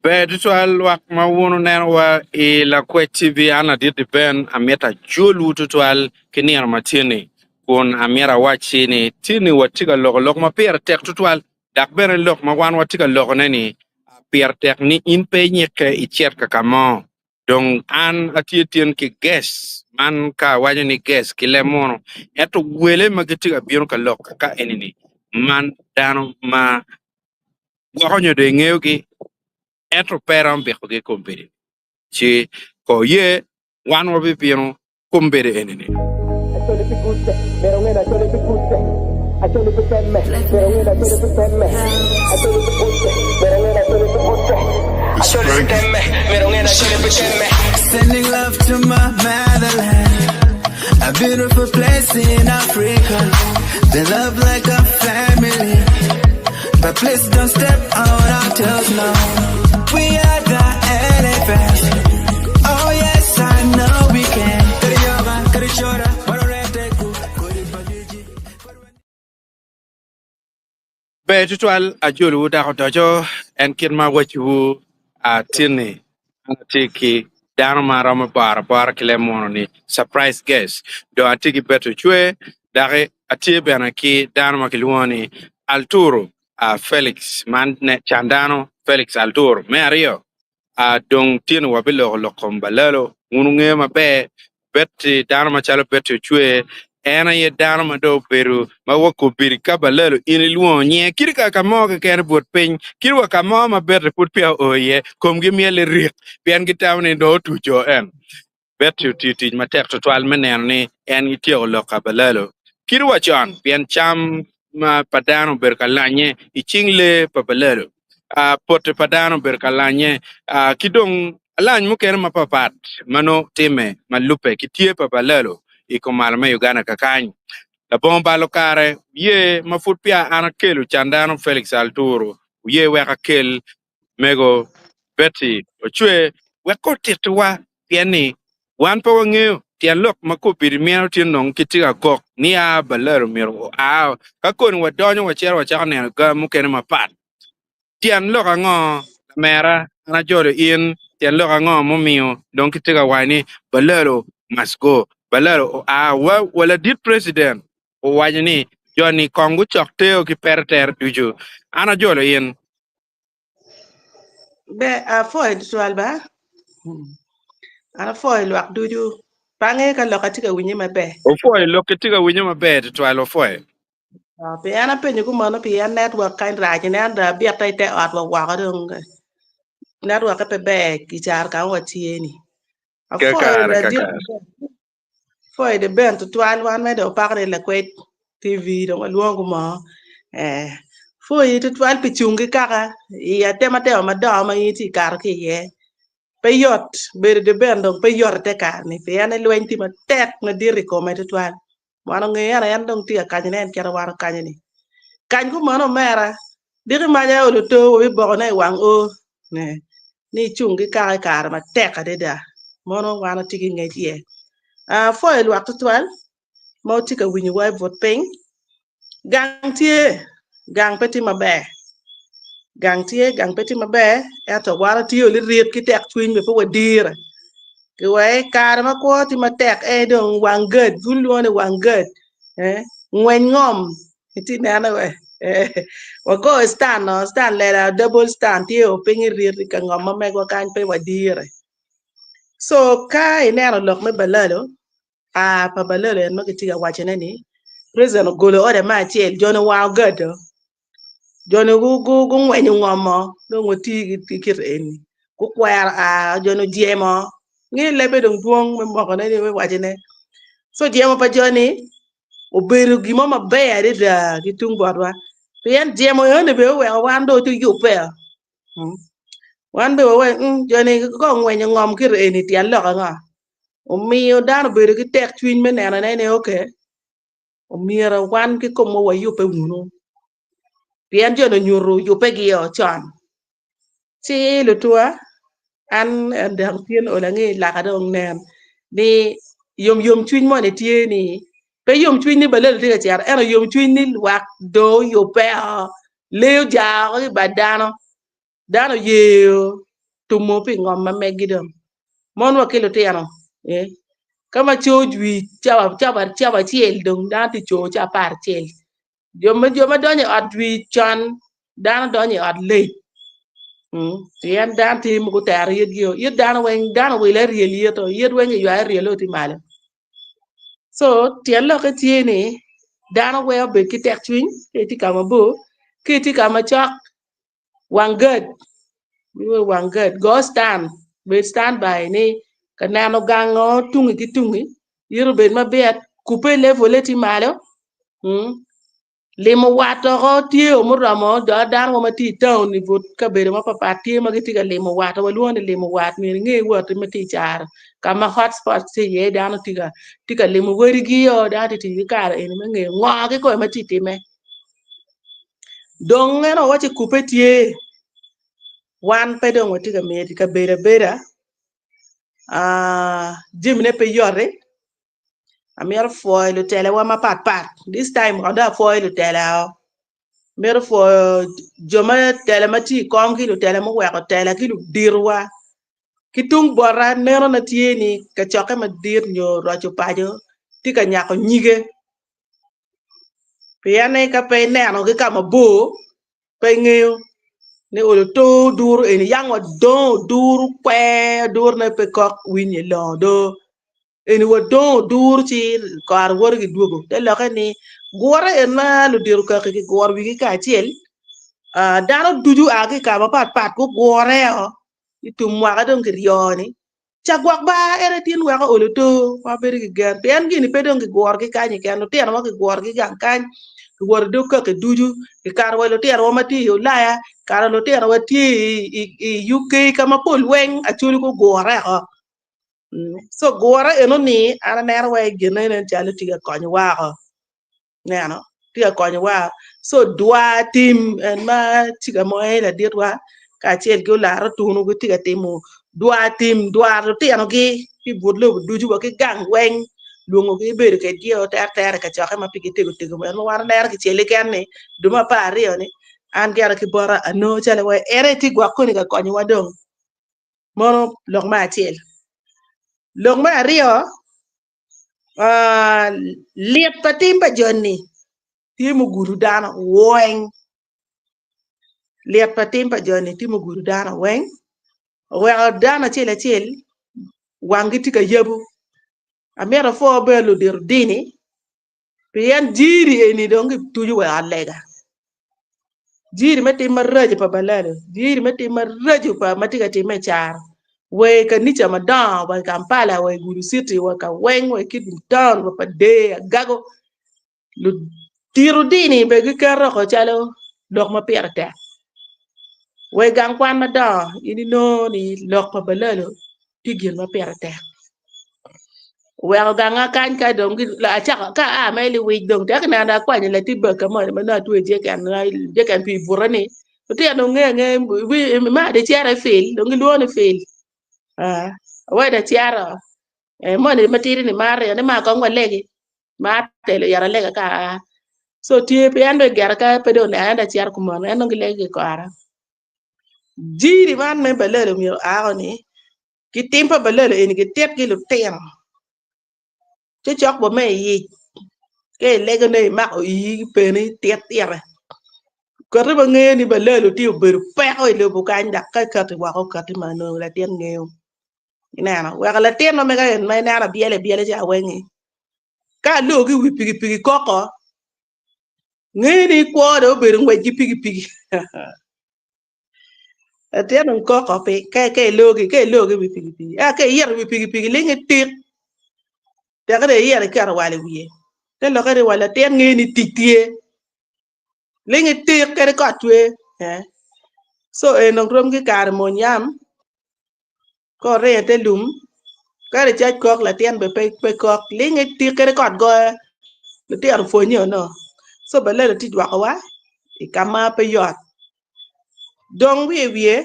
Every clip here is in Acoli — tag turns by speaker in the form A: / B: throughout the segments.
A: Ber tutwal lwak ma wun wunenowa i Lakwec TV. An ladit Ben amito ajolwu tutwal ki nino ma tye-ni kun amito awacci ni tye-ni watye ka loko lok ma pire tek tutwal dok bene lok ma wan watye ka lokone-ni pire tek ni in pe inyikke icit ka ka mo. Dong an atye tin ki guest man ka awaco ni guest ki leb munu ento wele ma gitye ka bino ka lok ka eni-ni man dano ma gwoko nyo dong ingeyogi ento pe iromo bikogi i kom bedo ci ko ye wan wabibino kombeddi eni-ni.
B: Sending love to my motherland, a beautiful place in Africa. They love like a family, but please don't step on our toes now. We are the elephants. Oh yes, I know we can. Kariyoga, karichora, warorete ku, kuripagiji.
A: Ber tutwal ajolowu dok odoco en kit ma awacciwu atin-ni, an atye ki dano ma romo boro abora ki leb muno ni surprise guest dong atye ki Betty Ocwer dok atye bene ki dano ma kilwongo ni Alturu Felix man can dano Felix Alturu me aryo. Dong tin wabiloko lok kom balalo. Wun wungeyo maber, Betty, dano macalo Betty Ocwer, en aye dano ma dong obedo ma wa kobedi ka balalo in ilwongo nyinge kadi ka ka mo keken i but piny, kadi wa ka mo ma Betty pud peya oo iye, komgi myel lirik pien gitamo ni dong otuco en. Betty otiyo tic matek tutwal me neno ni en gityeko lok ka balalo kadi wa con pien cam pa dano obedo ka lanye i cing lee pa balalo, pote pa dano obedo ka lanye ki dong alany mukene mapapat ma nongo timme ma lubbe ki tye pa balalo i kom malo me Uganda kakany. Labongo balo kare, wuye ma pud peya an akelo candano Felix Alturu, wuye wek akel Mego Betty Ocwer wek otittiwa pien ni wan pe wangeyo tyen lok ma kobedi mito tye nongo ki tye ka kok ni aa balalo myero oa ka koni wadonyo wacito wacako neno ga mukene mapat. Tyen lok ango lamera an ajolo in tyen lok ango mumiyo dong kitye ka waco ni balalo must go balalo oa wa wa ladit president owaco ni joni kong gucok teo ki pete tere ducu an ajolo in.
C: Ber apwoyo tutwal ba an apwoyo lwak ducu pe angeyo ka lokka tye ka winye maber.
A: Opwoyo lokki tye ka winye maber tutwal opwoyo.
C: Pi an apenyo kumeno pien network kany rac nen dong abite i te ot wa woko dong network-ke pe ber i caro ka ma watye ni. Apwoyo
A: Kakare
C: ladit
A: kakare.
C: Pwoyo de ben tutwal wan mere dong wapako ni lakwed TV dong walwongo mo eh pwoyi tutwal pi cung ki kaka i atematema madongo ma in itye ka kato ki iye pe yot bedo de ben dong pe yot ite kare-ni pien ni lweny tye matek madit i kome tutwal wan ongeyo ento en dong tye ka kanyone en kite wan okanyo-ni kany kumeno omera Diki mac aye olo to wabibokone i wang oo ni icung ki kaka i kare matek adada. Mono wan watye ki ngec iye. Apwoyo lwak tutwal ma wutye ka winyowa i but piny. Gang tye, gang pe tye maber. Gang tye, gang pe tye maber, ento wan watye lirit ki tekcwiny bene pe wadire. Kiwee i kare ma kwo tye matek en dong wang gad, bul lwongo ni wang gad, ngweny ngom Itye nene we wagoyo stand no stand lela double stand tye o piny irit i ka ngom ma megwa kany pe wadire so ka ineno lok me balalo aa pa balalo en ma kitye ka wacone ni president ogolo order me acel joni owango gado joni gungwenyo ngom-mo dong wati ki kit eni gukwero aa joni ojemo nge lebbe dong dwong me mokone ni me wacone so jemo pa joni obedo gin mo maber adada ki tung botwa pien jemo enoni bene oweko wan dong watye yubbe wan bene wawaco ni joni ka ongwenyo ngom kiti eni tyen lok ango omiyo dano obedo ki tekcwiny me nenone ni ok omyero wan kikomwa wayubbe wunu pien joni onyuto yubbegio con ci lutuwa an dok tin olo ange laka dong nen ni yom yom cwiny moni tye ni pe yom cwiny ni balelo tye ka cito ento yom cwiny ni lwak dong oyubbe o lee oja woko ki i bad dano dano oyeyo. tumo pi ngom ma meggi dong. Mon wa ki lutino, eh, ka ma coo jwi cawa cawa cawa acel dong dano tye coo ca 11. Jo ma jo ma donyo i ot jwi con dano donyo i ot late. Pien dano tye ma gutero yitgi o, yit dano weng dano owilo aryel yito, yit weng kiywayo aryel o tye malo. So tyen lokke tye ni dano weng obed ki tekcwiny ka itye ka mabor, ka itye ka macok wang gad, wang gad, go stand, bed stand by ni ka neno gango tungi ki tungi, yito obed mabit, kubbe level-le tye malo. Limo wat oko tye o muromo do dano mo ma tye i taun i but kabedo mapapat tye ma gitye ka limo wat walwongo ni limo wat myero inge watti ma tye i caro ka ma hot spot tye iye dano tye ka tye ka limo wadigi o dano tye ka tic ki kare eni me ngeyo ngo kikome ma tye ka timme. Dong en owacci kubbe tye wan pe dong watye ka miyo kabedo abeda jamine pe yot-ti. Amito pwoyo lutelawa mapatpat this time kono dong apwoyo lutela o amito pwoyo jo ma tela ma tye i kom ki lutela muweko tela ki luditowa ki tung bota nenona tye ni kacokke madit nyo roco paco tye ka nyako nyige pien ni ka pe ineno ki ka mabor pe ingeyo ni olo to oduro eni yang wadongo oduro kwer odurone pe kok winye longo do. Eni wadongo oduru ci kare woto ki dwogo. Te lokke ni gure en ma ludito kaki giguro wigi kacel, dano ducu a ki i kare mapatpat gugure-o i tum mwaka dong kiryo-ni. Ca gwok ba en aye tin weko olo to ma wabedo ki gen pien gini pe dong kigurogi kany keken lutinowa kigurogi gang kany kiwoto i dog kaki ducu kikato wa lutinowa ma tye i Ulaya kikato lutinowa tye i UK ka mapol weng Acholi gugure-o. So gure eno ni an aneno wai gine nen calo tye ka konyo wako neno tye ka konyo wa so dwar tim en ma tye ka mo en laditwa kacel ki olaro tunu gitye ka timo dwar tim dwar lutinogi ki i but lobo ducu wa ki gang weng lwongogi bedo kedgi o teretere i kacokke ma pigi tego tego en ma wan waneno kicel keken ni dwe me 12 ni an gire ki bota anongo calo wai en aye tye gwok koni ka konyowa dong. Mono lok me acel. Lok me aryo, lit pa tim pa joni tye mugudo dano weng. Lit pa tim pa joni tye mugudo dano weng oweko dano acel acel wanggi tye ka yabo. Amito apwo bene ludito dini Pien jiri eni dong gituco wa i ot lega, jiri me tim maraco pa balalo, jiri me tim maraco pa ma tye ka timme i caro, wa i kanica madongo, wa i Kampala, wa i Gulu City, wa ka weng, wa i Kitgum Town, wa pa Dee, Agago, ludito dini bene giketo oko calo lok ma pire tek. Wa i gang kwan madongo in inongo ni lok pa balalo tye gin ma pire tek. Oweko ganga kany ka dong acako ka aa mere liwic dong tek ineno akwanyo latin baka moni ma nongo atweyo jeken jeken pii bute ni lutino dong ngeyo angeya ma dong icito i fil dong gilwongo ni fil awaci dong acito moni matidi ni maro ni ma kong walegi mar telo ito alega ka aa so tye pien dong gire ka pe dong oneno en dong acito kumeno en dong gilego ki kora jiri man me balalo myero oa ni ki tim pa balalo eni gitit ki lutino ci cok bot me iyic ka ilego ne imako iyi peni tit ite kati ma ngeyo ni balalo tye obedo peko i lobo kany dok ka ikati woko okati ma nongo latin ngeyo ineno weko latin ma mega en ma ineno abyelo abyela ca wengi ka aloo ki wi pikipiki koko ngeyo ni kwo dong obedo ngwec ki pikipiki Latin dong koko pi ka ka ilogi ka ilogi i wi pikipiki a ka iyito i wi pikipiki ling itik teke dong iyito iketo wal i wiye te lokke ni wa latin ngeyo ni tic tye ling itik kadi kot cwer so en dong rom ki kare mony yam Ka oringo i te lum, ka licac kok, latin bene pe kok. Linge tik kadi kot goyo, lutino pwonye ono. Co balalo tye jwakowa i ka ma pe yot. Dong wiye wiye,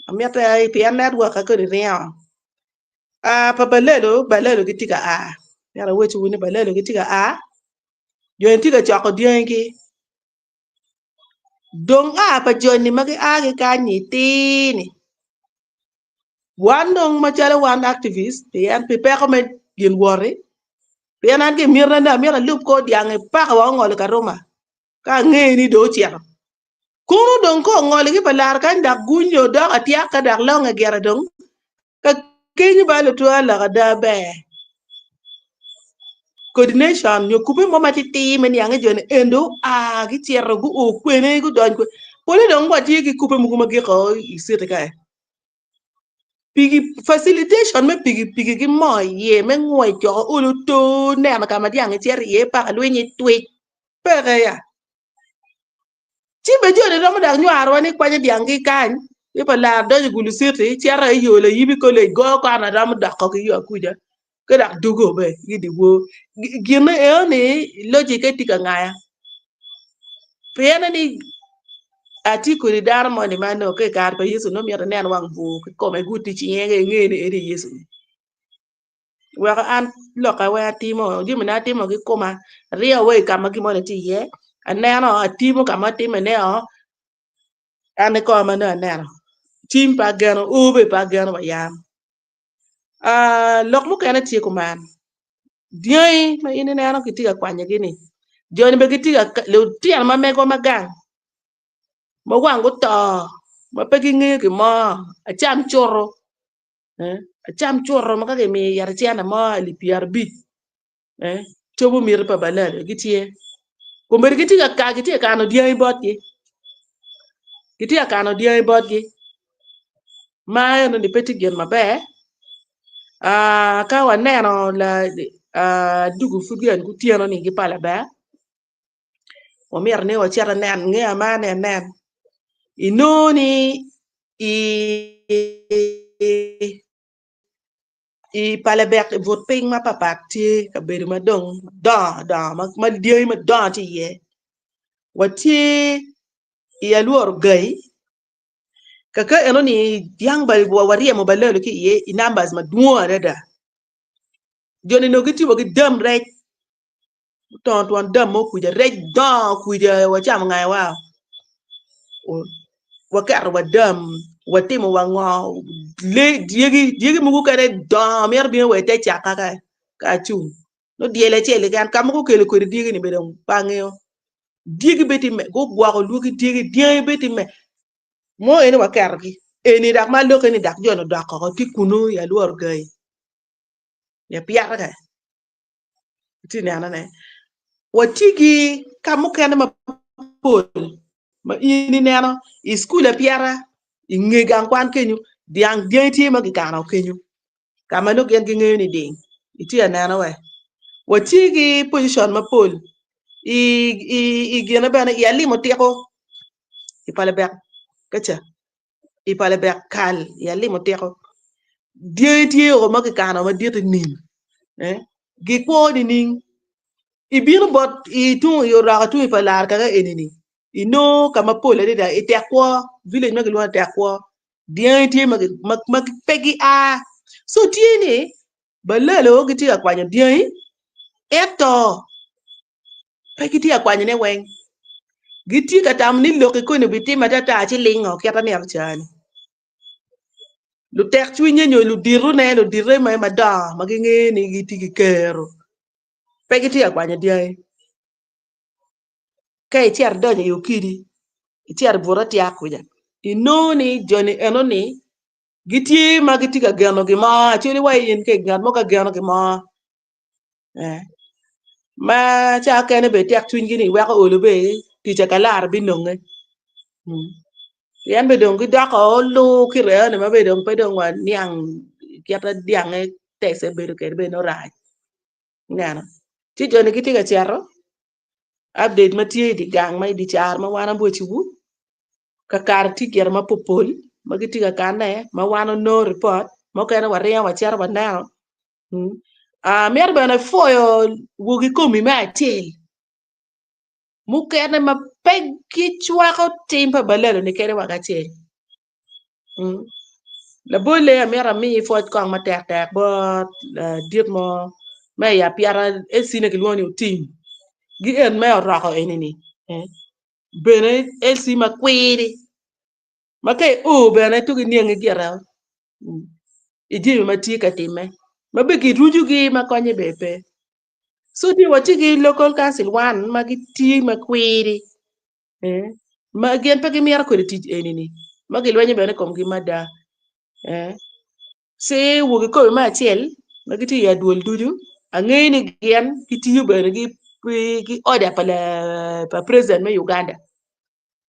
C: amito pien netwok-ka kodi ringo. A pa balalo, balalo gitye ka a. Myero awecciwu ni balalo gitye ka a, joni tye ka coko dyangigi. Dong a pa joni ma gia ki kany-nyi tir-ni. Wan dong macalo wan activist pien pi peko me gin woti, pien an ki miti na amito alub kor dyangi paka wa ongolo Karuma ka ange ni dong ocito. Kunu dong ka ongolo ki pa lar kany dok gunyo dok atyak ka dok longe gire dong ka kenyo ba lutwa lok ada ber. Coordination nyo kubbe mo matitir me niang ni joni eni dong oa gicito guo kwene gudony kwene pole dong watye ki kubbe mogo ma giko i city kae. Pigi facilitation me pikipiki ki moo iye me ngwec coko olo to neno ka ma dyang cito iye paka lwinyi twic peke ya. Ci be joni romo dok nywarowa ni kwanyo dyang ki kany ki pa lar donyo i Gulu City cito i yo Layibi College goyo kona romo doko ki yo akuca ki dok dugo be ki dyewor. Gine eno-ni logic-ke tye ka ngaya pien ni atye kodi dano moni ma nongo ki i kare pa Yecu nongo myero inen wang bur kikome guti cinge inge ni eni Yecu. Weko an lokka weng atimo, jamina atimo ki koma, aryeyo wa i ka ma gin moni tye iye, aneno atimo ka ma atimone-o, an kikoma ma nongo aneno, cim pe ageno, oo bene pe ageno wa yam. Lok mukene tye kuman, dyangi ma in ineno kitye ka kwanyogi-ni, joni bene gitye ka, lutino ma megwa ma gang ma wang guto ma pe gingeyo gin mo, acam cuto. Acam cuto ma ka kimiyo ite cente mo alip pyerabic cobo miti pa balalo gitye kombeddi gitye ka gitye ka kano dyangi botgi gitye ka kano dyangi botgi ma enoni pe tye gin maber ka waneno adugu pud gin gutyeno ni ki pala ber wamito ni wacit anen nge amar ni anen inongo ni i pala bek i but piny mapapat tye kabedo ma dong dongo dongo ma dyangi madongo tye iye watye i alworo gayi kaka enoni dyang waryemo balalo ki iye i numbers madwong adada joni onongo gitye wa ki dam rec. Otongo twon dam mo kwija rec dongo kwija wacamo ngayo wa waketo wa dam watimo wa ngo lee dyegi dyegi mogo kene dongo mito bino wa ite caka ka ka acung nongo dyel acel keken ka mogo okelo kwede dyegi ni bene dong pe angeyo dyegi bene tye gugwoko lwaki dyegi dyangi bene tye me mo eni waketogi eni dok ma alokke ni dok joni odok oko tye kunu i alworo gayi i apyata kany. Itye nenone? Watye ki ka mukene mapol ma in ineno i cukul apyeta i nge gang kwan kenyo dyang dyangi tye ma kikano kenyo ka ma nongo gin gingeyo ni ding itye ka neno we watye ki pocicon mapol i gine bene i alimo tiko i palabek kaca. i pala bek kal i alimo tiko dyangi tye o ma kikano madit i nim gikwo nining ibino bot i oroko tung i pa lar kaka eni-ni inongo ka mapol adada i tek kwo village ma kilwongo ni tek kwo dyangi tye ma pe gia co tye ni balalo gitye ka kwanyo dyangi ento Pe gitye ka kwanyone weng. Gitye ka tamo ni lok i koni obitime atata ci lingo kit anino ca-ni. Lutek cwinye nyo luditone, ludite me madongo ma gingeyo ni gitye ki kero pe gitye ka kwanyo dyangi. Ka icito idonyo i okidi, icito i but atyak kuca, inongo ni joni enoni gitye ma gitye ka geno gin mo, acwali wa in ka ngat mo ka geno gin mo. Ma ca okene bene tek cwinygi ni weko olo bene tic akalara binonge pien bene dong gidoko olu ki reo-ni ma bene dong pe dong waniang kit ma dyange tece bedo kwede bene nongo rac ineno ci joni gitye ka cito update ma tye i dye gang ma i dye caro ma wan abwociwu kakare tye gire mapopol ma gitye ka kanne ma wan wanongo ripot mukene waringo wacito waneno. Amito bene apwoyo wogi komi me acel mukene ma pe gicwako tim pa balalo-ni kadi wa kacel. Labolle amito ami pwoc kong matek tek bot ladit mo me i apyeta LC-ne kilwongo ni Otim ki en me oroko eni-ni bene LC makwiri ma ka io bene tuki niangi gire. I jami ma tye ka timme ma be girucogi ma konye bene pe. So tye watye ki local council wan ma gitye ma kwiri eh, ma gin pe gimito kodi tic eni-ni ma gilwenyo bene i komgi mada eh. Ci wogi kobe me acel ma gitye i adwol ducu angeyo ni gin gitiyo bene ki ki order pa pa president me Uganda.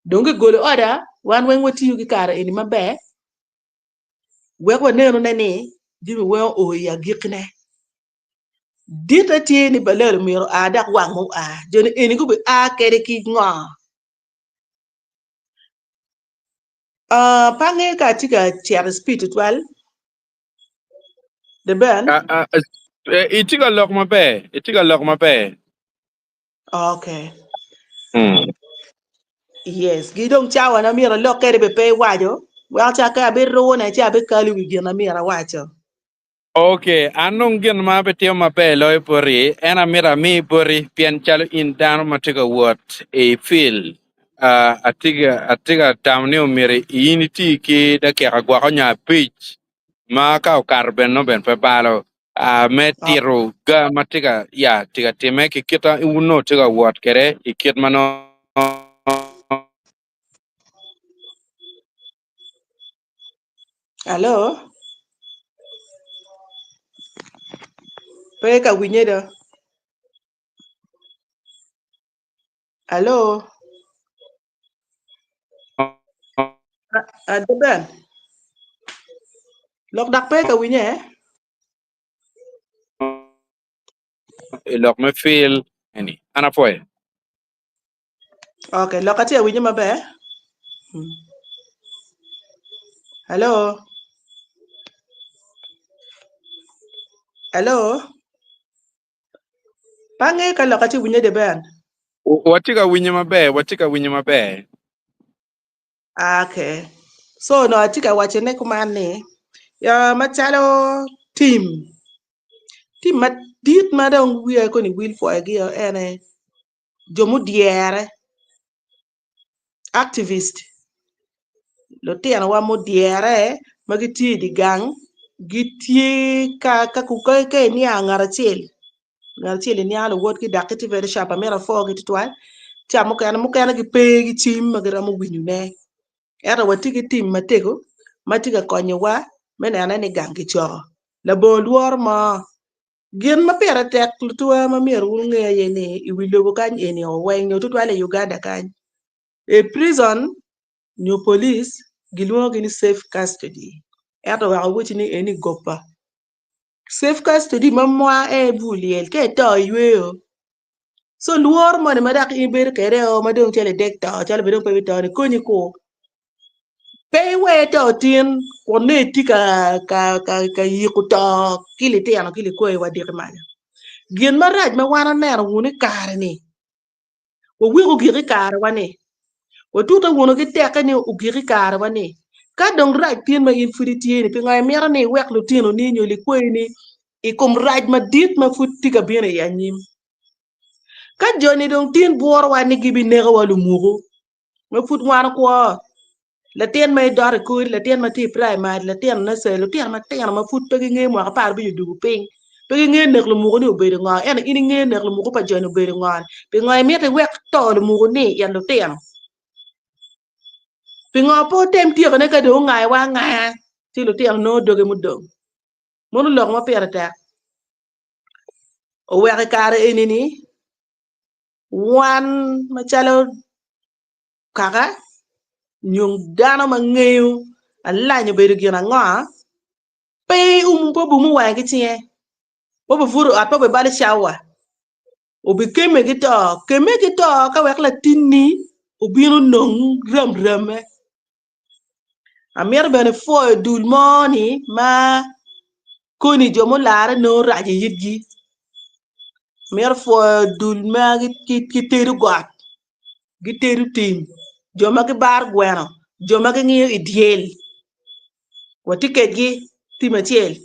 C: Dong gigolo order wan weng watiyo ki kare eni maber wek wanenone ni jami weng oo i agikkine. Ditte tye ni Balel myero oa dok wang ma oa. Jo ni eni gubi a kede ki ngo? Uh, pe angeyo ka atye ka cito i speed tutwal. The Ben?
A: Ah, ah, eh, itye ka lok maber, itye ka lok maber.
C: Okay.
A: Mm.
C: Yes, gi dong cawa na myero alok kede be pe iwaco, weko ca ka abirune ci abikalo i wi gin na myero awaco.
A: Ok, an dong gin ma abitimo maber loyo boti, en amito ami boti, pien calo in dano ma tye ka wot i field, uh, atye ka tamo ni omyero in iti ki dakika gwoko nyo abic ma ka okato bene nongo bene pe balo. Me tito ga ma tye ka ya tye ka timme ki kit ma onongo tye ka wot kwede i kit ma nongo
C: Alo? Pe ka winye do. Alo? Adeben. Lok dok pe ka winye.
A: I lok me fil eni. An apwoyo.
C: Okay, lok atye awinyo maber. Hmm. Hello. Hello. Pe angeyo ka lok atye winyo Deben.
A: Watye ka winyo maber, watye ka winyo maber.
C: Okay. So no atye ka waco ne kuman ni ya macalo team team madit ma dong wiya koni wil pwoyogi o ene jo mudyere activist lutinowa mudyere ma gitye i dye gang gitye ka ka iniang ngat acel ngat acel iniango luwotgi dok gitye very sharp amito apwogi tutwal ca mukene mukene gipe ki cim ma giromo winyone ento watye ki tim matego ma tye ka konyowa me nene ni gang kicoko labongo lworo mo. Gin ma pire tek lutuwa ma myero wun wunge aye ni i wi lobo kany eni o weng nyo tutwal i Uganda kany, i prison nyo police gilwongogi ni safe custody ento wek awocci ni eni goba. Safe custody ma mwa en aye bur lyel ka ito iyweyo so lworo moni ma dok in ibedo kwede o ma dong calo idek to calo bene dong pe ibito ni konyi ku. Pe iwer to tin kun nongo itye ka yiko to ki litino ki likwayi wa diki maca. Gin marac ma wan waneno wunu i kare-ni, waweko ogik i karewa-ni, watute wunu ki tekke ni ogik i karewa-ni. Ka dong rac tin ma in pud itye-ni, pingo imito ni iwek lutinoni nyo likwayini i kom rac madit ma pud tye ka bino i anyim? Ka joni dong tin bwurowa ni gibinekowa lumuku, ma pud wan okwo, latin ma idot i kori, latin ma tye i praimari, latin nursery, lutino matino ma pud pe gingeyo mwaka 15 odwogo piny, pe gingeyo nek lumuku ni obedo ngo, ento in ingeyo nek lumuku pa joni obedo ngo, pingo imito iwek to lumuku ni in lutino? Pingo pe wutem tyekone ka dong ongayowa angaya ci lutino nongo doge mudong? Mono lok ma pire tek. Oweko i kare eni-ni Wan macalo kaka nyo dano ma ngeyo alany obedo gin ango, pe obumo wange ki cinge, pe obibuto i ot, pe obibalo cawa, obikemme ki to, kemme ki to ka wek latinni obin onong ramramme. Amito bene pwoyo dul mo ni ma koni jo mularre nongo rac i itgi. Amito pwoyo dul ma gitedo got, gitedo tim, jo ma gibaro gweno, jo ma gingiyo i dyel. Watye kwedgi tim acel,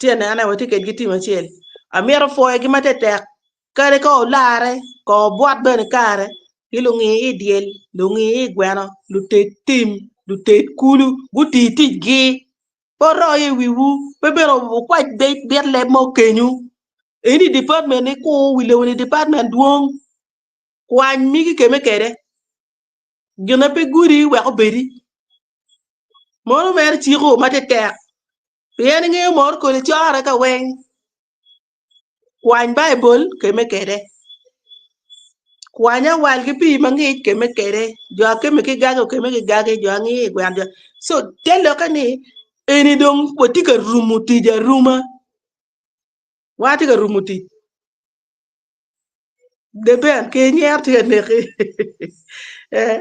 C: tye anene watye kwedgi tim acel. Amito pwoyogi matek Kadi ka olarre, kong obwot bene kare ki lungi i dyel, lungi i gweno, luted tim, luted kulu, guti ticgi. Pe oroyo i wiwu, pe bene wukwac bit leb mo kenyu. Eni department ni kur wi lobo ni department dwong. Kwany migi keme kede. Gin na pe gudi wek obedi. Mono mere ciko ma tetek. Pien ingeyo mor kodi core ka weng. Kwany Baibul keme kede. Kwany awal ki pii mangic keme kede. Jo akeme ki gagi okeme ki gagi, jo angiyo i gweno jo. So te lokke ni eni dong watye ka rumo tic aruma. Watye ka rumo tic. Deben ki nyer tye ka neki. Eh.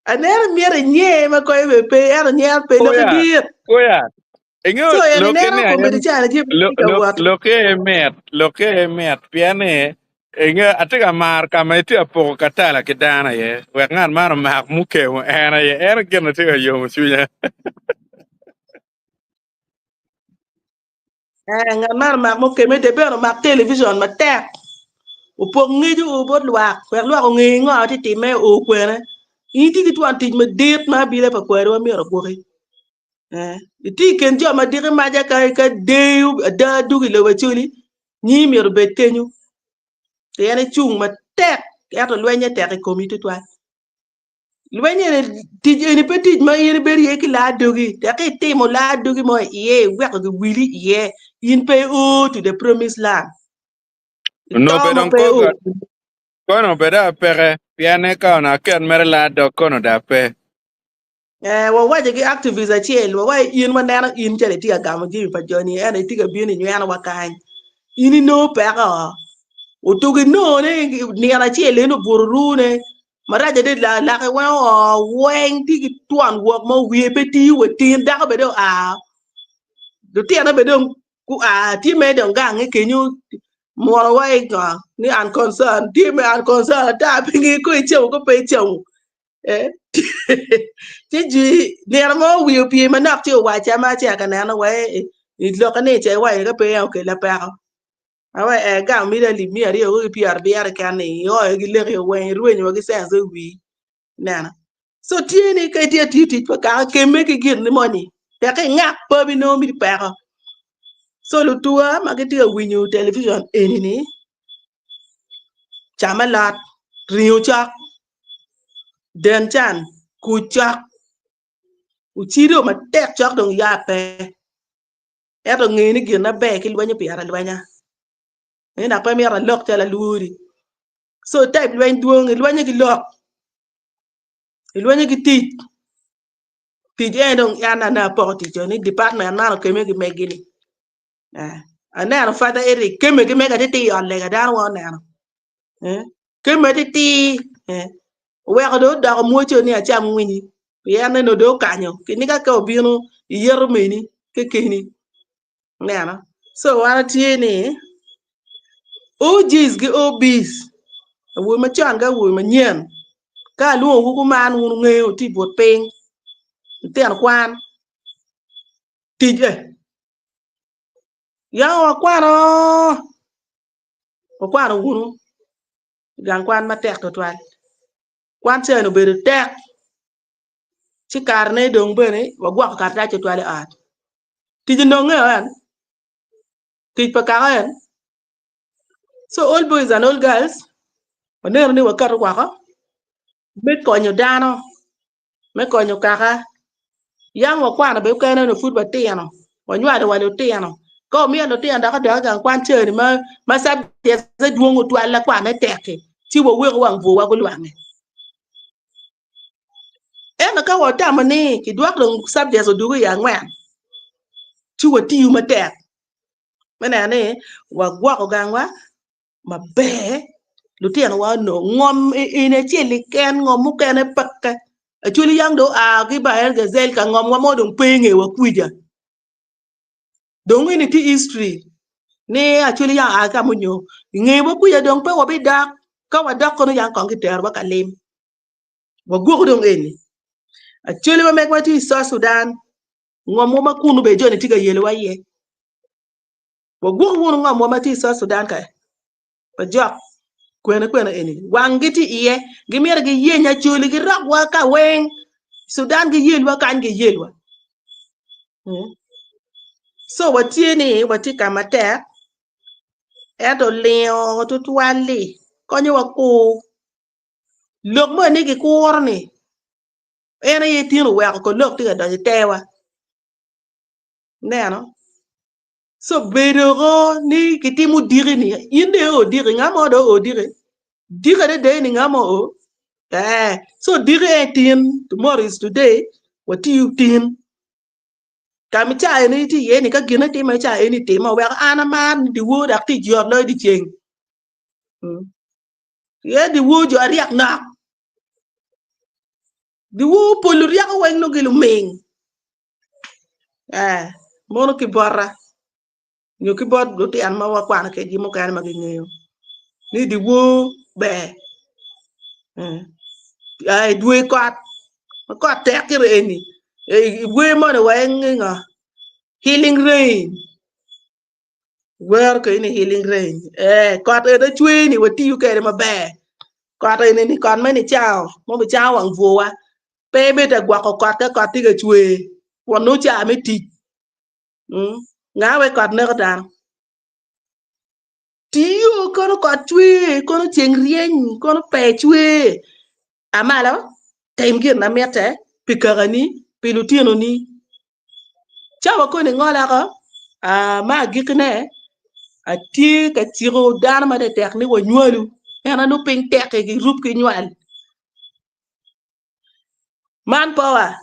C: Aneno myero inyer ma konyo bene pe ento nyer pe lok
A: Oya,
C: dit.
A: oya. Ingeyo
C: So en
A: lokke
C: ineno
A: ni aye
C: kombeddi cani tye
A: lo-
C: ka
A: lo-
C: wot.
A: lokke aye mit, lokke aye mit pien ni inge atye ka maro ka ma itye ka poko katala ki dano aye wek ngat man omak mukemo en aye en gin ma tye ka yomo cwinya.
C: Eh, ngat man omak mukeme de bene omak television matek. Opok ngeco o bot lwak wek lwak onge ngo tye timme o kwene. In itye ki twon tic madit ma abila pa kwariwa myero ogwoki. Eh, itye i kin jo ma diki maca ka ka deyo ada dugo i lobo Acholi, nyingi myero obed kenyo. Pien icung matek ento lwenye tek i komi tutwal. Lweny eni, tic eni pe tic ma in ibedo iye ki laa dogi. Tek itimo laa dogi mo iye, iweko giwili iye, in pe io to the promised land.
A: Onongo
C: Ito
A: bed
C: ma
A: dong
C: pe
A: koga
C: o.
A: kono bed apeke pien ni ka onongo aket mere laa dog kono da pe.
C: Eh, wawaco ki activist acel, wawaco in waneno in calo itye ka gamo jami pa joni, ento itye ka bino inyweno wa kany. In inongo peko. Otugo inongo ni nino acel en obuto rune marac adada lake weng oo weng tye ki twon wok mo wiye pe tiyo wa tin dako bene oa lutino bene dong gua tye mere dong gange kenyo mwono wa i ngo ni unconcerned tye me unconcerned ata pe ngeyo ko icamo ko pe icamo Eh, ci jwi nino mo wiye opye manok ci owacca ma acito ka neno wa i lokke ni ce iwaco ka pe okella peko. Awe eh gamo miti alip miya aryo ki pyerabiro keken ni ioyo ki leki weng irwenyo wa ki sense i wii. Ineno? So tye ni ka itye atiyo tic pa kaka kemme ki gin ni moni tek ingak pabi nongo miti peko. So lutuwa ma gitye ka winyo television eni ni cam alot, ringo cok, den can, kuc cok, ocido matek cok dong ya pe. Ento nge ni gin maber ki lwenyo pire alwenya. Eni dok pe myero alok calo alwori. So type lweny dwong, ilwenyo ki lok, ilwenyo ki tic. Tic en dong an ane apoko tic ni department man okeme ki megi ni. Eh, aneno Father Eric keme ki mega titi i ot lega dano wa oneno. Eh, keme titi eh, oweko dong odoko mwoco ni acam winyi pien eno dong okanyo kiniga ka obino iyeto meni kekeni. Neno. So wan atye ni OGs ki OBs awobe macon ki awobe manyen ka alwongowu kuman wun wungeyo wutye i but piny lutino kwan tic eh Yam wakwano, wakwano wunu i gang kwan matek twatwal. Kwan cen obedo tek, ci karene dong bene wagwoko karatac twatwal i ot. Tic ononge o en, tic pa kaka en. So all boys and all girls, waneno ni wakato woko me konyo dano me konyo kaka. Yam wakwano bene kene onongo pud watino, wanywalo wa lutino. Ka wamiyo lutino dok odok i gang kwan ceni ma ma subjects dwong otwal la kwane tek-ki, ci waweko wang bwowa gulwange. Ento ka watamo ni kidwok dong subjects odwogo i angwen, ci watiyo matek me neno ni wagwoko gangwa maber lutinowa onongo ngom eni acel keken ngom mukene peke Acholi yang dong oa ki Baer Gazel ka ngomwa mo dong pe ingewa kwija dong eni tye history ni Acholi yang oa ki ka munyo ingewa kwija dong pe wabidok ka wadok kono yang kong kiterowa ka lim wagwoko dong eni Acholi ma megwa tye i South Sudan ngomwa ma kunu bene joni tye ka yelowa iye. Wagwok wunu ngomwa ma tye i South Sudan ka pa jok kwene kwene eni wanggi tye iye gimito giyeny acholi girokwa ka weng Sudan giyelwa kany giyelwa. So watye ni watye ka matek ento lingo tutwal-li konyowa kur. Lok moni ni gikuro-ni en aye tin oweko ko lok tye ka donyo i tewa. Ineno? So bedo ko ni kitimo diki-ni in dong io diki nga mo dong oo diki? Diki adada eni nga mo oo? Ee, so diki en tin tomorrow is today watiyo tin. Ka ma caa eni tye iye ni ka gine time caa eni time weko an amar ni dyewor dok tic yot loyo dyeceng. Pien dyewor jo aryek nok. Dyewor pol luryeko weng nongo giluming. Ee, mono ki bota nyo ki bot lutino ma wakwano kwedgi mukene ma gingeyo ni dyewor ber. Ee, i dwe kot ma kot tek gire eni i wer moni wa en ngo healing rain wero kwede ni healing rain ee kot eni cwer ni watiyo kwede maber kot eni ni kot me nicango ma obicango wang bwowa pe ibed ka gwoko kot ka kot tye ka cwer kun nongo ca me tic nga wek kot neko dano. Tiyo kono kot cwer kono ceng ryeny kono pee cwer a malo tim gin ma mitte pi kakani pi lutinoni. Cawa koni ngolako me agikkine atye ka ciko dano ma tektek ni wanywalu en aye nongo piny tek-ki girub ki nywal. Man power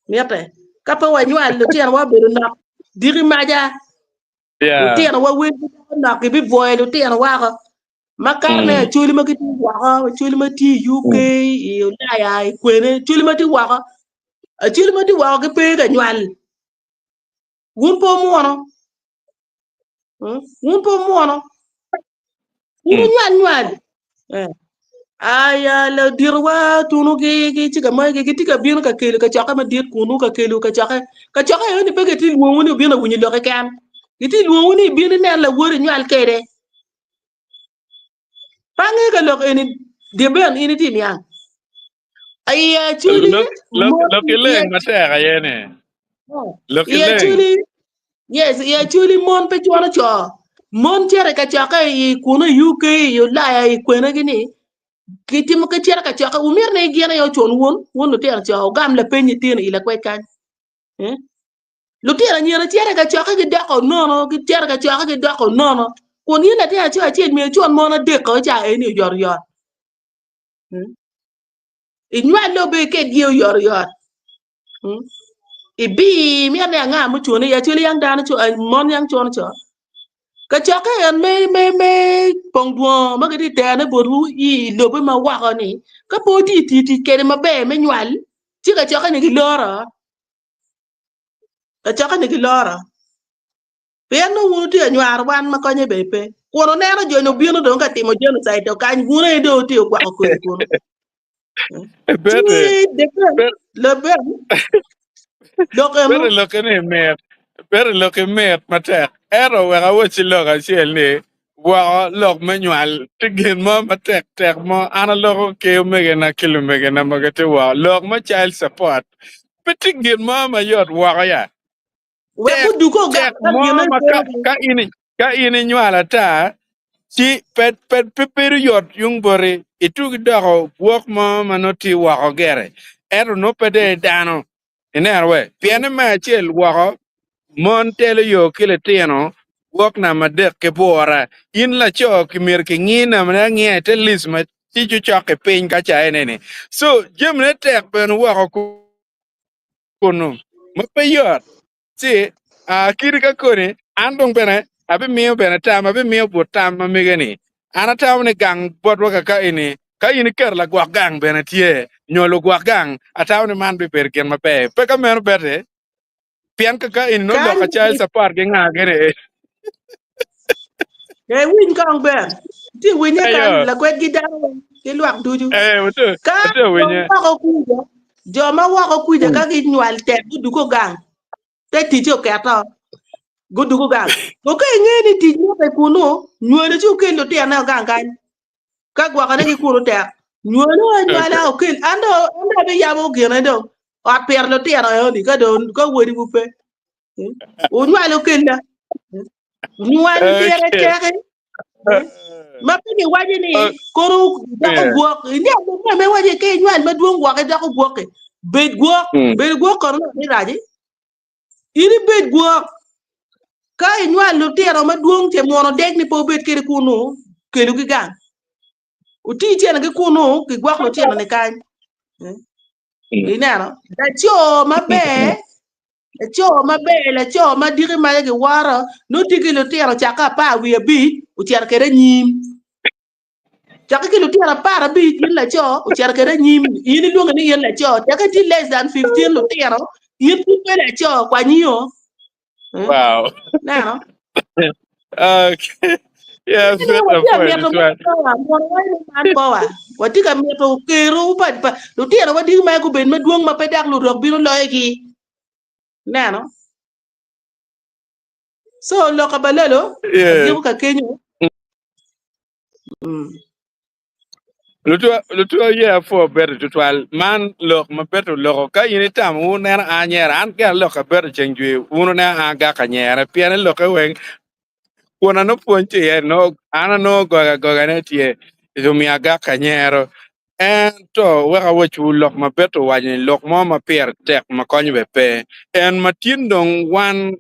C: mitte ka pe wanywal lutinowa obedo nok diki maca Lutinowa welgi doko nok gibibwoyo lutino woko. Makato ne acholi ma gitye woko, acholi ma tye i UK, i Ulaya, i kwene, acholi ma tye woko. Acholi ma tye woko gipe ka nywal. Wun pe wumwono. Wun pe wumwono. Wun wunywal nywal. Eh. Aya luditowa tunu gi gi ci ka mogi gitye ka bino ka kelo kacokke madit kunu ka kelo kacokke kacokke eno ni pe gitye lwongo ni obino winyo lok keken gitye lwongo ni ibin inen lawoti inywal kwede pe angeyo ka lok eni dye ben in itye niang aya acoli
A: Lok lok lok ileng matek aye ni. Lok
C: i
A: ileng.
C: acoli yes i acoli mon pe cwalo co mon cito i kacokke i kunu i UK i Ulaya i kwene gi ni gitimo gicito i kacokke wumito ni gin aye ocun wun wun lutino co wugam lapeny itino i lakwec kany eh? Lutino anyira cito i kacokke gidoko nono gicito i kacokke gidoko nono kun in latin aco acel myero icun mon adek-ko ca eni oyotoyot hmm? Inywalo bene iket gi oyotoyot hmm? Ibi mito ni anga mucune i acwali yang dano mon yang cuno co. Kacokke en me me me pong dwongo ma gitye terne botwu i lobe ma woko ni ka pe wutye tiyo tic kwede maber me nywal ci kacokke ni giloro. Kacokke ni giloro. Pien nongo wun wutye ka nywaro wan ma konye bene pe. Kun wuneno jo-ni obino dong ka timo genocide to kany, wun aye dong wutye ka kwako kodi kunu.
A: Bete,
C: Ci debe, lebe, lok eno.
A: bete lokke ni mit, bete lokke mit matek. Ento wek awacci lok acel ni, woko lok me nywal tye gin mo matek tek mo. An aloko ki omegina ki lumegina ma gitye woko. Lok me child support pe tye gin mo mayot woko ya.
C: Wek
A: Tek,
C: gudugo ogak
A: tek
C: ka
A: mo
C: gine
A: ma ka,
C: peke.
A: ka in ka in inywalo ata, ci pe, pe, pe bedo yot yung boti. Itugi doko gwok mo ma nongo tye woko gire, ento nongo pe dong idano. Ineno we? Pien ni me acel woko, mon telo yo ki litino, gwok namba adek ki bura. In laco ki myero kingi nambane angiya ite list ma ci cucok-ki piny ka ca ene-ni. So, jamine tek bene woko kunnu ma pe yot. Ci kadi ka koni an dong bene abimiyo bene tam, abimiyo but tam ma mege-ni. An atamo ni gang botwa kaka eni, ka in iketo lagwok gang bene tye, nyo lugwok gang, atamo ni man bibedo gin maber. Pe ka meno bete, pien kaka eni nongo lok
C: Kany
A: acal support ki nga gini.
C: Ee, winy kong ber. Tye winye
A: Eyo.
C: kany lakwed gi dano weng ki lwak ducu.
A: Ee, watye
C: Ka
A: watye
C: jo
A: winye.
C: woko kwija, jo ma woko kwija ka ginywal tek gudugo gang, te ticce oketo, gudugo gang. Ko ka inge ni tic mitte kunu, nywalo ci okel lutinone ogang kany. Ka gwokone ki kunu tek, nywalo anywala okel. An dong an dong abiyabo gine dong, ot pito lutino eoni ka dong ka wodiwu pe. Wunywalo kella. Nywal pire teki. Ma pe giwaco ni kono doko gwok. Iniang lok ma me waco ki inywal madwong gwok idoko gwok-ki. Bed gwok. Bedo gwok kono nongo ni rac-ci. In ibed gwok. Ka inywal lutino madwong ce mwono dek ni pe wubed kwede kunu, kelugi gang. Wuti cene ki kunu, gigwok lutino-ni kany. Ineno? Laco maber, laco maber, laco ma diki maye giworo, nongo tye ki lutino cakke 15 ocito kwede anyim. Cakke ki lutino 15 in laco ocito kwede anyim, in ilwonge ni in laco, cakke tye less than 15 lutino, in pud pe laco, kwanyio.
A: Wow.
C: Neno?
A: Okay. Yeah,
C: Ene watye ka mito man power, mono wai ni man power. Watye ka mito kero pa pa lutino wa diki ma gubed madwong ma pe dok lurok bino loyogi. Neno? So lok pa balalo,
A: Yeah.
C: agiko ka kenyo. Mm.
A: Lutua ye apwo bedo tutwal. Man lok ma bedo oloko. Ka in itamo wun neno a nyera, an gire lok abedo ceng jwi, wun wuneno a gak anyere, pien i lokke weng kun ano pwony tye iye, no, an anongo goga agogane tye, omiyo agak anyero. Ento wek awacwu lok ma bedo owaco ni lok mo ma pire tek ma konyo bene pe, en ma tin dong wan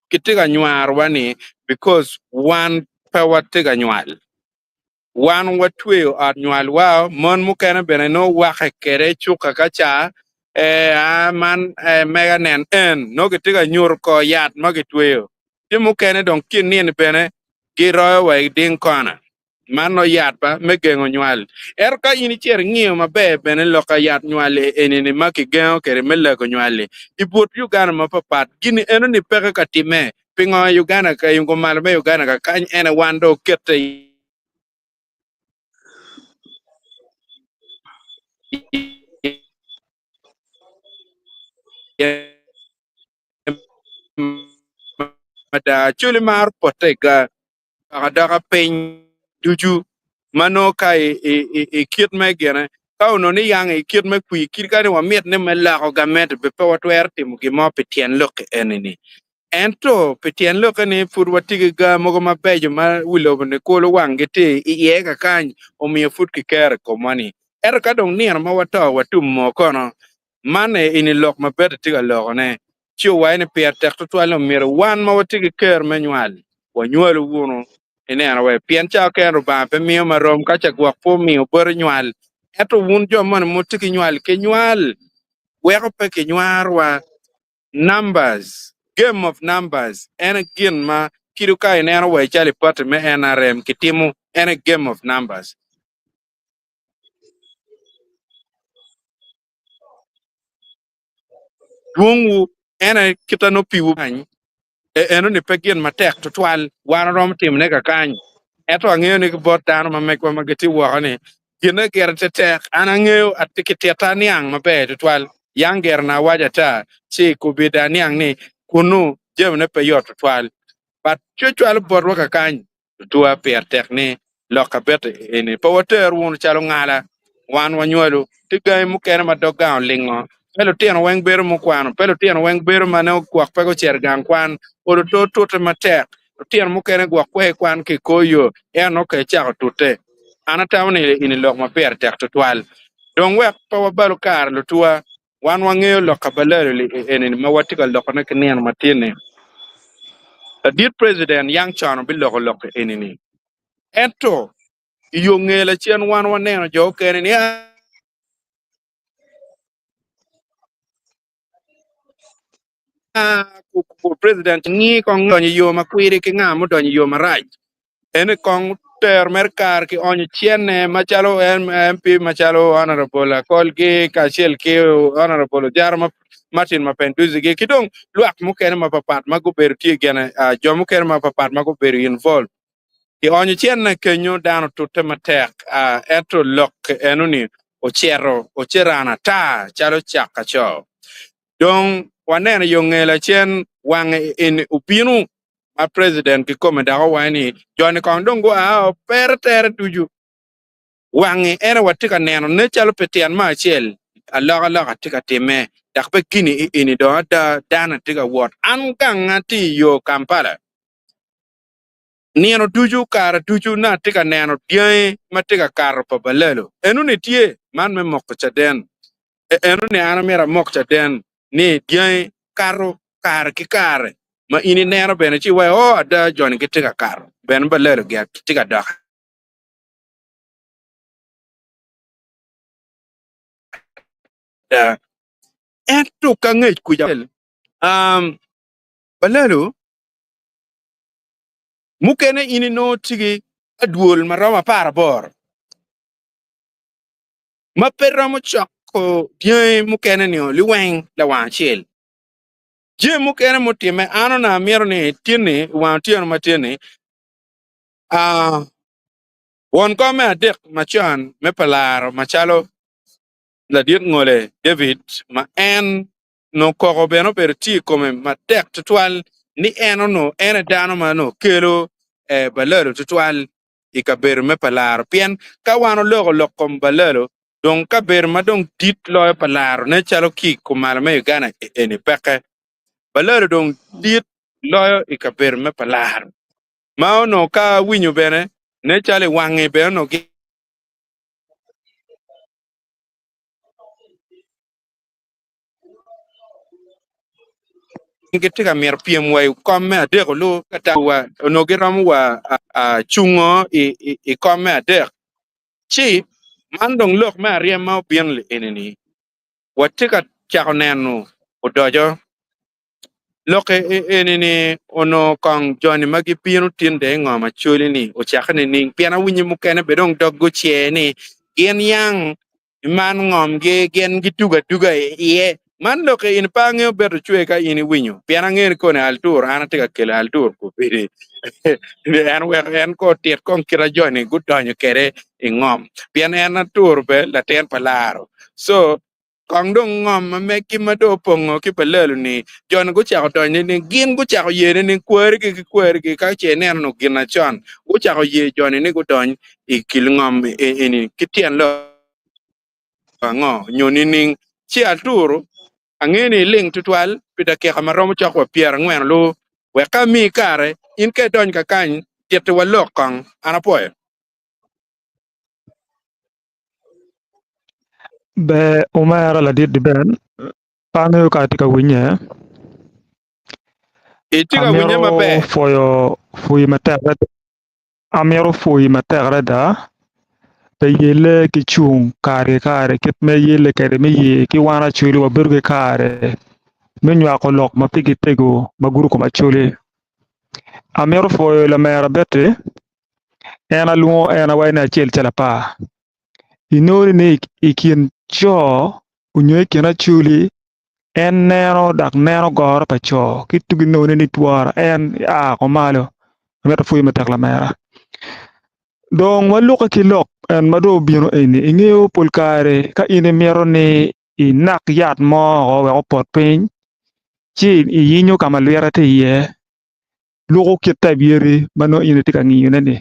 A: kitye ka nywarowa ni because wan pe watye ka nywal. Wan watweyo ot nywalwa, mon mukene bene nongo wake kede cuka ka ca, ee, a, man, ee, mega nen en, nongo gitye ka nyuto kor yat ma gitweyo. Ci mukene dong kin nini bene giroyo wa i ding kona. Man nongo yat ba me gengo nywal. Ento ka in icito ingiyo maber bene lok ka yat nywal eni-ni ma kigengo kwede me lego nywal-li i but Uganda mapapat, gini enoni peke ka timme. Pingo i Uganda ka i malo me Uganda ka kany ene wan dong okete iye mada Acholi maro pote i ga dok adoka piny ducu ma nongo ka i kit me gine ka onongo ni yang i kit me kwir kit kadi wamit ni me loko gamente be pe watwero timo gin mo pi tyen lok eni-ni. Ento pi tyen lokke ni pud watye ki ga mogo mabeco ma wi lobo-ni kulu wanggi tye iye kakany omiyo pud kikero i komwa-ni. Ento ka dong nino ma wato watum mo kono, man eni lok ma Betty tye ka lokone. Ci owaco ni pire tek tutwal ni omyero wan ma watye ki ker me nywal wanywalu wunu ineno we, pien ca keken Rubanga pe miyo ma rom ka ca gwok pe omiyo boti nywal. Ento wun jo moni ma wutye ki nywal ki nywal weko pe kinywarowa. Numbers, game of numbers en aye gin ma kido ka ineno wa calo i party me NRM kitimo en aye game of numbers. Dwongwu en aye kit ma nongo piwu kany enoni pe gin matek tutwal wan waromo timone kakany ento angeyo ni ki bot dano ma megwa ma gitye woko ni ginne gire tetek an angeyo kitita niang maber tutwal yang gire na awaco ata ci kubida aniang ni kunu jamine pe yot tutwal but cwecwalo botwa kakany Tutwa pire tek ni lok kabete eni pe water wunu calo ngala. Wan wanywalo. Tye gangi mukene ma dog gang olingo. Pe lutino weng bedo mukwano. Pe lutino weng bedo ma nongo gwok pe gucito i gang kwan. Olo to tute matek. Lutino mukene gwok kwe kwan ki i kor yo ento nongo kede cako tute. An atamo ni eni lok ma pire tek tutwal. Dong wek pe wabalu kare lutuwa. Wan wangeyo lok ka balalo eni ma watye ka lokone ki nino matin-ni. Ladit President yang con obiloko lok eni-ni. Ento i yo nge lacen wan waneno jo okene ni aa President ngi kong donyo i yo makwiri ki nga mudonyo i yo marac. Eni kong tero mere kare ki onyo cene macalo MP macalo Honorable Akolgi kacel ki Honorable Ojara Martin Mapenduzi gi ki dong lwak mukene mapapat ma gubedo tye gene jo mukene mapapat ma gubedo involved ki onyo cene kenyo dano otute matek ento lok enoni ocito oceran ata calo cak kaco dong waneno yo nge lacen wange eni obino ma president kikome dok owaco ni joni kong dong gua o pere tere ducu wangi ene watye ka neno ne calo pi tyen me acel alokaloka tye ka timme. Dok pe gini i eni dong ada dano atye ka wot. An ganga tye i yo Kampala. Nino ducu, kare ducu nongo atye ka neno dyangi ma tye ka kato pa balalo. Enoni tye man me moko caden. Enoni an amyero amok caden ni dyangi kato kare ki kare ma in ineno bene ci iwaco, 'Oo, ada joni gitye ka kato bene balalo gitye ka dok ada. Ento ka ngec kuca, balalo mukene in inongo tye ki adwol ma romo aparaboro ma pe romo coko dyangi mukene nio liweng lawang acel. Jami mukene mutimme an onongo amito ni tin-ni i wang otyeno ma tye-ni, won kom me adek macon me palaro macalo ladit ngole David ma en Onongo koko bene obedo tye i kome matek twatwal ni en onongo en aye dano ma onongo kelo balalo twatwal i kabedo me palaro. Pien ka wan oloko lok kom balalo, dong kabedo ma dong dit loyo palaro nen calo ki i kumalo me Uganda eni peke. Balalo dong dit loyo i kabedo me palaro ma onongo ka awinyo bene nen calo i wangi bene onongo Gitye ka mito pyem wa i kom me adek olu ka wa onongo giromo wa cungo i kom me adek ci man dong lok me aryem ma obino li eni-ni watye ka cako neno odoco. Lok eni-ni onongo kong joni ma gibino tin dong i ngom Acholi-ni ocakke nining? Pien awinyo mukene bene dong dog gucer ni gin yang man ngomgi gin gitugo atuga iye. Man lok in pe angeyo beto cwer ka in iwinyo, pien angeyo ni koni altur an atye ka kelo altur kobedi en wek en ko otit kong kit a joni gudonyo kwede i ngom, pien en atur be latin pa laro. So Kong dong ngom ma meggi ma dong opongo ki balalo-ni, jo-ni gucako donyo nining? Gin gucako ye nining? Kwarigi ki kwarigi, ka ce ineno nongo gin acon, gucako ye jo-ni ni gudony i kin ngom eni ki tyen lok ango nyo nining? Ci aturu, angeyo ni iling tutwal pi dakika ma romo cok wa pyerangwen olu, wek ka amiyi kare, in ka idony kakany, tittiwa lok kong. An apwoyo.
D: Ber omera ladit Ben, pe angeyo ka atye ka winye.
A: Itye ka winye
D: Amito
A: maber?
D: pwoyo pwoyi matek amito pwoyi matek adada pi yelle ki cung kare ki kare kit ma iyelle kwede me ye ki wan Acholi wabedo ki kare me nywako lok ma pigi tego ma gudo kom Acholi. Amito pwoyo lamera Betty En alwongo en awaco ni acel calo apar. Inongo ni i kin co onyo i kin acholi en neno dok neno goro pa co ki tugi nongo ni twora en a ko malo amito apwoyi matek lamera. Dong walukke ki lok en ma dong obino eni ingeyo pol kare ka in imito ni inak yat mo woko wek opot piny ci iyinyo ka ma lwite tye iye. luko kit type yadi ma nongo in itye ka ngiyone-ni.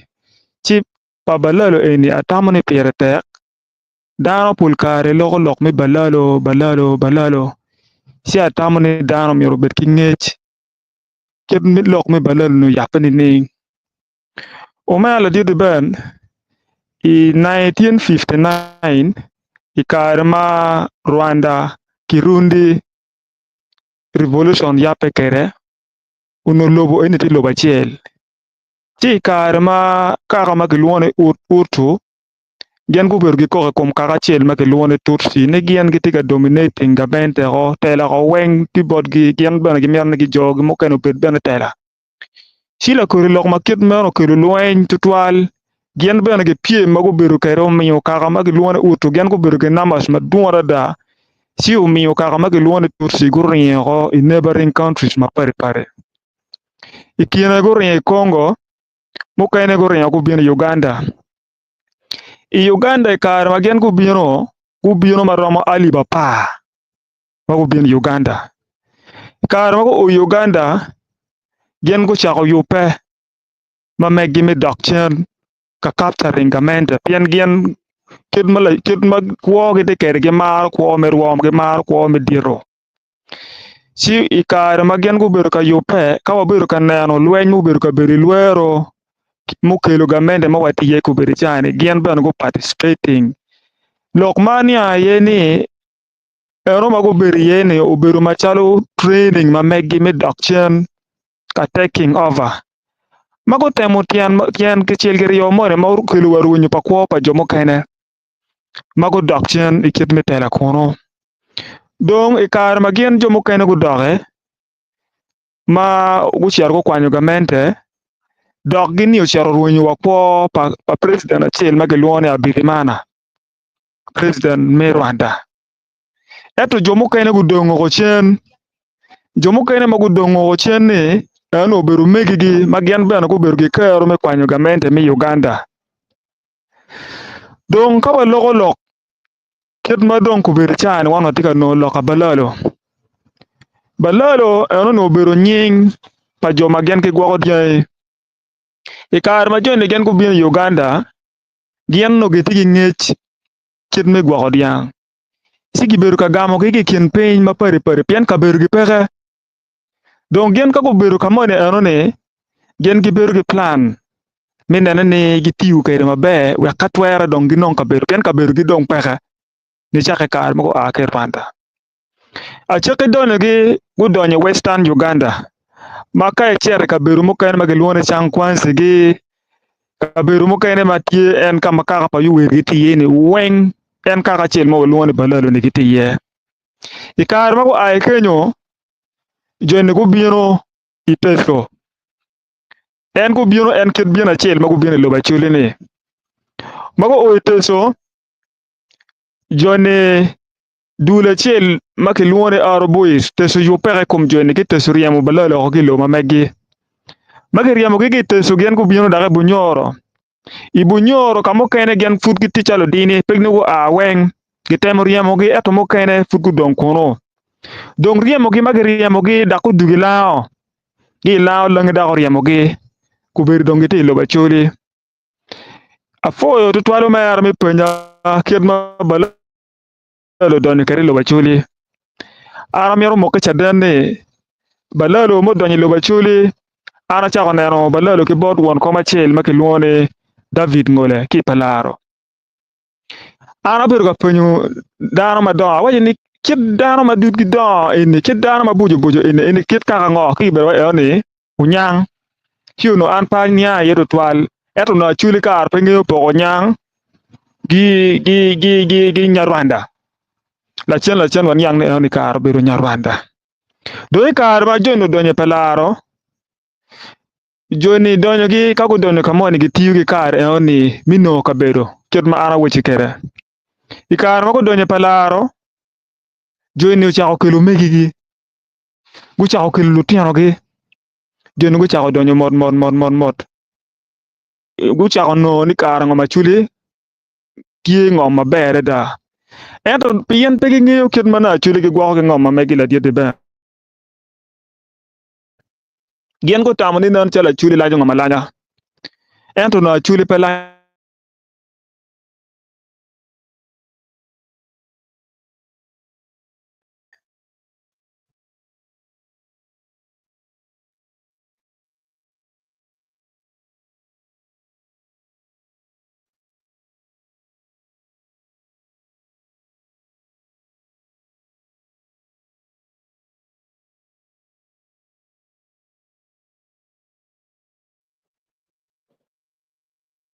D: Ci pa balalo eni atamo ni pire tek, dano pol kare loko lok me balalo, balalo, balalo ci atamo ni dano myero obed ki ngec kit me lok me balalo-ni oyabbe nining. Omera ladit Ben i 1959 i kare ma Rwanda Kirundi revolution yabbe kwede onongo lobo eni tye lobo acel ci i kare ma kaka ma kilwongo ni Hutu gin gubedo gikok i kom kaka acel ma kilwongo ni Tutsi ni gin gitye ka dominating gamente o tela o weng tye botgi gin bene gimito ni jogi mukene obed bene tela ci lakodi lok ma kit meno okelo lweny tutwal gin bene gipyem ma gubedo kwede omiyo kaka ma kilwongo ni Hutu gin gubedo ki numbers madwong adada ci omiyo kaka ma kilwongo ni Tutsi guringo oko i neighboring countries mapadipadi. I kine guringo i Congo, mukene guringo gubino i Uganda. I Uganda i kare ma gin gubino, gubino ma romo alip apar ma gubino i Uganda. I kare ma guo i Uganda, gin gucako yubbe ma meggi me dok cen ka capturing gamente pien gin kit ma kwogi tye kwede gimaro kwo me rwom gimaro kwo me dito. Ci i kare ma gin gubedo ka yubbe, ka wabedo ka neno lweny mubedo ka bedo i Lwero mukelo gamente ma watye iye kobedo i caa-ni, gin bene gu participating. Lok ma aniang aye ni eno ma gubedo iye-ni obedo macalo training ma meggi me dok cen ka taking over ma gutemo tyen kicel kiryo moni ma okelo wa rwenyo pa kwo pa jo mukene. ma gudok cen i kit me tela kunu. Dong i kare ma gin jo mukene gudoke ma gucito gukwanyo gamente dok gin-ni ocito orwenyo wa kwo pa preciden acel ma kilwongo ni Abirimana preciden me Rwanda. Ento jo mukene gudong woko cen, jo mukene ma gudong woko cen-ni eno obedo omegigi ma gin bene gubedo ki kero me kwanyo gamente me Uganda. Dong ka waloko lok kit ma dong kobedo i caa-ni wan watye ka nongo lok pa balalo. Balalo enoni obedo nying pa jo ma gin gigwoko dyangi. I kare ma joni gin gubino i Uganda gin onongo gitye ki ngec kit me gwoko dyang ci gibedo ka gamogi ki i kin piny mapadi padi pien kabedogi peke. Dong gin ka gubedo ka moni enoni, gin gibedo ki plan me nene ni gitiyo kwede maber wek ka twere dong ginong kabedo pien kabedogi dong peke nicakke i kare ma gua ki i Rwanda. Acakki donyogi gudonyo i Western Uganda ma ka icito i kabedo mukene ma gilwongo ni Cangkwanzi-gi, kabedo mukene ma tye en ka ma kaka pa Yoweri gitye iye-ni weng en kaka acel ma walwongo ni Balalo-ni gitye iye. I kare ma gua i kenyo, joni gubino i Teco. En gubino en kit bino acel ma gubino i lobo Acholi-ni. Ma guo i Teco, joni dul acel ma kilwongo ni Aro Boys, Teco yub peke i kom joni ki Teco ryemo balal woko ki i lobo ma meggi. Ma kiryemogi ki i Teco gin gubino dok i Bunyoro. I Bunyoro ka mukene gin pud gitye calo dini pe nongo gua weng gitemo ryemogi ento mukene pud gudong kunu. Dong ryemogi ma giryemogi dok gudugo i lango ki i lango langi dok oryemogi gubedo dong gitye i lobo Acholi. Apwoyo tutwal omera me penya kit ma Balalo odonyo kwede i lobo Acholi. An amito moko ki caden ni Balalo ma odonyo i lobo Acholi an acako neno Balalo ki bot won kom acel ma kilwongo ni David Ngole ki i Palaro. An abedo ka penyo dano madongo awaco ni kit dano ma dudgi dongo eni kit dano maboco boco eni eni kit kaka ngo ki bedo eno ni onyang ci onongo an pe aniang iye tutwal ento onongo acwali kare pe ngeyo poko onyang gi Nyarwanda lacen lacen waniang ni enoni kare obedo Nyarwanda dong i kare ma joni odonyo i Palaro joni donyogi ka gudonyo ka moni gitiyo ki kare enoni me nongo kabedo kit ma an awaci kwede i kare ma gudonyo i Palaro joni ocako kelo omegigi gucako kelo lutinogi joni gucako donyo mot mot mot mot mot gucako nongo ni kare ngom acwali tye ngom maber adada ento pien pe gingeyo kit ma nongo acwali gigwoko ki ngom ma megi ladit-ti bene gin gutamo ni nen calo acwali lanyo ngom alanya ento onongo acwali pe lanyo.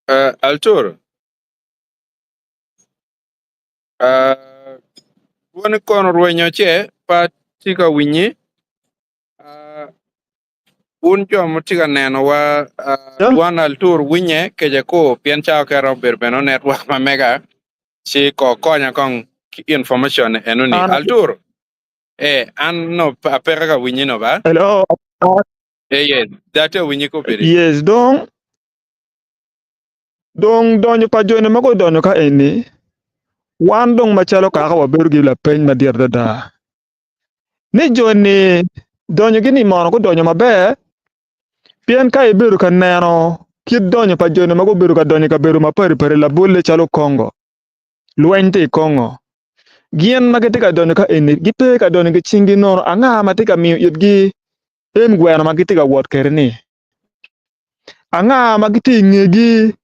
A: Uh, Altur, uh, dwoni kono rwenyo ce pa tye ka winyi. Uh, wun jo ma tye ka nenowa, uh,
D: Yeah.
A: dwan Altur winye keje ko pien cawa kere obedo bene network ma mega ci ko konya kong ki information enoni.
D: An
A: Altur, eh, an no apeka ka winyi no ba?
D: hello.
A: Eh, yes, date winyi ko bedi.
D: Yes, dong dong donyo pa joni ma gudonyo ka eni, wan dong macalo kaka wabedo ki lapeny madit adada. Ni joni donyogi ni mono gudonyo maber, pien ka ibedo ka neno kit donyo pa joni ma gubedo ka donyo i kabedo mapadi padi labolle calo Congo, lweny tye i Congo. Gin ma gitye ka donyo ka eni gipe ka donyo ki cinggi nono, anga ma tye ka miyo itgi em gweno ma gitye ka wot kwede-ni? Anga ma gitye i ngegi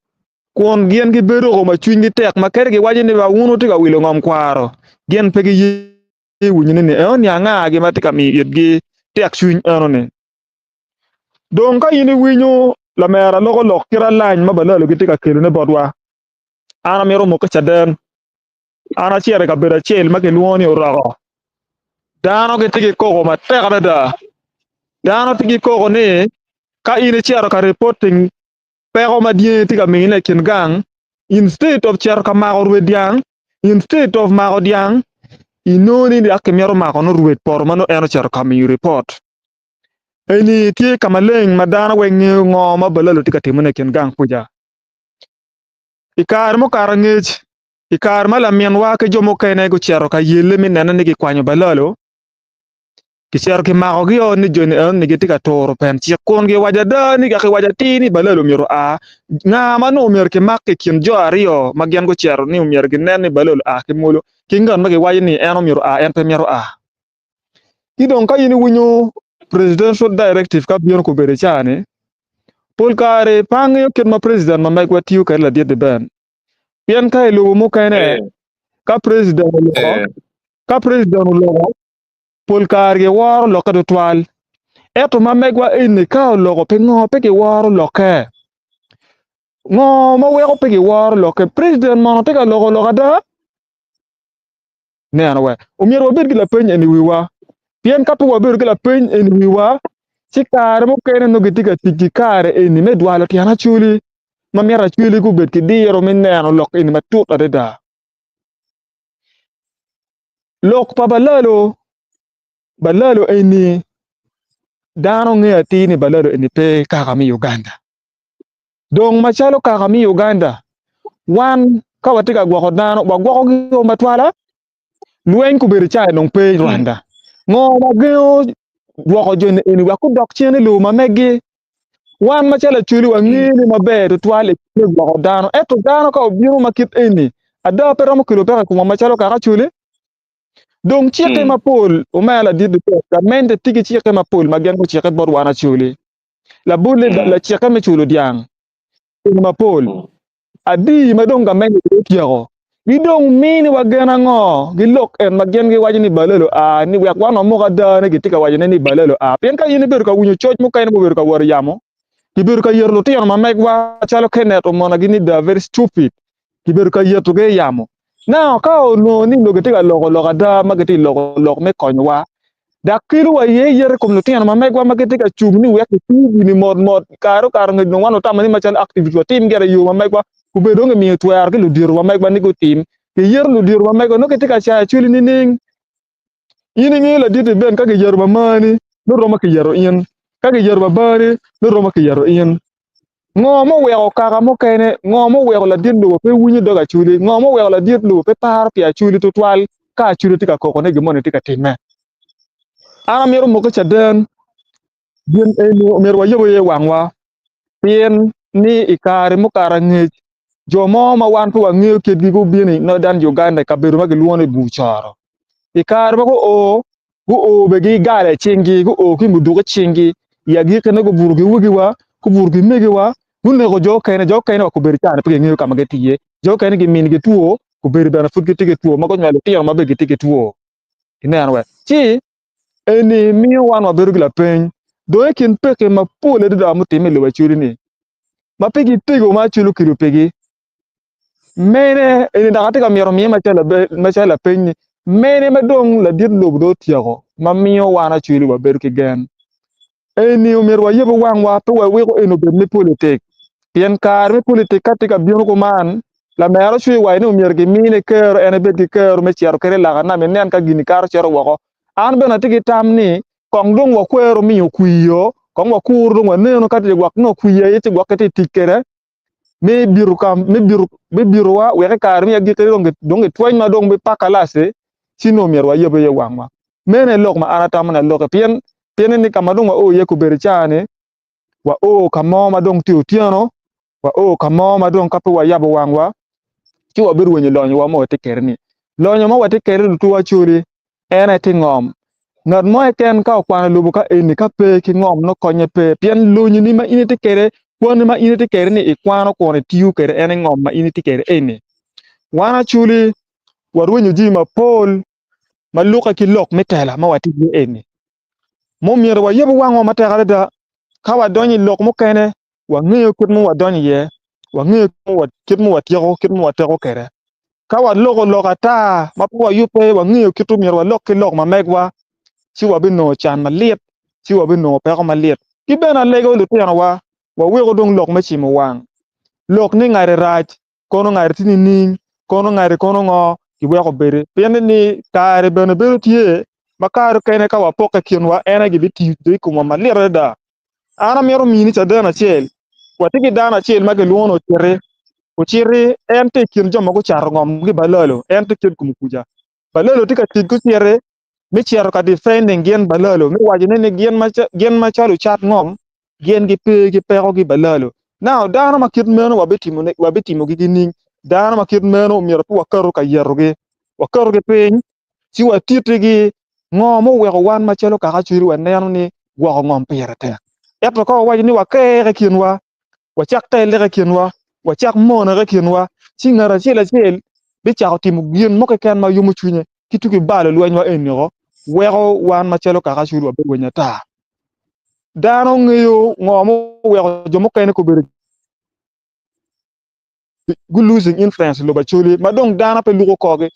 D: kun gin gibedo woko ma cwinygi tek ma kadi giwaco ni ba wun wutye ka wilo ngom kwaro, gin pe giye winyone ni enoni angagi ma tye ka miyo itgi tekcwiny enoni? Dong ka in iwinyo lamera loko lok kit alany ma balalo gitye ka kelone botwa, an amito mokke caden. An acito i kabedo acel ma kilwongo ni Oroko. Dano gitye ki koko matek adada. Dano tye ki koko ni ka in icito ka reporting peko ma dyangi tye ka mine i kin gang, instead of cito ka mako rwed dyang, instead of mako dyang, inongo ni dok kimito mako nongo rwed poto ma nongo en ocito ka miyo report. Eni tye ka maleng ma dano weng ngeyo ngo ma balalo tye ka timone i kin gang kuca. I kare mukato angec, i kare ma laminwa ki jo mukene gucito ka yelle me nene ni kikwanyo balalo, kicito kimakogi-o ni joni enoni gitye ka turo pen cik kun giwaco ada ni dok kiwaco atir ni balalo myero oa. Nga ma nongo myero kimak i kin jo aryo ma gin gucito ni myero ginen ni balalo oa ki mwolo ki ngat ma giwaco ni en myero oa en pe mito a? Ci dong ka in iwinyo presidential directive ka bino kobedo i caa-ni, pol kare pe angeyo kit ma president ma megwa tiyo kwede ladit-ti Ben. Pien ka i lobo mukene,
A: Eh,
D: ka president oloko,
A: eh,
D: ka president oloko, pol kare giworo lokke tutwal. Ento ma megwa eni ka oloko pingo pe giworo lokke? Ngo ma weko pe giworo lokke? President mono tye ka loko lok ada? Neno we, omyero wabed ki lapeny eni i wiwa, pien ka pe wabedo ki lapeny eni i wiwa, ci kare mukene nongo gitye ka tic ki kare eni me dwalo tyen acwali ma mito acwali gubed ki diro me neno lok eni matut adada. Lok pa balalo, balalo eni dano ngeyo atir ni balalo eni pe kaka me Uganda. Dong macalo kaka me Uganda, wan ka watye ka gwoko dano, wagwokogi o matwala. Lweny kobedo cai dong pe i Rwanda. Ngo ma gengo gwoko joni eni wek gudok cen i lobo ma meggi? Wan macalo Acholi wangene maber tutwal i me gwoko dano, ento dano ka obino ma kit eni, ada pe romo kelo peko i komwa macalo kaka Acholi? Dong cikke mapol, omera ladit Duterte, gamente tye ki cikke mapol ma gin gucikke bot wan Acholi. Labolle, lacikke me culo dyang kine mapol adi ma dong gamente dong otyeko, gidong miniwa gen ango? Gilok en ma gin giwaco ni balelo a ni wek wan wamok ada ni gitye ka wacone ni balelo a. Pien ka in ibedo ka winyo coc mukene mubedo ka wot i yamo, kibedo ka yeto lutino ma megwa calo Kenneth omonagi ni they are very stupid. Kibedo ka yetogi i yamo. Now, ka onongo ni onongo gitye ka loko lok ada ma gitye ka loko lok me konyowa, dok kelo wa iye yet i kom lutino ma megwa ma gitye ka cung ni wek giti gini mot mot, kare okato ngec dong wan watamo ni macalo activist watim gire i yo ma megwa, obedo dong gimiyo twero ki ludito ma megwa ni gutim. Giyeto ludito ma megwa nongo gitye ka cayo acwali nining? In ingeyo ladit-ti ben ka giyeto mamani nongo romo kiyeto in, ka giyeto babani nongo romo kiyeto in. Ngo ma oweko kaka mukene, ngo ma oweko ladit lobo pe winyo dog Acholi, ngo ma oweko ladit lobo pe paro pi Acholi tutwal ka Acholi tye ka koko ni gin moni tye ka timme? An amito mokke caden, gin eni omyero wayub iye wangwa pien ni i kare mukato angec jo mo ma wan pe wangeyo kitgi gubino i Northern Uganda i kabedo ma gilwongo ni Bur Coro. I kare ma guo, guo bene ki gala i cinggi, guo ki muduku i cinggi, i agikkine gubuto ki wegiwa, gubuto ki megiwa, guneko jo okene, jo okene wa kobedo caa-ni pe gingeyo ka ma gitye iye, jo okene giminigi two, kobedo bene pud gitye ki two, ma gunywalo lutino ma bene gitye ki two. Ineno we? Ci eni miyo wan wabedo ki lapeny dong i kin pekki mapol adada mutimme i lobo Acholi-ni, ma pe gitego ma Acholi okelo pigi, mene eni dok atye ka mito miye macalo lapeny ni mene ma dong ladit lobo dong otyeko ma miyo wan Acholi wabedo ki gen? Eni omyero wayabo wangwa pe waweko eni obed me politik pien kare me politik ka tye ka bino kuman lamera ocwe waco ni omyero gimine kero en ebed ki kero me cito kede i laka nam inen ka gini kato cito woko. An bene atye ki tam ni kong dong wakwero miyo kwir-o kong wakuru dong wanenu ka tye gwok nongo kwir aye ci gwokke tye tic kwede me bito ka me bito me bitowa wek i kare me agikki dong dong gitweny ma dong bipakalaci ci nongo myero wayab iye wangwa. Meno aye lok ma an atamo ni aloki pien pien ni ka ma dong wao iye kobedo i caa-ni wao ka mo ma dong tye otyeno wao ka mo ma dong ka pe wayabo wangwa ci wabirwenyo lonyowa ma watye kwede-ni. Lonyo ma watye kwede lutuwa Acholi en aye tye ngom. Ngat mo keken ka okwano lobo ka eni ka pe ki ngom nongo konye pe pien lonyoni ma in itye kwede, kwanni ma in itye kwede ni ikwano kun itiyo kwede en aye ngom ma in itye kwede eni. Wan Acholi warwenyo jami mapol ma lukke ki lok me tela ma watye iye eni. Mumyero wayub wangwa matek adada ka wadonyo i lok mukene wangeyo kit ma wadonyo iye, wangeyo kit ma watyeko, kit ma wateko kwede. Ka waloko lok ata ma pe wayubbe, wangeyo kit ma myero walok ki lok ma megwa, ci wabinongo can malit, ci wabinongo peko malit. Ki bene alego lutinowa, waweko dong lok me cimo wang, lok ni ngati rac, kono ngati tye nining, kono ngati kono ngo, giweko bedo. Pien ni kare bene bedo tye ma kare okene ka wapokke i kinwa en aye gibitiyo i komwa malit adada. An amito mini caden acel. Watye ki dano acel ma kilwongo ni Ociti. Ociti en tye i kin jo ma gucato ngom ki Balalo, en tye kit kom kuca. Balalo tye ka tic ki Ociti me cito ka defending gin Balalo, me wacone ni gin macalo lucat ngom gin gipe ki peko ki Balalo. Now dano ma kit meno wabitimogi nining? Dano ma kit meno myero pe waketo ka yetogi, waketogi piny ci watitigi ngo muweko wan macalo kaka Acholi waneno ni gwoko ngom pire tek. Ento ka wawaco ni waker i kinwa, wacak telle i kinwa, wacak mone i kinwa, ci ngat acel acel bicako timo gin mo keken ma yomo cwinye ki tuki balo lwenywa eni woko, weko wan macalo kaka Acholi wabedo rweny ata. Dano ngeyo ngo muweko jo mukene gubedo gu losing influence i lobo Acholi ma dong dano pe luko korgi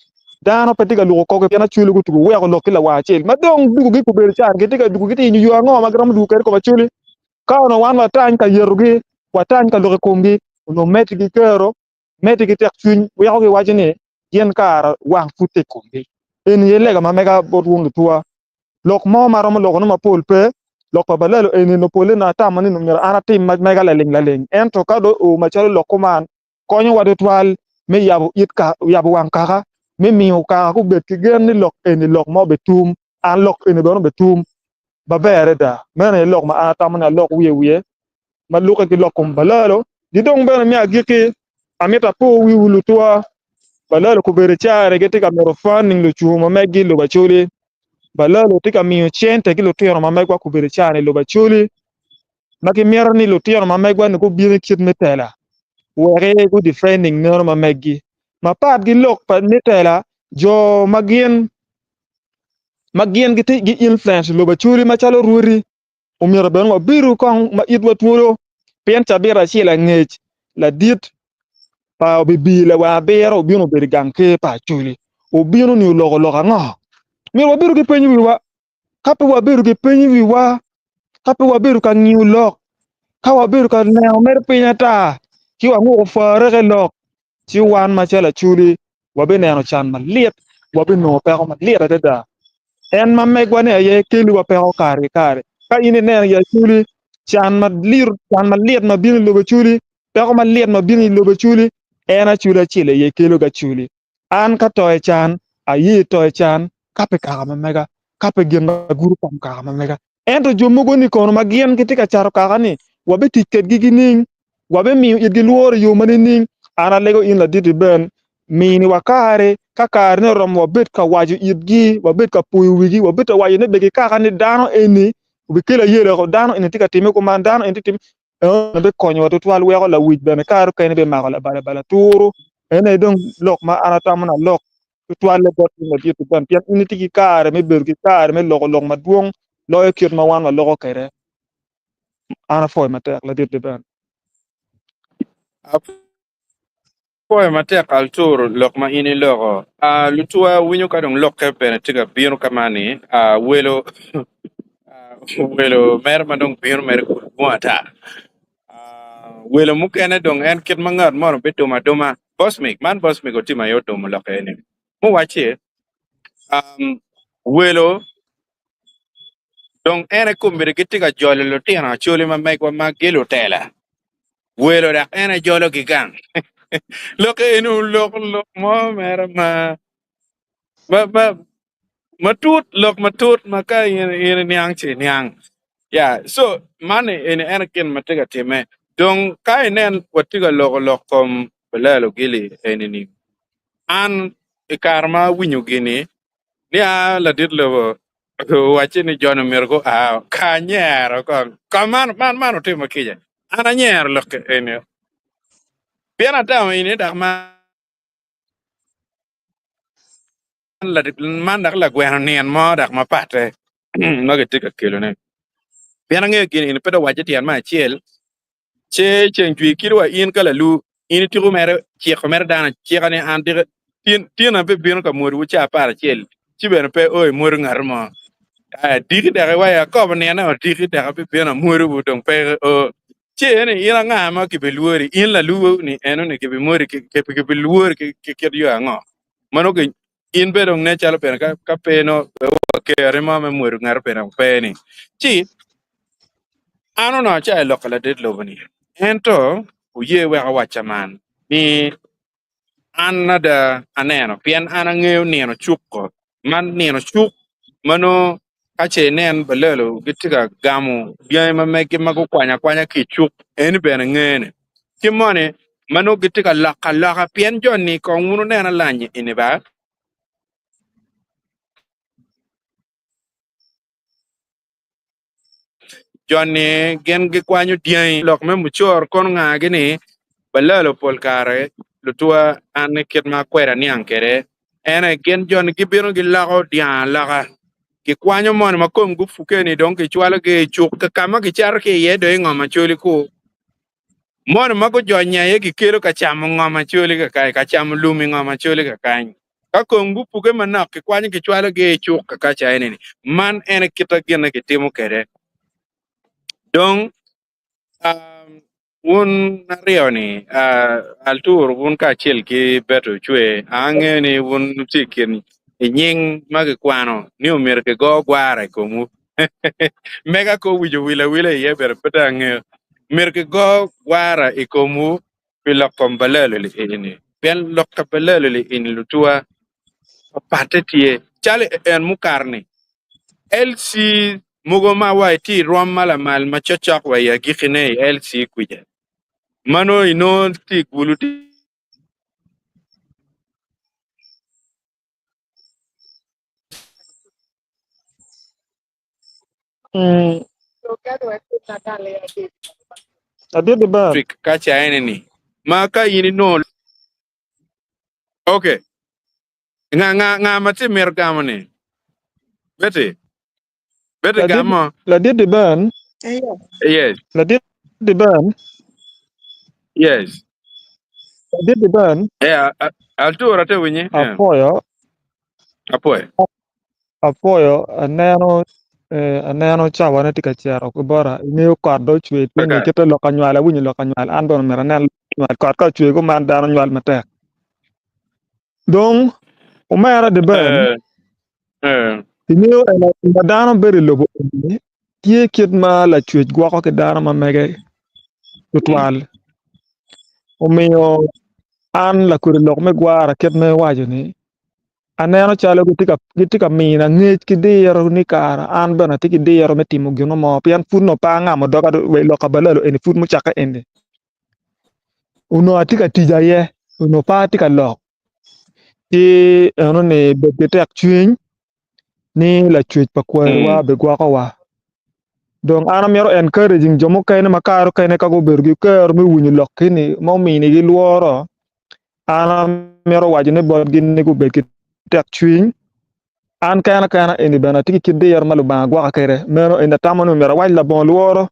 D: dano pe tye ka luko korgi pien Acholi gutugo weko lok ki lawang acel ma dong dugo gi gubedo can gitye ka dugo gitye yenyo yo ango ma giromo dugo kwede i kom Acholi ka onongo wan watany ka yetogi watany ka lok i komgi onongo medigi kero medigi tek cwiny weko giwaco ni gin kara wang pud tye i komgi eni aye lega ma mega bot wun lutuwa Lok mo ma aromo lokone mapol pe, lok pa balalo eni onongo polle onongo atamo ni myero an atim ma mega laling laling, ento ka dong oo macalo lok kuman, konyowa tutwal me yabo it ka, yabo wang kaka, me miyo kaka gubed ki gen ni lok eni lok ma obitum, an lok eni bene obitum maber adada. Meno aye lok ma an atamo ni alok wiye wiye ma lukke ki lok kom balalo. Ki dong bene me agikki, amito apo wiwu lutwa, balalo kobedo care gitye ka mito funding lucungu ma meggi i lobo Acholi. Balalo tye ka miyo cente ki lutino ma megwa kobedo care i lobo Acholi ma gimito ni lutino ma megwa ni gubin i kit me tela wek gu defending neno ma meggi. Mapat ki lok pa me tela, jo ma gin ma gin gitye gi influence i lobo Acholi macalo rwodi Omyero bene wabedu kong ma itwa twolo, pien cabit acel angec, ladit pa obibi lawang abiro obino obedo i gang ker pa Acholi. Obino ni oloko lok ango? Myero wabedu ki peny i wiwa. Ka pe wabedo ki peny i wiwa, ka pe wabedo ka ngiyo lok, ka wabedo ka neno mere piny ata, ci wanguko pware ki lok, ci wan macalo Acholi wabineno can malit, wabinongo peko malit adada. En ma megwa-ni aye keliwa peko kare ki kare. Ka in ineno i Acholi, can malit, can malit ma bino i lobo Acholi, peko malit ma bino i lobo Acholi, en Acholi acel aye kelo ki Acholi. An ka to i can, aye to i can ka pi kaka ma mega, ka pi gin ma gudo kom kaka ma mega. Ento jo mogo-ni kono ma gin gitye ka cato kaka-ni, wabitic kedgi gining? Wabimiyo itgi lworo i yo ma nining? An alego in ladit-ti Ben, miniwa kare, ka karene oromo wabed ka waco itgi, wabed ka poyo wigi, wabed ka waco ni bed kikaka ni dano eni obikelo ayela woko, dano eni tye ka timme kuman, dano eni tye ka timme Eno bikonyowa tutwal weko lawic bene kare okene bimako labalabala turu. En aye dong lok ma an atamo ni alok tutwalle bot in ladit Ben pien in itye ki kare me bedo ki kare me loko lok madwong loyo kit ma wan waloko kwede. An apwoyo matek ladit Ben.
A: Apwoyo matek Altur lok ma in iloko. Ah, lutuwa winyo ka dong lokke bene tye ka bino ka man ni, ah, welo ah, welo mere ma dong bino mere kul dwong ata. Ah, welo mukene dong en kit ma ngat mono bidumo aduma. Bosmic, man Bosmic otimo aye odumo lokke eni. Muwacci, um, welo dong en aye kombeddi gitye ka jolo lutino Acholi ma megwa ma gilutela. Welo dok en aye jologi gang. Lok eni olok lok mo mere ma ma ma matut lok matut ma ka in in iniang ci iniang. Ya, so man eni en gin ma tye ka timme. Dong ka inen watye ka loko lok kom Balalo Gili eni ni an. I kare ma awinyo gini, ni a ladit lobo owacce ni jo-ni myero gua, ka anyero kong, ka man, man, man otimo kica. An anyero lok eni, pien atamo ini dok man man dok lagweno nino mo dok mapatte ma gitye ka kelone. Pien angeyo gin eni pe dong owacce tyen me acel, Ce ceng jwi kit wa in ka lalu, in itiko mere ciko mere dano acika ni an tika tin tin abibino ka mwodowu ca 11 ci bene pe o imwodo ngat mo. Aya diki dok iwaco akobo nine odiki dok abibino amwodowu dong pe o. Ce eni in anga ma kibilwori in lalu ni eno ni kibimwodi kibilwori ki kit yo ango? Mano in bene dong nen calo bene ka pe no kerri mo me mwodo ngat bene pe ni. Ci An onongo acayo lok ka ladit lobo-ni, ento oye wek awacca man, ni an ada aneno, pien an angeyo nino cuk-ko, man nino cuk ma nongo ka ce inen balelo gitye ka gamo dyangi ma megi ma gukwanyo akwanya ki i cuk, eni bene ngene. Ki moni ma nongo gitye ka loko aloka, pien jo-ni kong wun wunen alany eni ba. Jo-ni gin gikwanyo dyangi lok me mucoro kono ngagi ni balalo pol kare lutwa an ni kit ma akweda niang kwede en aye gin jo-ni gibino giloko dyang aloka gikwanyo moni ma komgi opuke ni dong gicwalogi i cuk ka ma gicato ki iye dong i ngom acholi ku. Moni ma gujony aye gikelo ka camo ngom acholi kakany, ka camo lum i ngom acholi kakany. Ka kong gupuke manok, kikwanyo kicwalogi i cuk kakaca eni-ni. Man en aye kit ma ginne gitimo kwede. Dong, um, wun aryo-ni, uh, Altur wun kacel ki Beto Ocwe, angeyo ni wun wutye i kin i nying ma kikwano ni omyero kigo gwara i komwu. Mega ka owic owil awila iye bene pe dong angeyo. Myero kigo gwara i komwu pi lok kom balalo li eni. Pien lok ka balalo li eni lutuwa papatte tye. Calo en mukato-ni, LC mogo ma wa itye i rwom ma lamal ma cokcok wa i agikkine i LC kwica, ma nongo inongo tye i Gulu
D: Mm. Adit ber.
A: District ka ca ene ni ma ka in inongo okay nga nga nga ma tye mito gamo ni Betty Betty
D: Ladit
A: gamo
D: ladit Ben.
A: yes
D: Ladit Ben.
A: yes
D: Ladit Ben.
A: yeah altura te winyi yeah
D: Apwoyo
A: apwoyo
D: Apwoyo aneno eh, aneno cawane tye ka cito ki bota ingeyo kot dong ocwe tye ni
A: Kaka.
D: kite lok anywal awinyo lok anywal an bene omyero anen lok anywal kot ka ocwe kuman dano nywal matek dong omera de ben
A: Eh, eh,
D: ingeyo eno ma dano bedo i lobo eni tye kit ma lacwec gwoko ki dano ma mege tutwal omiyo an lakwede lok me gwara kit ma iwaco ni Aneno calo gitye ka mina ngec ki diro ni kara an bene atye ki diro me timo gin mo pien pud onongo pe angamo doga wa i lok pa balalo eni pud mucakke eni onongo atye ka tic aye onongo pe atye ka lok ci enoni bed ki tek cwiny ni lacwec pa kwariwa bigwokowa dong an amito encouraging jo mukene ma kare mukene ka gubedo ki kero me winyo lokki ni ma ominigi lworo An amito wacone botgi ni gubed ki tekcwiny. An kena kena eni bene atye ki kit diro ma Lubanga gwoka kwede. Meno eni atamo ni myero awac labongo lworo.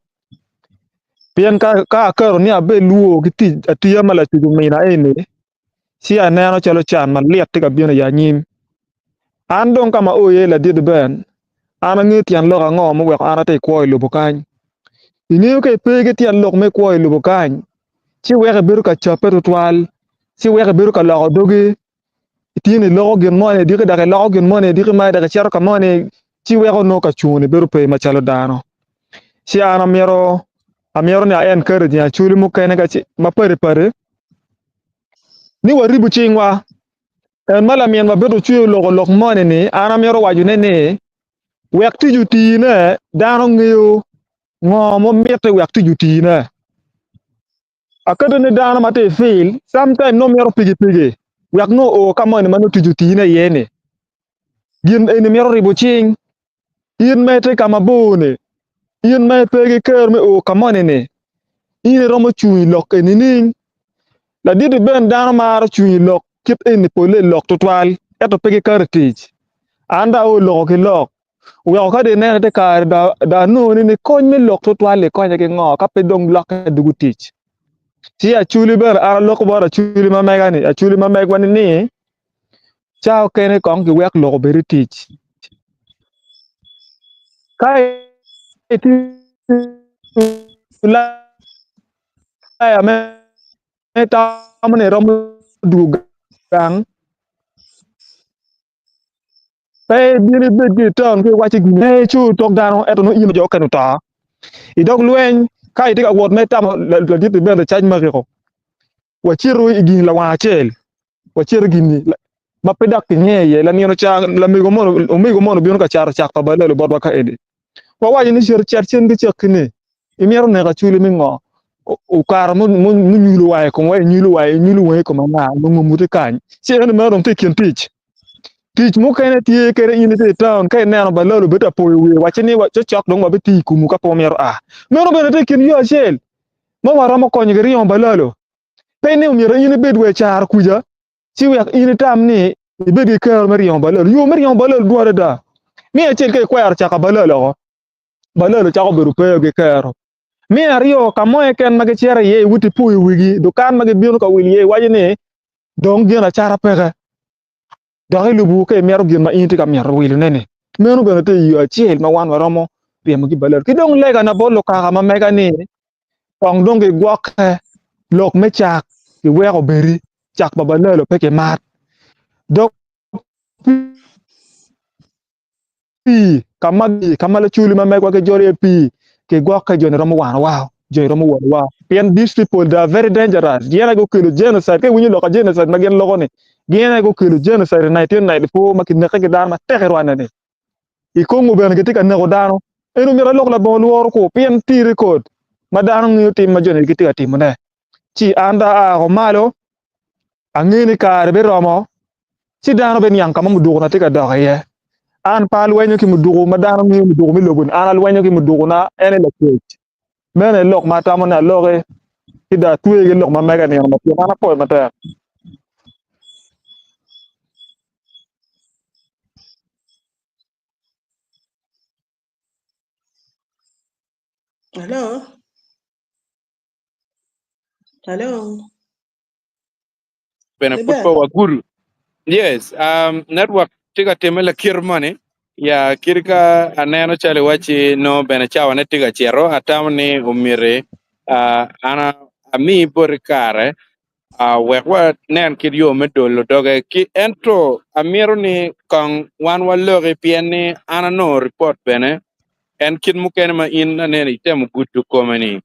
D: Pien ka, ka aketo ni abed lwor ki tic atiya ma Lacwec omina eni, ci aneno calo can malit tye ka bino i anyim. An dong ka ma ao iye ladit Ben, an angeyo tyen lok ango muweko an atye ka kwo i lobo kany. Ingeyo ka ipe ki tyen lok me kwo i lobo kany, ci weko ibedo ka cabbe tutwal, ci weko ibedo ka loko dogi, itye ni iloko gin moni diki dok iloko gin moni diki ma dok icito ka moni, ci weko nongo ka cungoni bedo pe macalo dano. Ci an amito amito ni a encourage acholi mukene ma padi padi ni waribu cingwa. En ma lamin ma bedo ocweyo oloko lok moni ni an amito wacone ni wek tic otine dano ngeyo ngo ma mitte wek tic otine. Aketo ni dano ma tye i field sometime nongo mito pikipiki. Wek nongo oo ka moni ma nongo tic otine iye-ni. Gin eni mito ribo cing. In ma itye ka mabor-ni, in ma ipe ki kero me o ka moni-ni, in iromo cung i lok eni nining? Ladit-ti bene dano maro cung i lok kit eni polle i lok tutwal, ento pe gikato i tic. An dong ao loko ki lok, oweko ka dong ineno ite kare dong anongo ni kony me lok tutwal-li konye ki ngo ka pe dong lokke dwogo tic. Ci Acholi bene an aloko bot Acholi ma mega-ni, Acholi ma megwa-ni ni, Ca okene kong giwek lok obed i tic. Ka itye Ulaya me itamo ni iromo dwogo gang, pe ibin ibed ki i taun ka iwaco gin me ico tok dano ento nongo in jo okene oto. I dog lweny ka itye ka wot ma itamo ladit-ti bene cac makiko. Wacito i gin lawang acel, wacito i gin ma pe dok kinge iye. Lanino ca lamego mo omego mo obino ka cato cak pa balalo botwa ka eni. Wawaco ni cito cet cen ki cakki-ni, imito neko acwali me ngo? Okato munyulo wa i komwa, inyulo wa inyulo wangi i kom anga nongo muti kany. Ci eno meno dong tye i kin tic. Tic mukene tye kede in itye i taun ka ineno balalo bedo ka poyo wiye wacci ni cokcok dong wabitiyo i komwu ka pe wamito a. Meno bene tye i kin yo acel. ma waromo konyo ki ringo balalo. Pe ni omyero in ibed wa i caro kuca ci wek in itam ni ibed ki kero me ringo balalo. Yo me ringo balalo dwong adada. Me acel ka ikwero cako balalo oko, balalo cako bedo pe ki kero. Me aryo, ka mo keken ma gicito iye iwoti ipoyo wigi, dukan ma gibino ka wil iye iwaco ni dong gin acata peke. Dok ilubu ka imito gin ma in itye ka mito wilone-ni. Meno bene tye yo acel ma wan waromo ryemo ki balalo. Ki dong legana bot lukaka ma mega ni, kong dong gigwokke lok me cak giwek obedi, cak pa balalo pe kimat. Dok pii ka ma ka ma lacoli ma megwa gijolo iye pii kigwokke joni romo wano wao joni romo wolo wao pien these people they are very dangerous gin aye gukelo genocide ka iwinyo lok a genocide ma gin loko ni gin aye gukelo genocide i 1994 ma kineke ki dano matek i Rwanda ni i Congo bene gitye ka neko dano eno myero alok labongo lworo ku pien tye record ma dano ngeyo tim ma joni gitye ka timone ci an dong aako malo angeyo ni kare biromo ci dano biniang ka ma mudukuna tye ka dok iye. An pe alwenyo ki muduku ma dano ngeyo muduku me lobo-ni, an alwenyo ki mudukuna, en aye lacwec. Meno aye lok ma atamo ni aloki, ci dong atwe ki lok ma mega i nino ma tyen. An apwoyo matek.
C: Hello? Hello?
A: Bene pud pe wagudo. Yes, um, network tye ka timme lakit moni. Ya, kit ka aneno calo iwacci no bene cawane tye ka cito, atamo ni omiti uh, an ami boti kare uh, wek wanen kit yo me dolo doge. Ki, ento amito ni kong wan waloki pien ni an anongo report bene en kit mukene ma in aneno itemo gudo kome ni.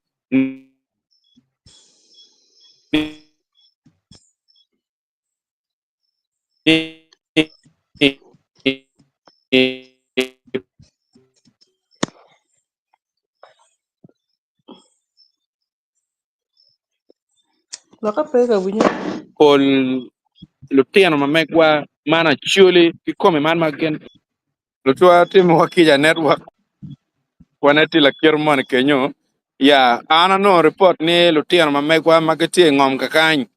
C: Lokke pe ka winyo.
A: Pol lutino ma megwa man Acholi kikome man ma gin Lutwa timowa kica network wane tye lakit moni kenyo ya an anongo report ni lutino ma megwa ma gitye i ngom kakany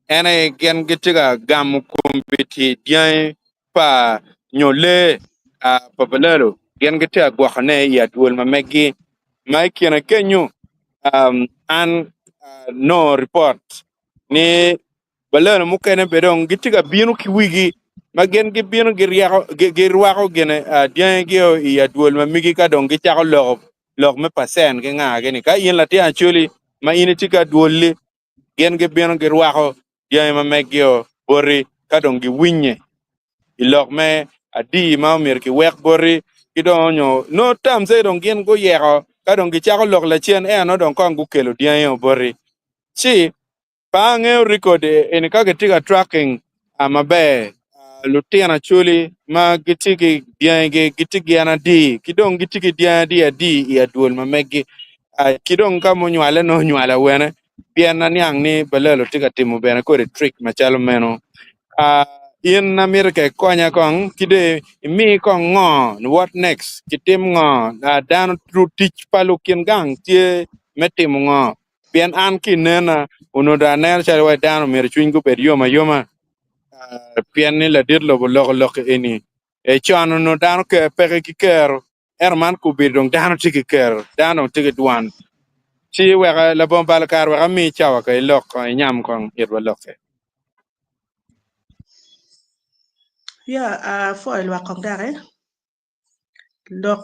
A: en aye gin gitye ka gamo kombiti dyangi pa nyo lee pa balalo gin gitye ka gwokone i adwol ma meggi ma i kine kenyo an anongo report ni Baleno mukene bene dong gitye ka bino ki wigi ma gin gibino giryeko girwako gine dyangigi-o i adwol ma migi ka dong gicako loko lok me pacen ki ngagi-ni. Ka in latin Acholi ma in itye ki adwol-li, gin gibino girwako dyangi ma meggi-o boti ka dong giwinye i lok me adi ma omyero kiwek boti ki dong onyo nongo tamce dong gin guyeko ka dong gicako lok lacen ea nongo dong kong gukelo dyangi-o boti ci Pe angeyo record eni ka kitye ka tracking maber lutino Acholi ma gitye ki dyangigi gitye gin adi ki dong gitye ki dyangi adi adi i adwol ma meggi ki dong ka munywale nongo onywalo awene pien aniang ni Balalo tye ka timo bene kodi trick macalo meno. In amito ka ikonya kong ki dong imi kong ngo what next kitim ngo dano tic pa lukin gang tye me timo ngo pien an ki inena onongo dong aneno calo wai dano myero cwinygi obed yom ayoma pien ni ladit lobo oloko lok eni con onongo dano peke ki kero ento man kobedo dong dano tye ki kero dano dong tye ki dwan ci wek labongo balo kare wek ami cawa ka ilok kong inyam kong itwa lokke.
C: Ya apwoyo lwak kong dok lok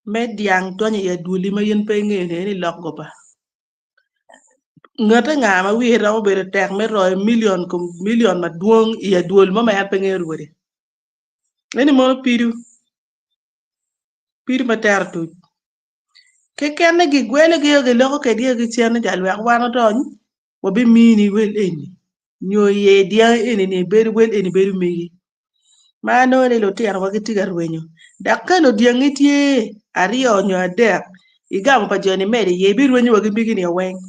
C: me dyang donyo i adwoli ma in pe ingeyo ni eni lok goba. Ngete nga ma wiye romo bedo tek me royo milion kom milion madwong i adwol mo ma en pe ngeyo rwode. Eni mono pido, pido ma tere otuc. Kekene gigwelogi o giloko kedgi o gicen ni jal wek wan odony wabimini wel eni nyo iye dyangi eni ni bedo wel eni bedo megi. Ma anongo ni lutinowa gitye ka rwenyo dok ka nongo dyangi tye aryo nyo adek igamo pa jo ni imedo iye ibirwenyo wa ki megi ni weng.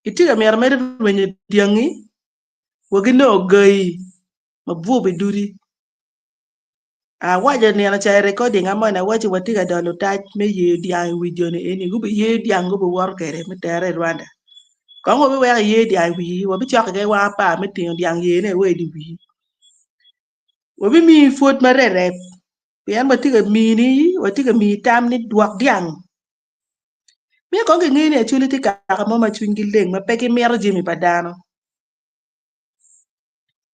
C: Itye ka mito mere rwenyo dyangi wa ginongo gayi mabwub i dudi. Awaco nino ca i recording a moni awaco watye ka dolo tac me yeyo dyang i wi joni eni gubiyeyo dyang gubiwoto kwede me tere i Rwanda. Kong wabiweko iyeyo dyang i wii wabicokke ki wang apar me tingo dyang yeyone wa i dye wii. Wabimiyi pwod ma rerep pien watye ka mini watye ka miyi tam ni dwok dyang. Myero kong kinge ni Acholi tye kaka mo ma cwinygi leng ma pe gimito jami pa dano.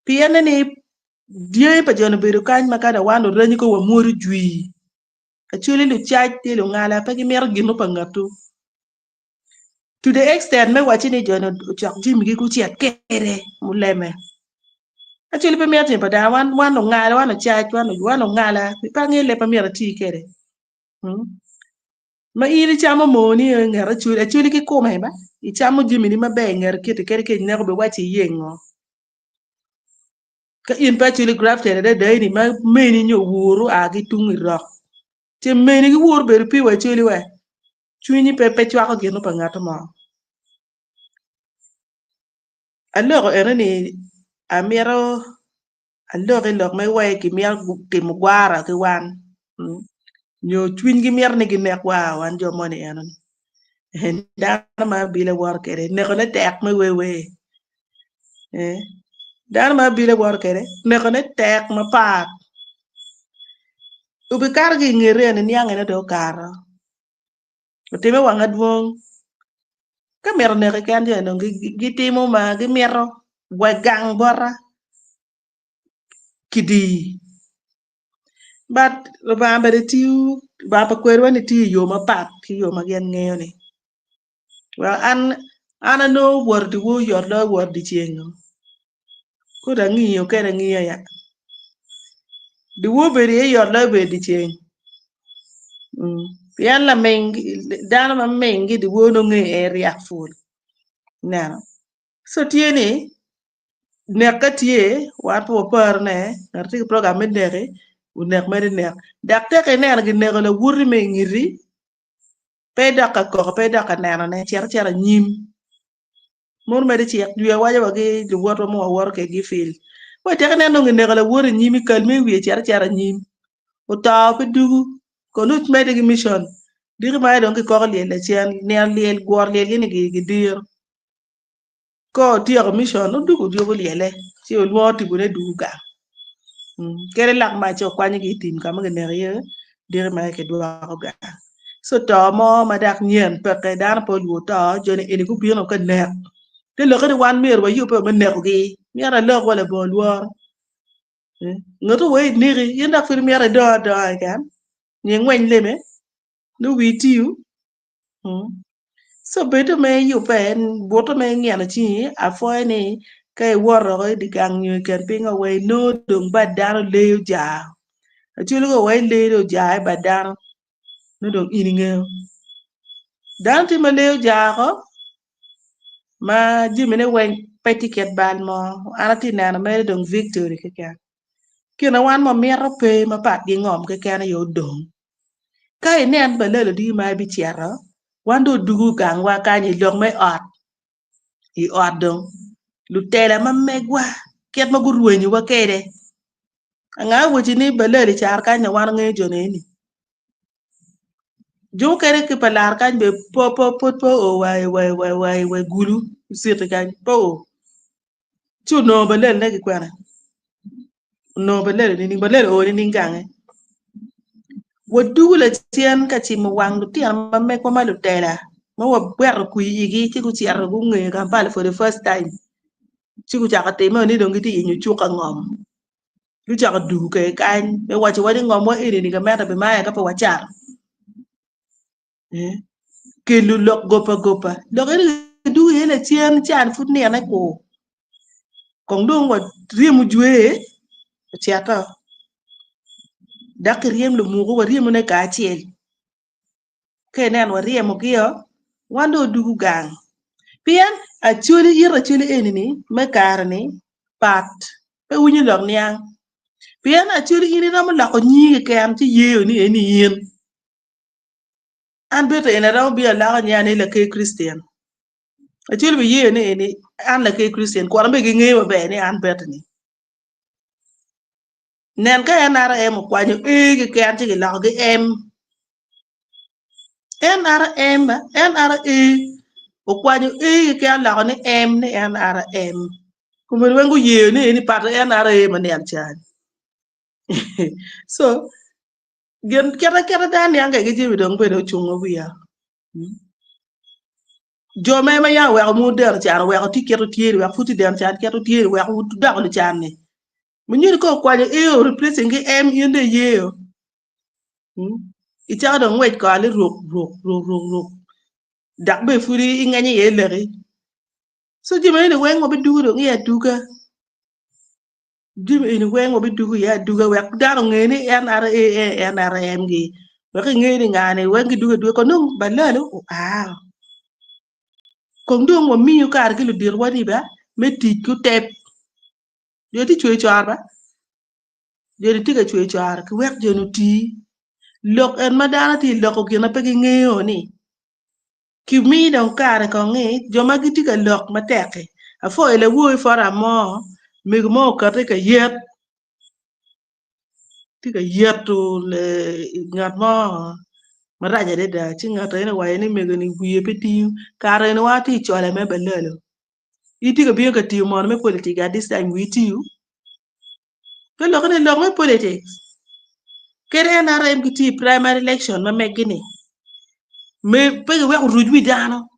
C: Pienne ni dyangi pa jo-ni obedo kany ma ka dong wan orenyo kong wamwodo jwi. Acholi lucac tye lungala pe gimito gin mo pa ngatwu. To the extent me wacci ni jo-ni ocok jamigi gucit kwede muleme. Acholi pe mito jami pa dano wan wan lungala wan lucac wan wan lungala pe angeyo leb ma myero ati kwede. Ma in icamo mooni i nget acholi, acholi kikome ba, icamo jamini maber i nget kiti kadi ka ineko biwacci iye ngo. Ka in pe acholi grafted adada eni ma meni nyo wuru oa ki tung i rok, ce meni ki wuru bedo pi wa acholi we, cwinyi pe pe cwako gin pa ngat mo. Aloko eno ni amito alok i lok me wai gimito timo gwara ki wan nyo cwinygi mito ni ginek wa wan jo moni eno-ni dano ma abila woto kwede nekone tek me wewe dano ma abila woto kwede nekone tek mapat obikato ki i ngete eni niang ene dong okato otime wang adwong ka mito neki keken jo dong gitimo ma gimito wa gang bota kidii but Lubanga bene tiyo Lubanga pa kweriwa ni tiyo i yo mapat ki yo ma gin ngeyo ni wek an an anongo wot dyewor yot loyo wot dyeceng kodi angiyo kede angiya ya dyewor bedo iye yot loyo bedo dyeceng pien laming dano ma ming ki dyewor nongo ngeyo en ryek pul ineno co tye ni nek ka tye wan pe waparo ne ngat tye ki program me neki onek mere nek dok teke ineno kineko lawoti me ingeti pe idok ka koko pe idok ka nenone cit acita anyim Mono mere cik jwi awaca wa ki luwotwa ma wawoto kwedgi i field. Wa tek ineno dong kineko lawoti i nyimi kal me wiye cit acita anyim. Oto pe dugu kono omedde ki mission diki ma dong kikoko lyel lacen nino lyel gworo lyel gini gidiro. Ka otyeko mission odugo ojuko lyele ci olwongo tipone dugu gang. Kadi lak mac ci okwanyo ki i tim ka ma kineko iye diki ma kidwoko gang. Co to mo ma dok nyen peke dano pe olwor to joni eni gubino ka nek te lokke ni wan myero wayubbe me nekogi myero alok wa labongo lworo ngat owee ineki in dok pud imito idong adonga keken nyo ingweny leme nongo wii tiyo. Co bedo me yubbe buto me ngino cingi apwoyo ni ka iwoto i dye gang nyo i kin piny wa inongo dong bad dano leyo jar acwali ka wa ileyo dong ojar i bad dano nongo dong in ingeyo dano tye ma leyo jar oko ma jamine weng pe tye kit bal mo an atye ka neno mere dong victory keken kine wan wamito pe mapat ki ngom keken aye odong. Ka inen balalo diki ma ibicito, wan dong odugu gangwa kany i lok me ot, i ot dong. Lutela ma megwa kit ma gurwenyowa kwede. Anga owaci ni balali car kany na wan wangeyo jo ni eni. Jo mukene ki pa lar kany bene po po pud pe oo wa wa wa wa wa i gulu city kany pe oo. Ci onongo balali ne kikwene? Onongo balali nining? Balali oo nining gange? Wadugo lacen ka cimo wang lutino ma megwa ma lutela ma wabweto kwir igi ci gucito gungeyo Kampala for the first time ci gucako time ni dong gitye yenyo cuk ka ngom. Gucako dugo kwede kany me wacowa ni ngomwa eni-ni gamente bimayo ka pe wacato. Kelo lok goba goba lok eni gidwogo iye lacen can pud nine kur kong dong waryemo jwe ocito dok kiryem lumuku waryemone kacel ka ineno waryemogio wan dong odwogo gang pien acholi it acholi eni-ni me kare-ni pat pe winyo lok niang pien acholi in iromo loko nyingi keken ci yeyo ni eni in. An bene eni aromo bino aloko nya ni laker Krictian. Acel biyeyo ni eni an laker Krictian kwona bene gingeyo maber ni an betini. Nen ka NRM okwanyo A keken ci giloko ki M. NRM, NRA okwanyo A keken oloko ni M ni NRM. Kombeddi weng guyeyo ni eni pat NRA ma nino ca-ni. So Gin kite kite dano niang kwede ki jami dong bene ocungo wiya. Jo me ma yam oweko mu deno can oweko tye kit tye ni wek pud tye deno can kit tye ni wek wudoko lucan ni. Munyini ka okwanyo A o replacing ki M in dong iyeyo. Icako dong ngwec kore ruk ruk ruk ruk ruk dok bene pud ingenyo iye leki. So jami eni weng wabidugo dong iye aduga. Jami eni weng wabidugo iye aduga wek dano onge ni NRA NRM gi wek inge ni nga ni weng gidugo aduga kong dong balalo oa kong dong wamiyo kare ki luditowa ni ba me tic guteb jo tye cweyo coro ba jo ni tye ka cweyo coro ki wek jo ni oti lok en ma dano tye loko gin ma pe gingeyo ni Kimi dong kare kong ni jo ma gitye ka lok matek-ki. Apwoyo lawor i forum mo, mego mo okati ka yet, tye ka yeto ngat mo marac adada ci ngat eni owaco ni mego-ni wiye pe tiyo kare eni wa tye i cola me balalo in itye ka bino ka tiyo mono me politic at this time wii tiyo. Pe lok ni lok me politics kadi NRM gitye i primary election ma meggi ni me pe giweko oruc wi dano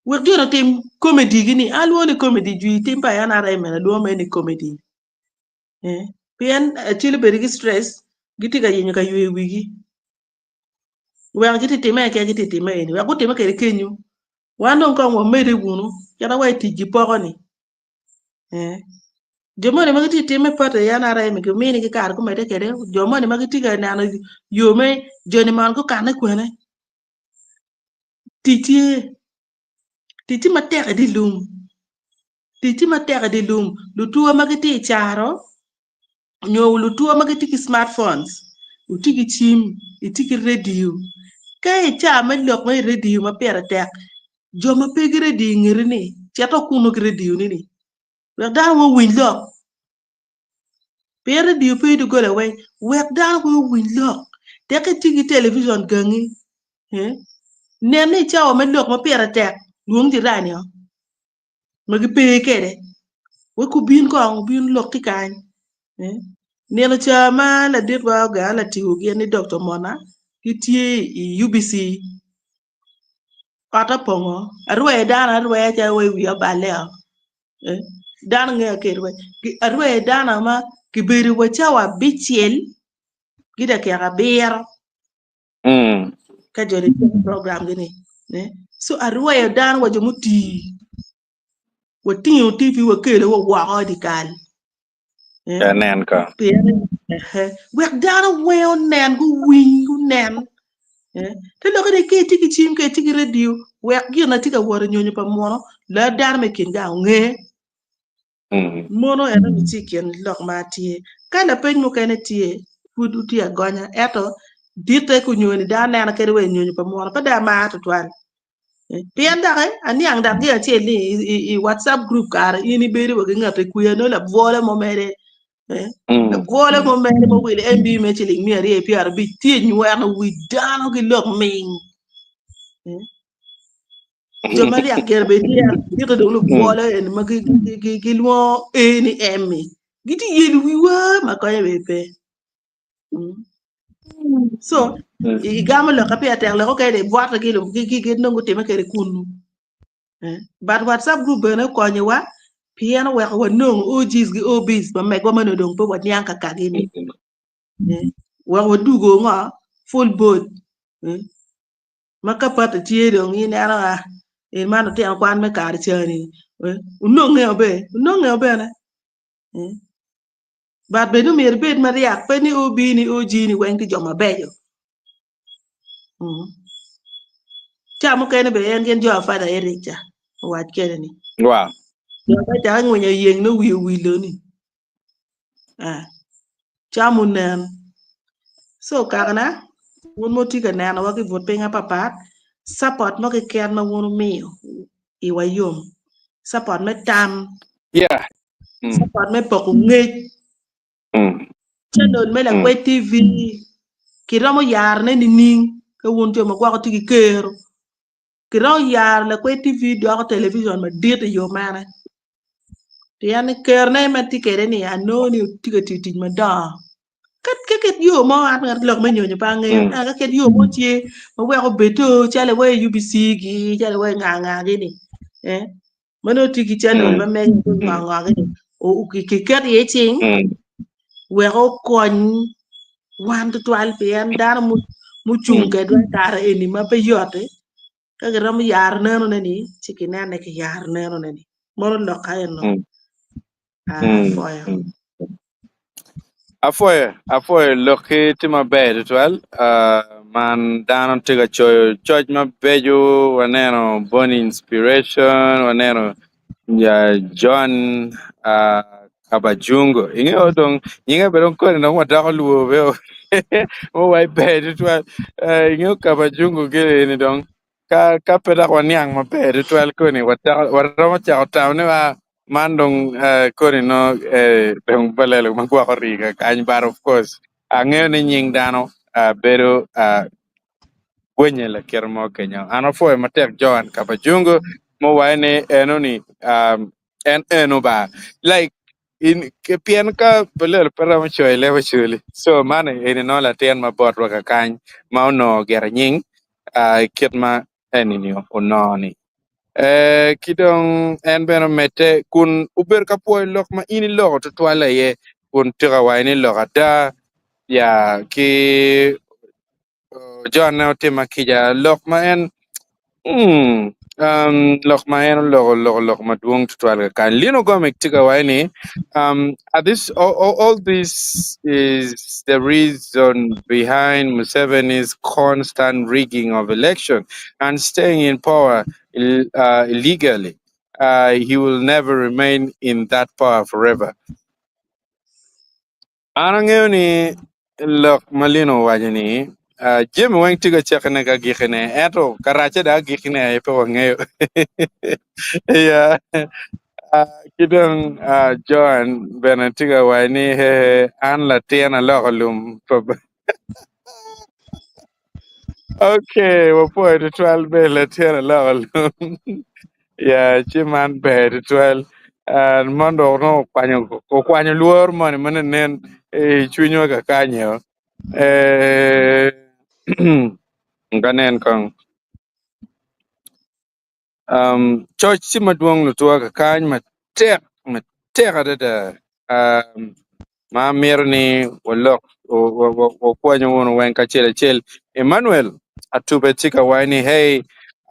C: wek joni otim comedy gi ni an alwongo ni comedy jwi tim pa NRM eni alwongo mere ni comedy eh pien acel obedo ki stress gitye ka yenyo ka yweyo wigi wek gitye time keken gitye time eni wek gutime kwede kenyo wan dong kong wamede wunu kit wa i tic gipoko ni Jo moni ma gitye ka timme pati i NRM giminigi kare gumedde kwede, jo moni ma gitye ka neno yo me joni mono gukanne kwene tic tye, tic tye matek i dye lum, tic tye matek i dye lum lutwa ma gitye i caro nyo lutwa ma gitye ki smartphones wutye ki cim itye ki redio ka i ca me lok ma i redio ma pire tek jo ma pe ki redio i ngeti ni cito kunu ki redio ni ni wek dano weng owiny lok pien redio pe i doggola weng wek dano weng owiny lok tek itye ki television gangi nen ni i cawa me lok ma pire tek lwong jirani o ma gipe kwede wek obin kong obin olok ki kany nino ca ma laditwa oga latingo gin ni Dokta Mona gitye i UBC ot opongo arweyo dano arweya calo wai wiya obale o dano ngeya kede arweyo dano ma kibedo wa cawa abicel ki dakika abiro ka joni timo program gi ni so arweyo dano wa jo mutii watingo TV wakelo wa woko i dyekal
A: Nen ka.
C: Wek dano weng onen guwiny gunen te lokke ni ka itye ki cim ka itye ki radio wek gin na tye ka wot i nyonyo pa muno la dano me kin gang onge. Mono enoni tye i kin lok ma tye. Ka lapeny mukene tye, pud wutye agonya, ento ditte ki onyoni dano neno kadi wa i nyonyo pa muno pe dong amar tutwal. Pien doki aniang dok gin acel ni i WhatsApp group kare in ibedo wa ki ngat ikwiya nongo labwolo mo mere labwolo mo mere ma owilo MB me ciling 250 tye nyweno wi dano ki lok ming. Jo ma lyak gire bene tye gito dong lubwolo eni ma gilwongo A ni M-mi gitye yelo wiwa ma konye bene pe. So igamo lok pire tek lok okene ibwote ki kit nongo gutime kwede kunu. But WhatsApp group bene okonyowa pien oweko wanongo OGs ki OBs ma megwa ma onongo dong pe waniang kakagi ni. Wek wadugo ngo full board. Ma ka pati tye dong ineno a en man lutino kwan me kare cani ononge be ononge bene. But bene omyero ibed maryek pe ni OB ni OG ni weng tye jo mabeco. Ca mukene bene en gin jo a Father Eric ca owac kede ni.
A: Wow.
C: Jo ma cako ngwinyo yeng nongo wiye owilo ni. Ah. Cam onen. So kakana wun ma wutye ka nenowa ki but piny apapat, support mo keken ma wun wumiyo iwa yom. Support me tam.
A: Yeah.
C: Support me poko ngec. Channel me Lakwed TV kiromo yarone nining ka wun jo ma gwoko tye ki kero? Kiromo yaro Lakwed TV doko television madit i yo mene? Pien ni kerone ma tye kwede ni anongo ni tye ka tiyo tic madongo. Ka kit yo mo an ngat lok me nyonyo pe angeyo ka kit yo mo tye ma weko obedo calo iwaci UBC gi calo iwaci nga nga gi ni ma nongo tye ki channel ma mege ngo ngo gi ni kiket iye cing wek okony wan tutwal pien dano mucung kwedwa i kare eni ma pe yot-ti ka giromo yaro nenone ni ci kinene kiyaro nenone ni mono lok eno apwoyo.
A: Apwoyo, apwoyo lokki tye maber tutwal. Man dano tye ka coyo coc mabeco, waneno Bonny Inspiration, waneno John Kabajungo. Ingeyo dong nyinge bene dong koni dong wadoko lwor bene muwaci ber tutwal. Ingeyo Kabajungo gire ni dong Ka pe dok waniang maber tutwal koni, waromo cako tamo ni man dong koni nongo dong balelo ma gwoko rii kakany but of course angeyo ni nying dano bedo gwenye lakite mo kenyo. An apwoyo matek Joan Kabajungu muwaco ni enoni en eno ba like In, pien ka Belel pe romo coyo i leb Acholi, so man eni nongo latin ma botwa kakany ma onongo gire nying i kit ma eni-ni onongo-ni. Ki dong en bene omedde kun obedo ka pwoyo lok ma in iloko tutwal aye kun tika waco ni lok ada ya ki Jon-ne otima kica lok ma en lok ma en oloko oloko lok madwong tutwal kakany. Lino Gomic tye ka waco ni this, all, all this is the reason behind Museveni's constant rigging of election and staying in power illegally. He will never remain in that power forever. An angeyo ni lok ma Lino owaco ni jami weng tye ka cakone ki agikine ento karacce dong agikine aye pe wangeyo. Ki dong Joan bene tye ka waco ni hehe an latin aloko lum pa Okay, wapwoyo tutwal bene latin aloko lum. Ya, ci man ber tutwal. Ah, mondo onongo okwanyo okwanyo lworo moni ma nen i cwinywa kakanyo. Eh, kanen kong. Um, coc tye madwong lutwa kakany matek matek adada um, ma amito ni walok wakwanyo wunu weng kacel acel. Emmanuel Atube tye ka waco ni hey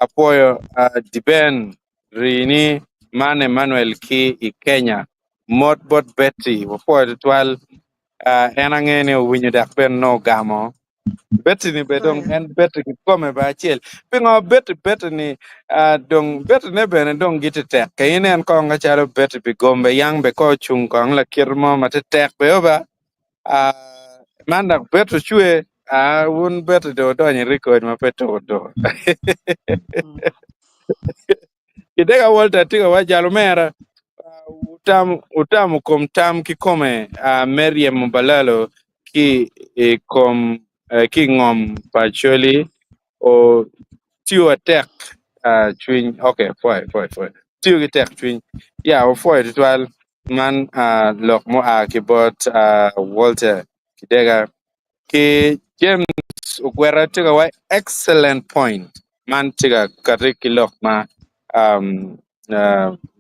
A: apwoyo uh, Diben rini man Emmanuel ki i Kenya mot bot Betty wapwoyo tutwal uh, en ange ni owinyo dok bene nongo ogamo Betty ni be dong en Betty kikome ba acel. Pingo Betty Betty ni ah, dong Betty ne bene dong giti tek. Ka inen kong calo Betty pi gombe yang be ko ocung kong lakit mo ma tek be oba. Ah, man dok Betty ocwe ah, wun Betty dong odonyo i record ma pe tuko tuko. Kidega Walter tye ka waco jalo mera wutam wutamo kom tam kikome me ryemo balalo ki i kom ki i ngom pa Acholi o tiyo atek cwiny ok pwoyo pwoyo pwoyo tiyo ki tek cwiny ya wapwoyo tutwal man lok mua ki bot Walter Kidega ki James Ogweta tye ka waco excellent point man tye ka kati ki lok ma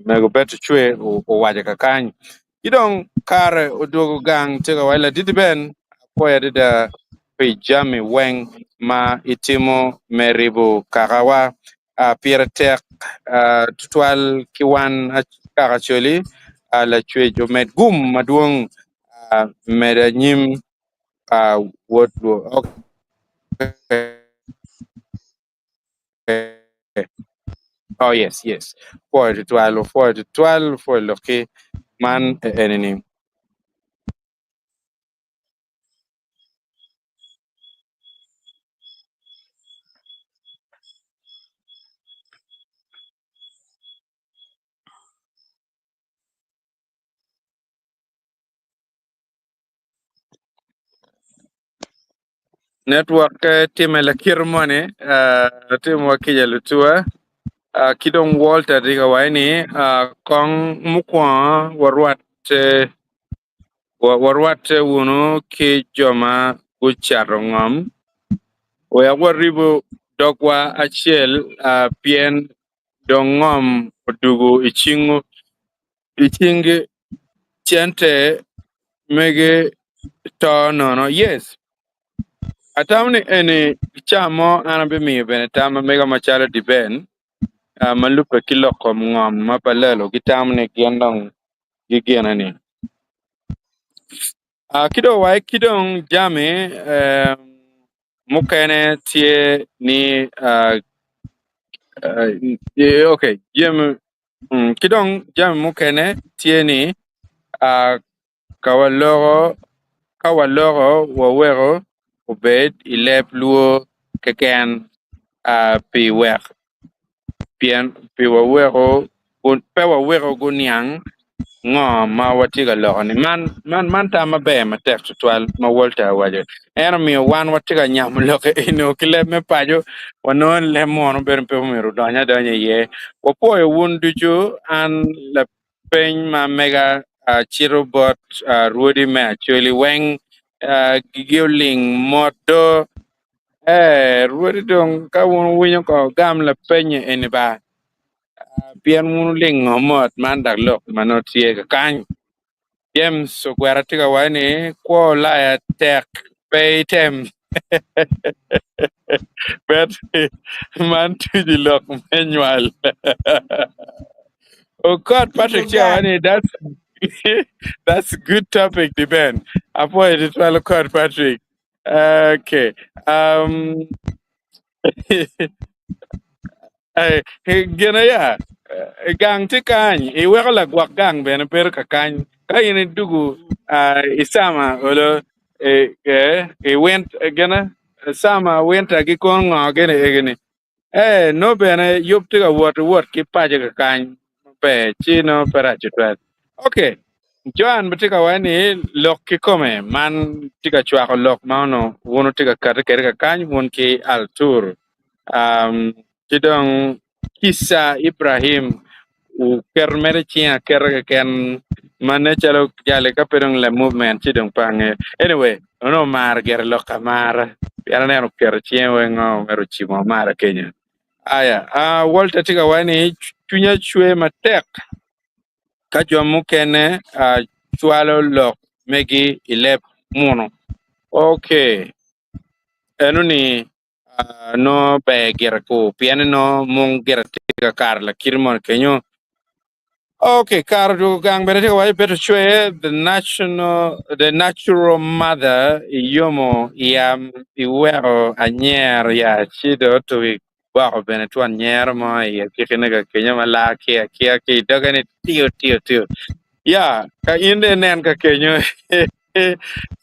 A: mego Betty Cwe owaco kakany. Ki dong kare odwogo gang tye ka waco laditi Ben apwoyo adada pi jami weng ma itimo me ribo kakawa. Pire tek tutwal ki wan kaka Acholi lacwec omed gum madwong med anyim wod luo. Oh yes, yes. Pwoyo tutwal, opwoyo tutwal, opwoyo lokki man eni-ni. Network-ke timme lakit moni, timo wa kica lutuwa ki dong Walter tye ka waco ni kong mukwongo warwatte Warwatte wunu ki jo ma gucato ngom, wek waribu dogwa acel, pien dong ngom odwogo i cinggi, cente mege to nono. Yes, atamo ni eni ca mo an abimiyo bene tam ma mega macalo Diben ma lubbe ki lok kom ngom ma balelo gitamo ni gin dong gigine-ni. Ki dong wa ki dong jami mukene tye ni okay jami ki dong jami mukene tye ni ka waloko ka waloko waweko obed i leb luo keken pi wek pien pi waweko pe waweko guniang ngo ma watye ka loko-ni. Man, man, man tam maber matek tutwal ma Walter owaco. En omiyo wan watye ka nyamo lok eno ki leb me paco, wanongo ni leb munu bedo pe omyero odony adonya iye. Wapwoyo wun ducu, an lapeny ma mega acito bot rwodi me Acholi weng gigi oling mot do. Ee, rwodi dong ka wun wuwinyo ko gam lapenye eni ba, pien wun wulingo mot man dok lok ma nongo tye kakany. James Ogwera tye ka waco ni kwo Ulaya tek pe item. Bet man tuci lok me nywal. Okot Patrick tye ka waco ni that's that's good topic Diben. Apwoyo tutwal Okot Patrick. Okay. Gin aya, gang tye kany, iweko lagwok gang bene bedo kakany. Ka in idwogo i sama olo i gine sama winter gikono ngo gini egini. Ee, nongo bene yub tye ka wot iwot ki paco kakany maber ci nongo pe rac tutwal. Ok, Joan tye ka waco ni lok kikome man tye ka cwako lok ma onongo wun wutye ka kati kwede kakany wun ki Altur. Um, ki dong Kisa Ibrahim oketo mere cinge aketa keken ma nen calo jali ka pe dong le movement ci dong pe angeyo. Anyway, onongo omaro gire lok amara pien aneno oketo cinge weng ngo mere ocimo amara kenyo. Aya, uh, Walter tye ka waco ni cwinya cwer matek ka jo mukene uh, cwalo lok megi i leb muno. Okay, eno ni nongo ber gire kur pien ni nongo mung gire tye ka kato lakite moni kenyo. Ok, kare odwogo gang bene tye ka waco bedo cwer the national the natural mother iyomo yam iweko anyero ya ci dong otugi gwoko bene twon nyero mo i agikine ka kenyo ma laa ki akia ki i doge ni tiyo tiyo tiyo ya ka in dong inen ka kenyo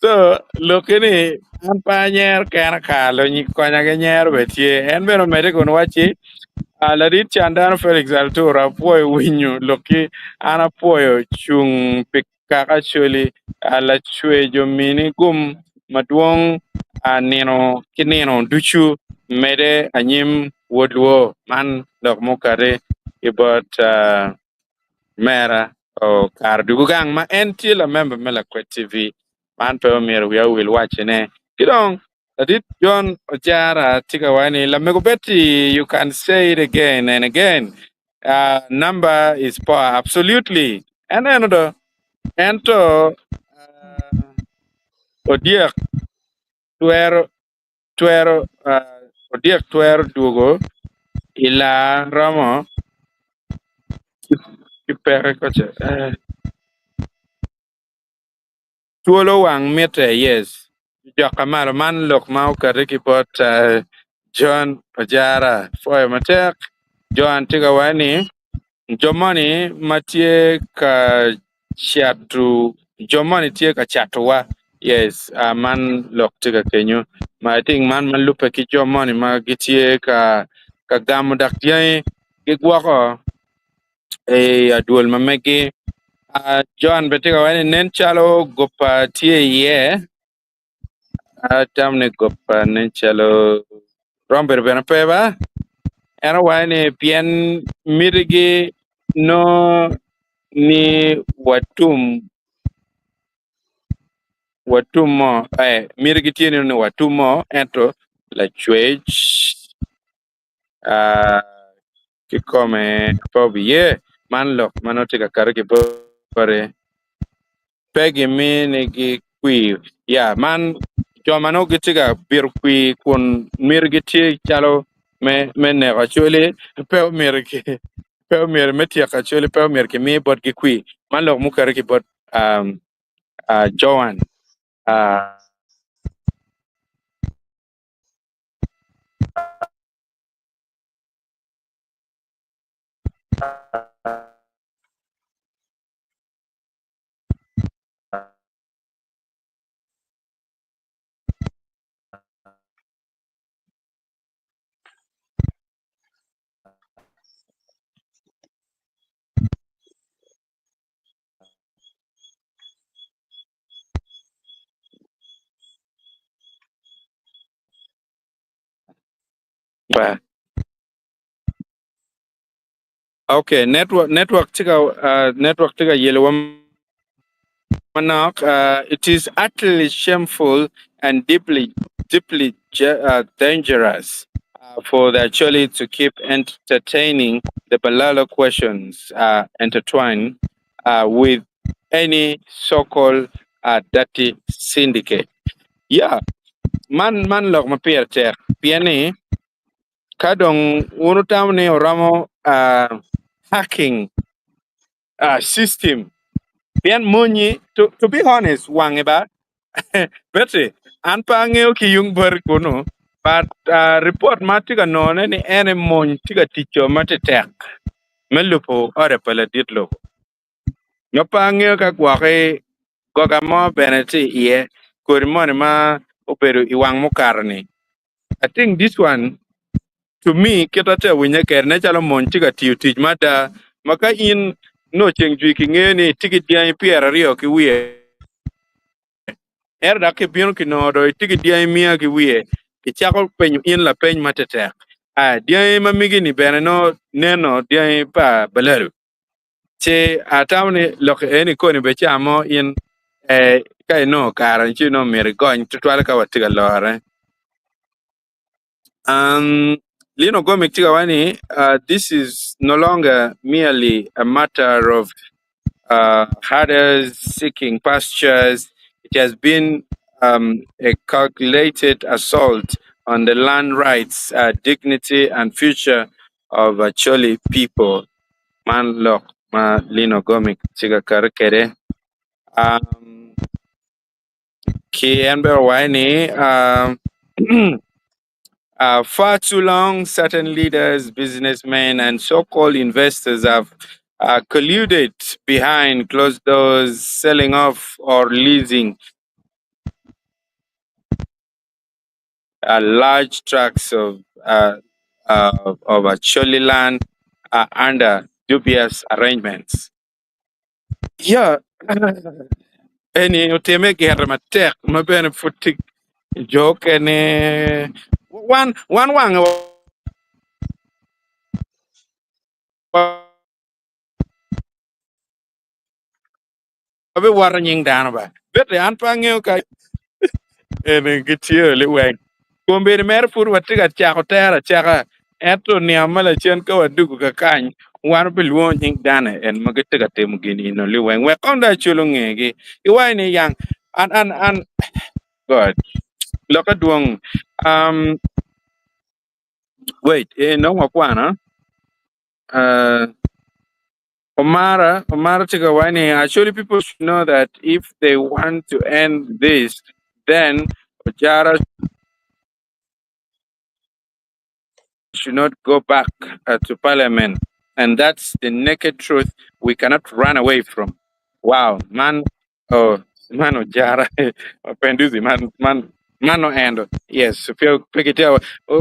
A: so lokki ni an pe anyero kena kar luny konya ki nyero bene tye en bene omedde kun wacci Ah, ladit Candano Felix Altura apwoyo winyo lokki an apwoyo cung pi kaka Acholi ah, lacweco mini gum madwong ah, nino ki nino ducu mede anyim wod luo man lok mukati ki bot ah, mera okaro dugu gang ma en tye lamemba me Lakwed TV Man pe omyero wiya owil wacone. Ki dong, ladit John Ojara tye ka waco ni, Lamego Betty, you can say it again and again. Uh, number is power. Absolutely. En eno do. Ento, uh, odyek twero twero uh, odyek twero dwogo i laa romo ki peke koce. Uh, Twolo wang mitte yes. Jok amalo man lok ma okati ki bot John Ojara pwoyo matek. Joan tye ka waco ni jo moni ma tye ka cato jo moni tye ka catowa yes man lok tye ka kenyo ma I think man ma lubbe ki jo moni ma gitye ka ka gamo dok dyangi gigwoko i adwol ma megi. John bene tye ka waco ni nen calo gopa tye iye, atamo ni gopa nen calo romo bedo bene pe ba, en owaco ni pien mitigi nongo ni watum watum mo eh mitigi tye ni watum mo ento lacwec kikome pe obiye. Man lok ma nongo tye ka kati ki bote pe giminigi kwir. Ya, man jo ma nongo gitye ka bito kwir kun mitigi tye calo me me neko Acholi pe omyero ki pe omyero me tyeko Acholi pe omyero kimi botgi kwir. Man lok mukati ki bot um, Joan. Okay, network network tye ka uh, network tye ka yelowa manok. Uh, it is utterly shameful and deeply deeply uh, dangerous uh, for the Acholi to keep entertaining the Balalo questions uh, intertwined uh, with any so-called uh, dirty syndicate. Yeah, man man lok ma pire tek pien ni ka dong wun wutamo ni wuromo uh, hacking uh, system pien monyi to, to be honest wange ba Betty an pe angeyo ki yung boti kunu but uh, report ma atye ka nongone ni en aye mony tye ka ticco ma tetek me lubo order pa ladit lobo. Ma pe angeyo ka gwoki goga mo bene tye iye kodi moni ma obedo i wang mukato-ni. I think this one to me kit atye ka winye kwede nen calo mony tye ka tiyo tic mada ma ka in nongo ceng jwi kingeyo ni itye ki dyangi pyeraryo ki wiye Ento dok kibino kinongo dong itye ki dyangi miya ki wiye, kicako penyo in lapeny ma tetek. A Dyangi ma megi-ni bene nongo neno dyangi pa balalu. Ci atamo ni lok eni koni bene ca mo in eh, ka inongo kare ci nongo myero igony tutwale ka watye ka lore. Um, Lino Gomic tye ka waco ni uh, this is no longer merely a matter of uh, herders seeking pastures. It has been um, a calculated assault on the land rights, uh, dignity, and future of Acholi people. Man lok ma Lino Gomic tye ka kati kwede. Um, ki en bene owaco ni um, far too long, certain leaders, businessmen, and so-called investors have colluded behind closed doors, selling off or leasing large tracts of of Acholi land under dubious arrangements. Ya, eni otime gire matek ma bene pud tye jo okene wan wan wange wabiwoto nying dano ba bete an pe angeyo ka eni gitye liweng kombeddi mere pud watye ka cako tero acaka ento niang ma lacen ka wadugo kakany wan wabilwongo nying dano en ma gitye ka timo gin eno liweng wek kong dong acul ongegi iwaco ni yang an an an God lokke dwong um, wait eh, nongo wakwano uh, Omara, Omara tye ka waco ni actually people should know that if they want to end this then Ojara should not go back uh, to parliament and that's the naked truth we cannot run away from. Wow, man oh man Ojara Penduzi man man man oendo yes pe pe kitye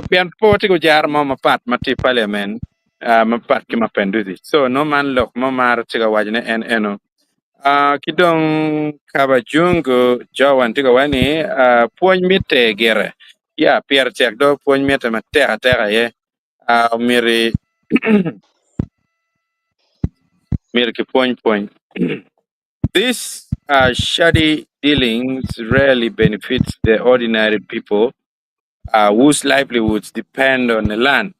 A: pien pe watye ki Ojara mo mapat ma tye i parliament uh, mapat ki Mapenduzi so no man lok mo mar tye ka waco ne en eno uh, ki dong Kabajungu Jowan tye ka waco ni uh, pwony mitte gire ya pire tek do pwony mitte matek ateka aye uh, myero myero kipwony pwony These uh, shady dealings rarely benefit the ordinary people uh, whose livelihoods depend on the land.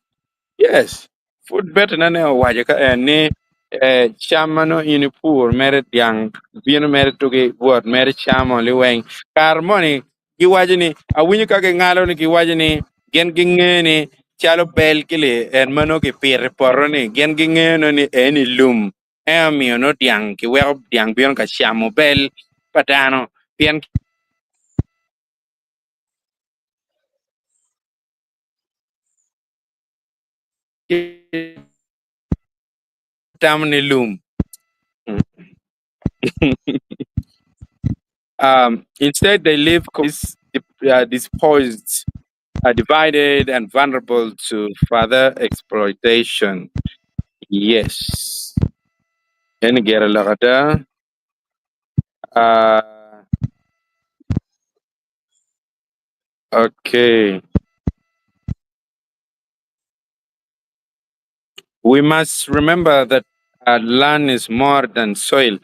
A: Yes, pud bete na ne owaco ka en ni eh, cam ma nongo in ipur mere dyang bino mere tuki wot mere camo liweng kare moni giwaco ni awinyo ka gingalo ni giwaco ni gin gingeyo ni calo bel kili en ma nongo kipito i poto ni gin gingeyo nongo ni eni lum En omiyo nongo dyang kiweko dyang bino ka camo bel pa dano pien gitamo ni lum. Um, instead, they live disposed, divided, and vulnerable to further exploitation. Yes. En gire lok ada. Uh, okay. We must remember that uh, land is more than soil.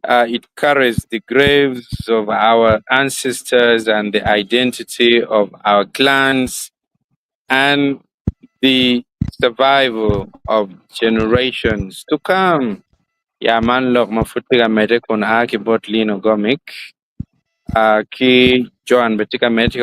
A: It carries the graves of our ancestors and the identity of our clans and the survival of generations to come. Ya man lok ma pud tye ka medde kun a ki bot Lino Gomic uh, ki Joan bene tye ka medde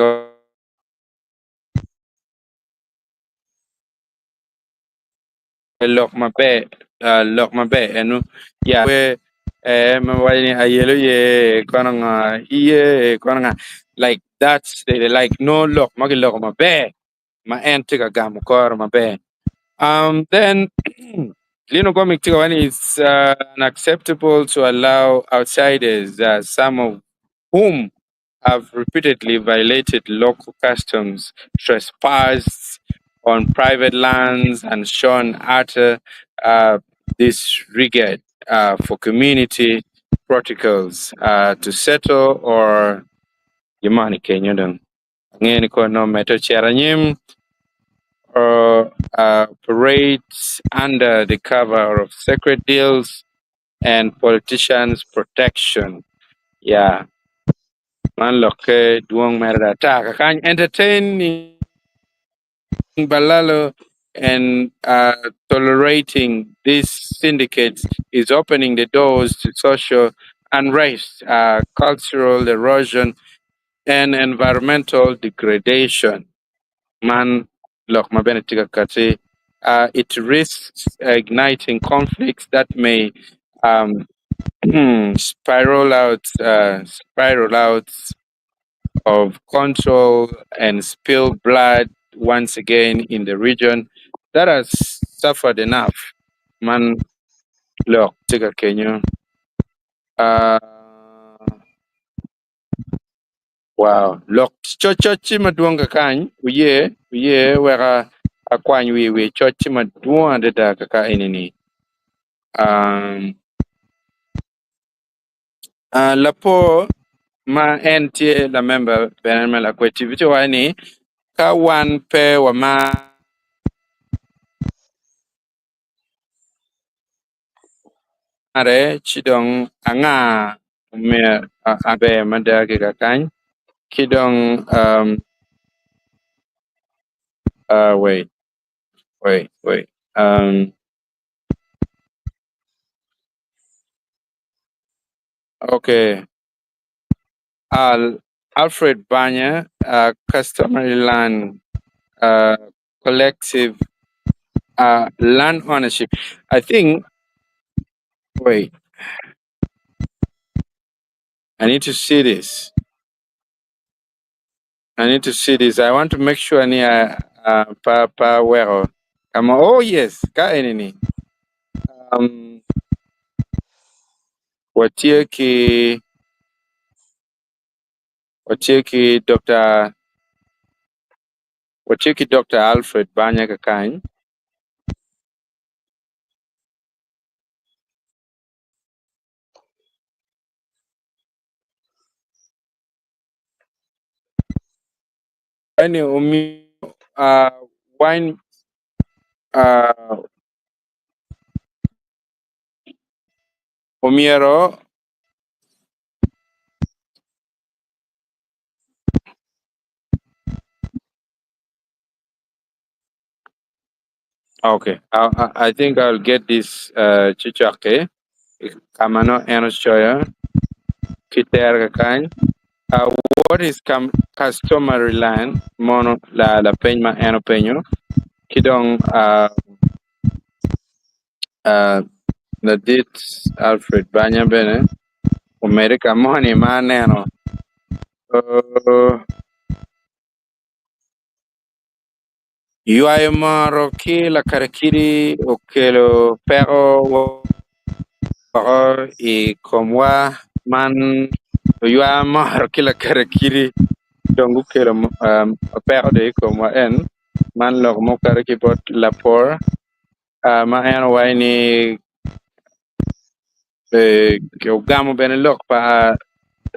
A: Lok maber, lok maber enu ya we eh ma waco ni ayelo ye kono ngo iye kono nga like that's the like no lok ma kiloko maber ma en tye ka gamo kore maber. Um, then Lino Gomic tye ka waco ni it's uh, unacceptable to allow outsiders, uh, some of whom have repeatedly violated local customs, trespassed on private lands, and shown utter uh, disregard uh, for community protocols uh, to settle or Yamani Kenya dong. Angeyo ni kono medo cito anyim or uh, operates under the cover of sacred deals and politicians protection. Yeah. Man lokke dwong mere ata kakany entertaining Balalo and uh, tolerating these syndicates is opening the doors to social unrest, uh, cultural erosion, and environmental degradation. Man lok ma bene tye ka kati. Uh, it risks igniting conflicts that may um, spiral out, uh, spiral out of control and spill blood once again in the region that has suffered enough. Man lok tye ka kenyo. Uh, wow, lok cococ-ci madwong kakany, oye, oye weka Akwany wi wi coc tye madwong adada kaka eni-ni. Um, uh, lapor ma en tye lamemba bene me Lakwed TV ci owaco ni ka wan pe wamare ci dong anga myero aber mada ki kakany ki dong um, uh, wait wait wait um, okay Al Alfred Banya uh, customary land uh, collective uh, land ownership I think wait I need to see this I need to see this I want to make sure ni uh, uh, pa pa weko kama oh yes ka eni ni um, watye ki watye ki Dr. Watye ki Dr. Alfred Banya kakany. Eni omiyo uh, wine uh, omyero Okay, I, I, I think I'll get this uh, chichake. Kamano eno choya kiter kakany. Uh, what is com- customary land? Mono la la peny ma eno penyo. Kidong uh, uh, ladit Alfred Banya bene omede ka moni ma aneno. Uh, Ywayo moro ki lakarakidi okelo peko woko i komwa man oywa moro ki lakarakidi dong gukelo peko dong i komwa en man lok mukato ki bot lapor ma en owaco ni ogamo bene lok pa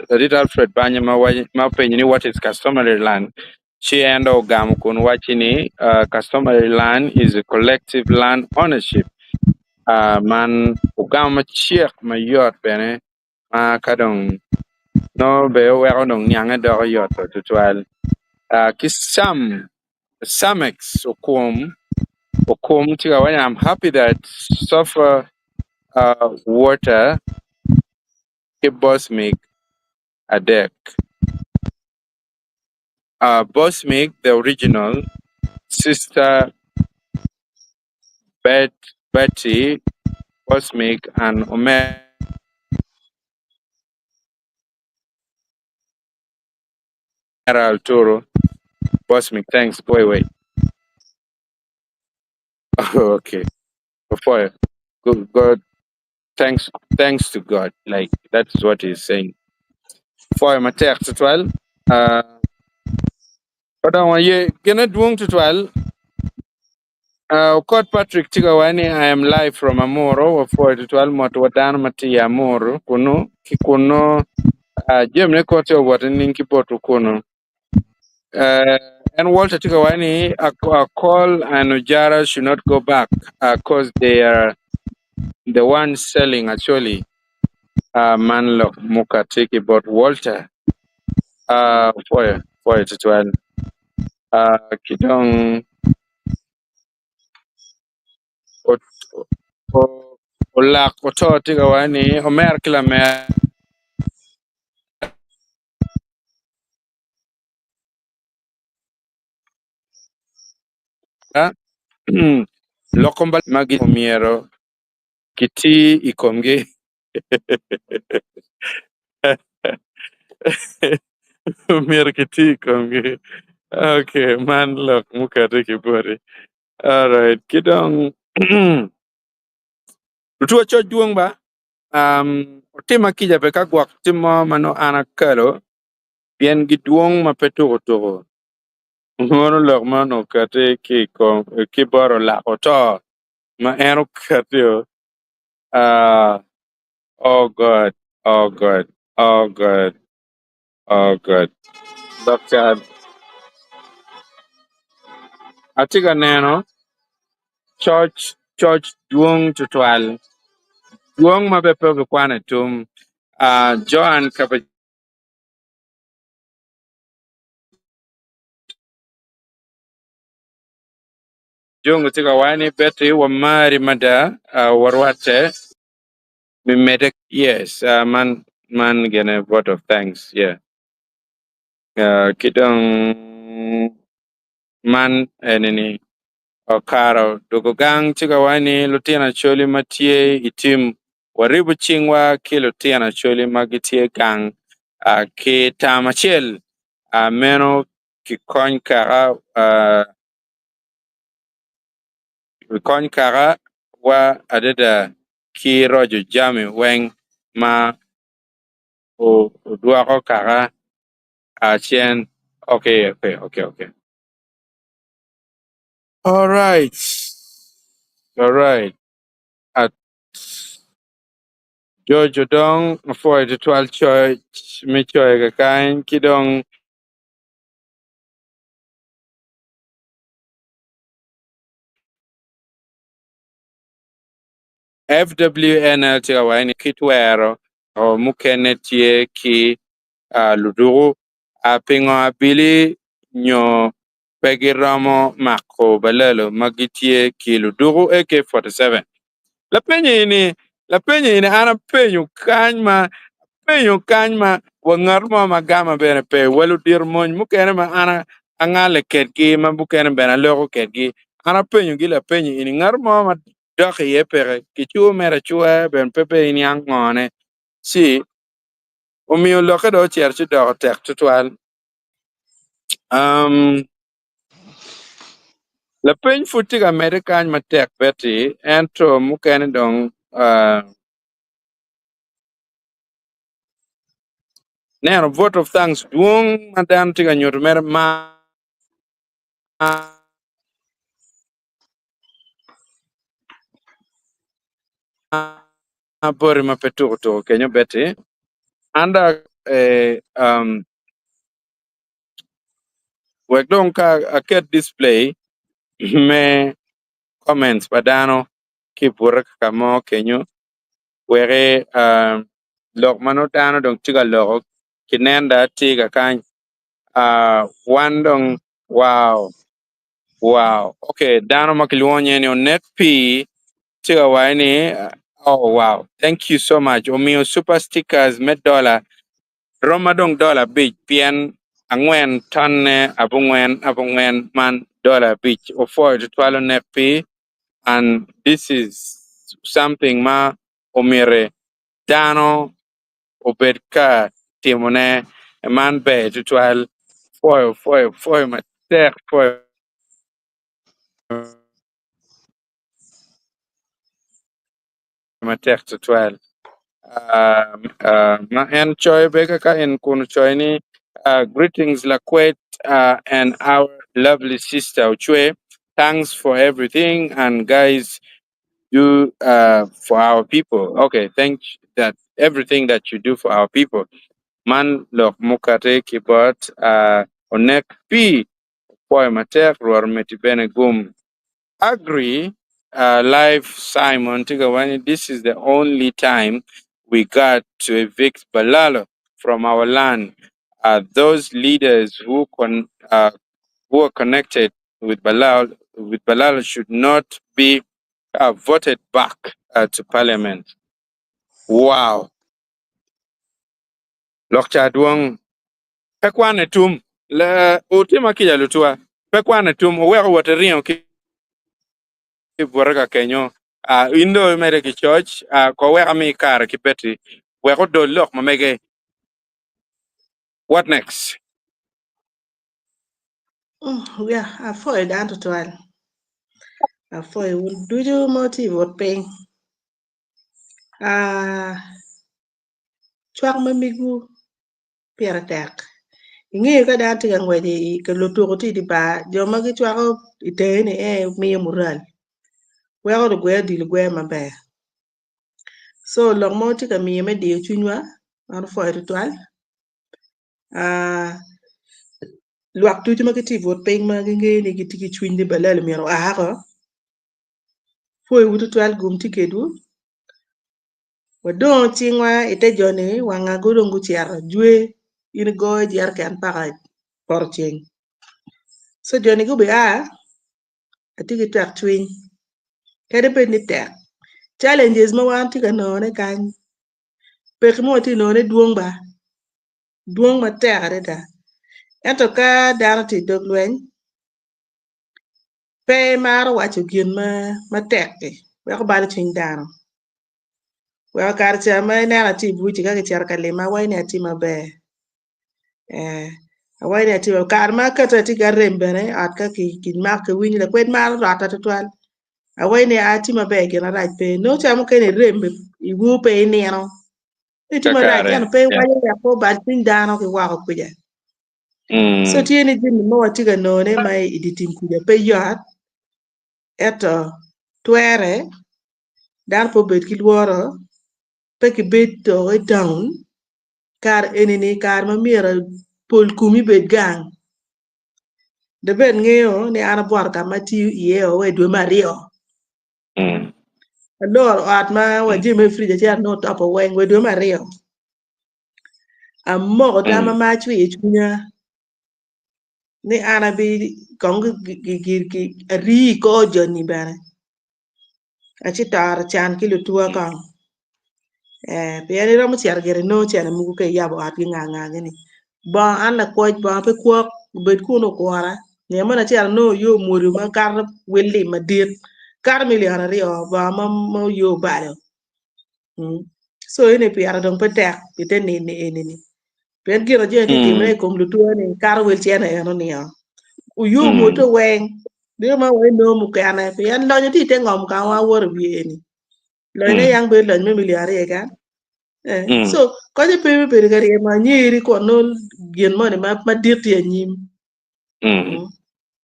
A: ladit Alfred Banya ma openyo ni what is customary land ci en dong ogamo kun wacci ni customary land is a collective land ownership man ogamo macek mayot bene ma ka dong nongo bene weko dong niange doko yot tutwal ki Sam Samex Okum Okum tye ka waco ni I'm happy that suffer water ki Bosmic adek. Bosmic the original, Sister Bet Betty Bosmic and Omera Alturo Bosmic. Thanks. Wait, wait. okay. Before God, God, thanks, thanks to God. Like that's what he's saying. For matek tutwal. Uh, Odong waye gine dwong tutwal. Uh, Okot Patrick tye ka waco ni I am live from Amuru wapwoyo tutwal mot wa dano ma tye i Amuru kunu ki kunu uh, jamine kor tye ka wot nining ki botwu kunu. Uh, and Walter tye ka waco ni Akol and Ojara should not go back uh, cause they are the ones selling actually. Uh, man lok muka tye ki bot Walter. Uh, pwoyo, pwoyo tutwal. Uh, ki dong olak oto tye ka waco ni omer ki lamera loko magi omyero kiti i komgi. Myero kiti i komgi. Okay, man lok mukati ki boti. Alright, ki dong lutuwa coc dwong ba. Um, otima kica pe ka gwok tim mo ma nongo an akalo pien gidwong ma pe tuko tuko. Mono lok man okati ki i kom ki bot olak oto ma en okati-o. Ah, oh God, oh God, oh God, oh God. Daktar, atye ka neno coc, coc dwong tutwal, dwong ma bene pe obikwano i tum. Ah, Joan Kabac. Jong tye ka waco ni Betty wamari mada warwatte mi mede yes man man gine vote of thanks yeah ki dong man eni ni Okaro dwogo gang tye ka waco ni lutino Acholi ma tye i tim waribo cingwa ki lutino Acholi ma gitye gang ki tam acel meno kikony kaka kikony kaka wa adada ki roco jami weng ma odwoko kaka cen. Okay, okay, okay, okay. All right. All right. At George Odong apwoyo tutwal coc me coyo kakany ki dong FWNL tye ka waco ni ki twero mukene tye ki luduku pingo abili nyo pe giromo mako balalo ma gitye ki luduku AK-47. Lapeny eni, lapeny eni an apenyo kany ma apenyo kany ma wa ngat mo ma gama bene pe, wa ludito mony mukene ma an angale kedgi ma mukene bene aloko kedgi, an apenyogi lapeny eni ngat mo ma dok iye peke, kicuo mere acuwa bene pe be iniang ngone, ci omiyo lokke dong ocito ci doko tek tutwal. Um, lapeny pud tye ka medde kany matek beti, ento mukene dong uh, neno vote of thanks dwong ma dano tye ka nyuto mere mar boti ma pe tuko tuko kenyo beti. An dok eh, um, Wek dong ka aket display me comments pa dano ki i bute ka mo kenyo weki lok ma nongo dano dong tye ka loko kinen dong atir kakany wan dong wow wow okay dano ma kilwongo nyinge ni Onek Pii tye ka waco ni oh wow thank you so much omiyo super stickers me dola Roma dong dola abic pien angwen tonne abongwen abongwen man dola abic opwoyo tutwal onek pi and this is something ma omyero dano obed ka timone man ber tutwal pwoyo pwoyo pwoyo matek pwoyo matek tutwal. Ma en coyo bene kaka en kun ocoyo ni greetings Lakwet and our lovely sister Ocwe thanks for everything and guys do for our people okay thank that everything that you do for our people man lok mukati ki bot Onek P opwoyo matek Rwot omeddi bene gum. Agree live Simon tye ka waco ni this is the only time we got to evict Balalo from our land those leaders who who are connected with Balalo with Balalo should not be voted back to parliament. Wow! Lok ca dwong Pe kwane tum. Wutima kica lutuwa, pe kwane tum, wuweko wot iringo ki i bute ka kenyo. In dong imedde ki coc, ko wek ami kare ki Betty wek odol lok ma mege. What next?
C: Yeah, apwoyo dano tutwal. Apwoyo wun ducu ma wutye i but piny. Cwak ma migwu pire tek. Ingeyo ka dano tye ka ngwec i ka lutuku tye i dye bar, jo ma gicwako i tenge ni ee miyo mural weko lugwe odilo gweyo maber. So lok mo tye ka miyo me diyo cwinywa wan opwoyo tutwal. Ah, lwak ducu ma gitye i but piny ma gingeyo ni gitye ki cwiny ni balal myero oa oko, pwoyowu tutwal gum tye kedwu. Wadongo cingwa i te jo-ni wanga dong gucito jwe in igoyo jereken paka i poto ceng. Co jo-ni gubia, atye ki tekcwiny kadi bed ni tek challenges ma wan watye ka nongone kany peki ma watye ka nongone dwong ba dwong matek adada ento ka dano tye i dog lweny pe maro waco gin matek-ki weko balo cwiny dano. Weko kare ca ma ineno atye i buc ka kicito ka lima awaco ni atye maber ee awaco ni atye maber kare ma akati atye ki arem bene i ot ka kimako kiwinyo lakwed maro rota tutwal awaco ni atye maber gin marac pe nongo ca mukene irem iwor pe inino itye marac
A: Kakare.
C: ento pe
A: Yeah.
C: iwaco wek pe obal cwiny dano ki woko kuca. So
A: Mm.
C: tye ni jami ma watye ka nongone ma i dye tim kuca pe yot ento twere dano pe obed ki lworo pe kibed dok i taun kare eni-ni kare ma myero pol komi bed gang dong bed ngeyo ni an abwoto ka ma atiyo iye o wa i dwe me aryo
A: Mm.
C: aloro ot ma wa jami me fridge acel anongo otopo weng wa i dwe me aryo Amoko tamma ma acwiyo i cwinya ni an abi kong arii i kor joni bene acitoro can ki lutuwa kong pien iromo cito gire inongo cene mogo ka iyabo otgi nga nga-gi-ni bongo an lakwoc bongo pe kwok obed kunu okura nino moni acito anongo yo omwodo makato wel lim madit kato milion aryo bongo ma oyo obalo. So eni pire dong pe tek pi te nini eni ni. Pien gin acel tye timone i kom lutwo ni kato wel cene eno nio. Oyo mwoto weng. Bino ma wa inongo mukene pien lonyo tye ite ngom ka ma wawoto i wiye eni. Lonyone yang bedo lony me milion aryo keken. Eh, So konye pe me bedo ka ryemo anyeri kun nongo gin moni madit tye anyim.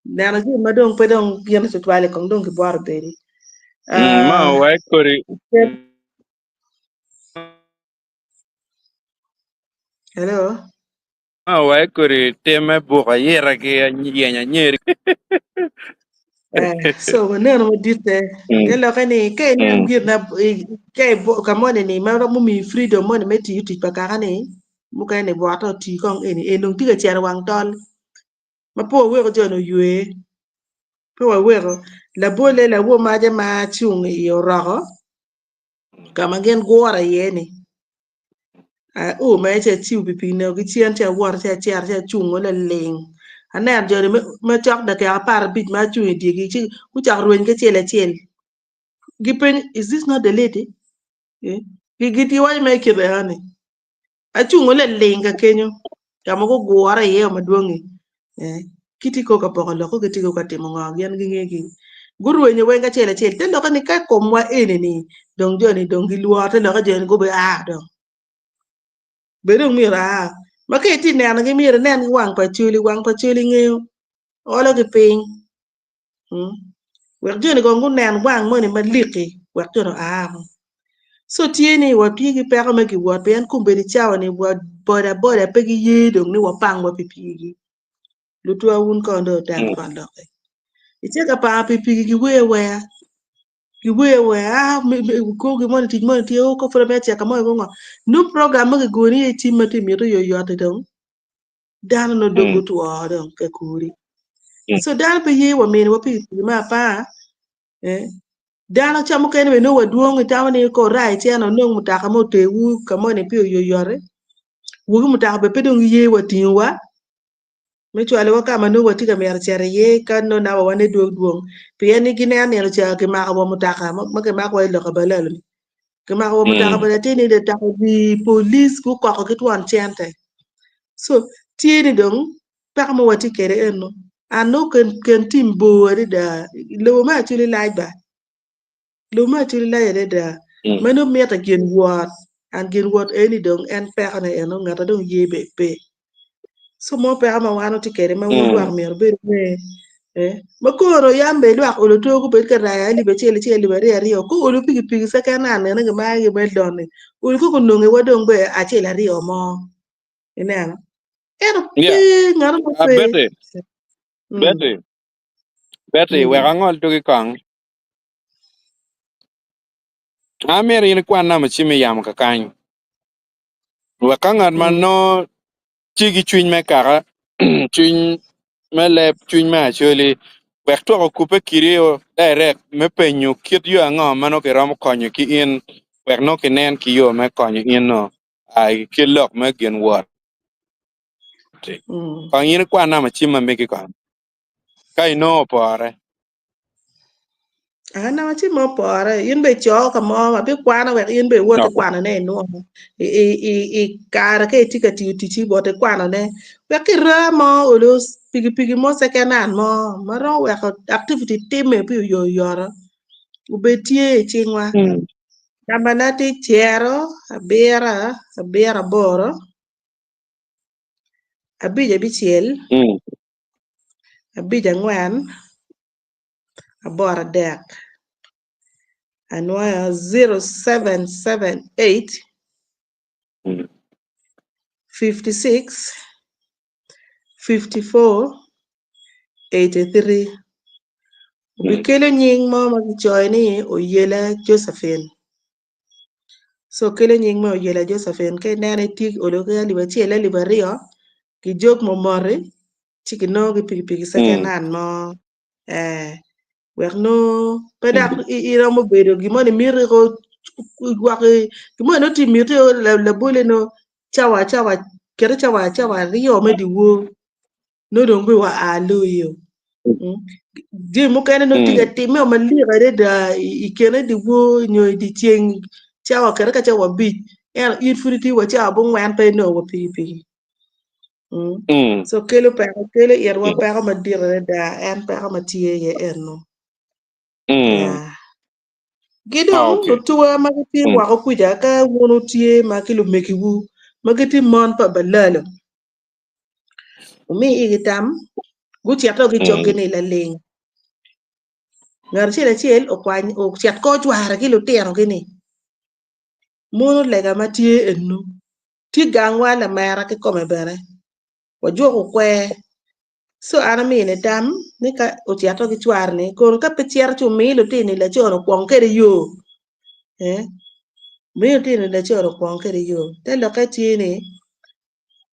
C: Neno jami ma dong pe dong gin tutwal i kom dong gibworo bedi.
A: Ma
C: Ah,
A: wek kodi
C: hello.
A: ma wek kodi tim me buko ayita ki yenyo anyeri.
C: Eh, so waneno maditte te lokke ni ka inen gin na ka i- ka moni ni ma romo miyi freedom moni me tiyo tic pa kaka ni mukene ni bwote oti kong eni en dong tye ka cito wang tol ma pe waweko jo-ni oywe, pe waweko labolle lawor maca ma cung i oroko ka ma gin gure iye-ni, ao mere ci acibo pikipiki negogi cen ci awoto ci acito ci acungo laling aneno jo-ni ma cok dakika aparabic ma acung i dyegi ci gucako rweny ki acel acel gipenyo is this not the lady? Giwaco mere kit eno-ni. Acungo liling ka kenyo ka ma gugure iye madwong-ngi, gitye ko ka poko lok, gitye ko ka timo ngo, gin ginge gigi. Gurwenyo weng acel acel, te lokke ni ka komwa eni-ni dong jo-ni dong gilworo, te lokke jo-ni gubia dong. Bed dong myero aa. Ma ka itye ka nenogi myero inen ki wang pa Acholi, wang pa Acholi ngeyo, ologi piny. Wek joni kong gunen wang moni malik-ki wek joni oa. So tye ni watye ki peko me giwot pien kombeddi cawa-ni wa boda boda pe giye dong ni wapang wa pikipikigi. Lutwa wun kong dong wutem kong lokke. Itye ka pango pikipiki giwer aweya, giwer aweya ah kor gin moni tic moni tye oh ka pud amito cito ka moni ngo. Nongo program ma kigoni iye cim ma tye mito oyotoyot-ti dong dano nongo dong gutwo dong ka kuri. So dano pe ye wa miniwa pikipiki me apar eh. Dano ca mukene bene nongo wadwong itamo ni ka orai cen onong mutoka mo oterwu ka moni pi oyoyote. Wogi mutoka bene pe dong giye wa tingowa me cwalowa ka ma nongo watye ka mito cito iye ka nongo namba wa ne dwong dwong pien ni gineno nino ca kimako wa mutoka ma kimako wa i lok abalalo ni. Kimako wa mutoka bene atir ni mutoka wi police gukoko ki twon cente. So tye ni dong Peko ma watye kwede eno, an nongo ken tim bor adada, lobo me Acholi lac ba, lobo me Acholi lac adada, ma nongo mitte gin wot, and gin wot eni dong en pekone eno ngata dong ye bene pe. So mo peko ma wan watye kwede ma wun lwak myero wubed wunge. Eh, ma kono yam bene lwak olo to gubed ka rayo alip acel acel alip aryo aryo ko olo pikipiki second hand nene gimayo gi me loni olo koko ononge wa dong be acel aryo mo ineno ento pe
A: Yeah.
C: ngat mo
A: Ah,
C: pe
A: Betty,
C: Mm,
A: Betty, Betty, wek
C: mm.
A: angol tugi kong. Amito in ikwan namba cim i yamo kakany. Wek ka ngat ma
C: Mm.
A: nongo tye ki cwiny me kaka, cwiny me leb, cwiny me acholi, wek twak okubbe kidi o direct me penyo kit yo ango ma nongo kiromo konyo ki in wek nongo kinen ki yo me konyo in no i kit lok me gin wot.
C: Mm.
A: Kong in ikwan namba cim ma megi kong ka inongo opore.
C: An awaci mo opore in bene ico ka mo abikwano wek in bene iwot
A: No.
C: ikwanone inwongo i, i, i, i kare ka itye ka tiyo ticci iwot ikwanone wek ki raa mo olo pikipiki mo second hand mo ma romo weko activity timme pi oyotoyot obed tye i cingwa. Nambana tye cero abiro abiro aboro abic abicel abic angwen aboro adek anwoyo 0778 56 54 83 obikelo nying mo ma kicoyo ni Oyela Josephine so kelo nying me Oyela Josephine ka ineno itye olo ki alip acel alip aryo kijog momoti ci kinongo ki pikipiki second hand mo eh wek nongo pe dok iromo bedo gin moni miti ko gwoko gin moni nongo tye miti labole nongo cawa cawa keti cawa cawa aryo me dyewor nongo dong be wa a loyo jami mukene nongo tye ka timme malik adada i kine dyewor nyo i dyeceng cawa keti ka cawa abic ento in pud itye wa cawa abongwen pe inongo wa pikipiki. So kelo peko, kelo itwa peko madit adada, en peko ma tye iye eno. Yeah. Ki dong
A: Okay.
C: lutuwa ma gitye woko kuca ka wun wutye ma ki lumegiwu ma gitye mon pa balalo, wumi igi tam gucito gicoggi ni laling. Ngat acel acel okwany ocit kor cware ki lutinogi-ni. Mono lega ma tye eno Tye gangwa lamera kikome bene, wajuko kwer. Co an amine tam ni ka ocito ki cware-ni, kono ka pe cito ci omi lutini laco-ni okwong kwede yo. Eh, omi lutini laco-ni okwong kwede yo. Te lokke tye ni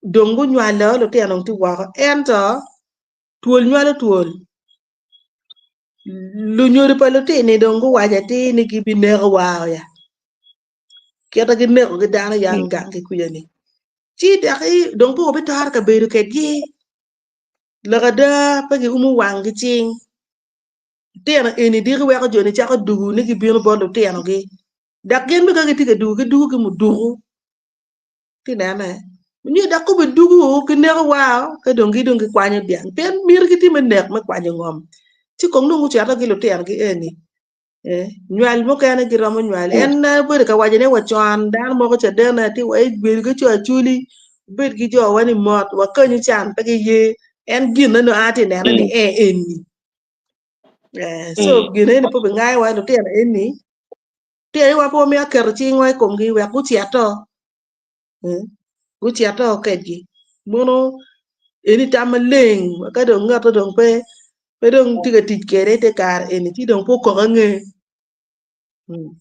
C: dong gunywalo lutino dong tye woko ento twol nywalo twol. Lunyodo pa lutini dong guwaco atir ni gibinekowa ya. Kit ma gineko ki dano yang gang ki kuca-ni, ci doki dong pe wabitoro ka bedo kwedgi. Lok ada pe giumo wanggi cing. Lutino eni diki weko jo-ni cako dugo ni gibino bot lutinogi, dok gin bene ka gitye ka dugo gidugo ki muduku. Itye ka nene? Nyo dok kobbe dugo gineko wa ka dong gidong gikwanyo dyang pien mitigi tye me nek me kwanyo ngom. Ci kong dong gucito ki lutinogi eni. Eh, nywal mukene giromo nywal. En obedo ka waco ne wa con dano moko caden atir wa bedo ki co acoli, obed ki jo wa ni mot wakanyu can pe giye. En gin na nongo atye nene ni eh eni. Eh, so gin eni pe bingayo wa lutino eni. Lutino wa pe wamito keto cingwa i komgi wek gucito. Eh, gucito kedgi. Mono eni tam maleng ka dong ngat dong pe pe dong tye ka tic kwede i te kare eni ci dong pe okok ange. Mm.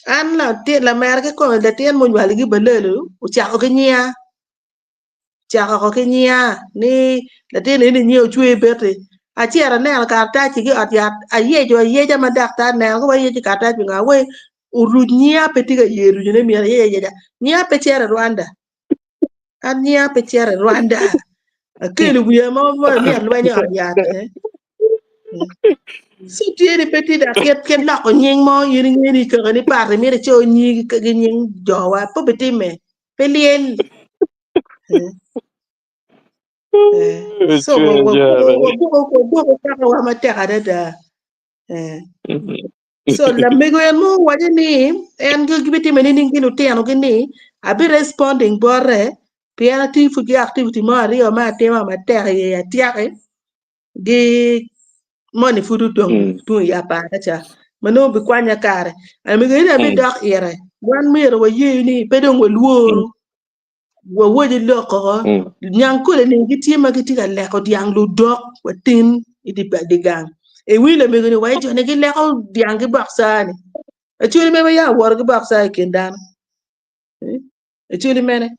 C: An latin lamera kikome latin munywalo ki balalo ocako ki nyinga ocako ki nyinga ni latin eni nyinge ocwe beti acito aneno karatac ki ot yat ayeco ayeca ma daktar neno ka ayeco karatac pingo awe oruc nyinga pe tye ka ye rucone myero ayec ayeca nyinga pe cito i Rwanda an nyinga pe cito i Rwanda akelo wiya ma ma miyo alwenyo i ot yat eh. So tye ni pe tye dok kit kit loko nying mo in inge ni kaka ni pat imito ico nyingi ki nying jowa pe obitimme pe lyel Eh, eh. So wagwoko kakawa matek adada Eh. So lamego en mo owaco ni en gibitime nining ki lutinogi ni abi responding bote. Pien atye pud ki activity mo aryo ma atimo matek iye atyaki gi moni pud odong tung i apara ca ma nongo bikwanya kare. Amigo ni abidok ire. Wan myero waye ni pe dong walworu wawoco lok koko. Nyangkole ni gitye ma gitye ka leko dyang ludok watin i di gang. Iwinyo lamego ni wa joni gileko dyang ki bokca ni. Acholi mere ya woto ki bokca i kin dano. Acholi mene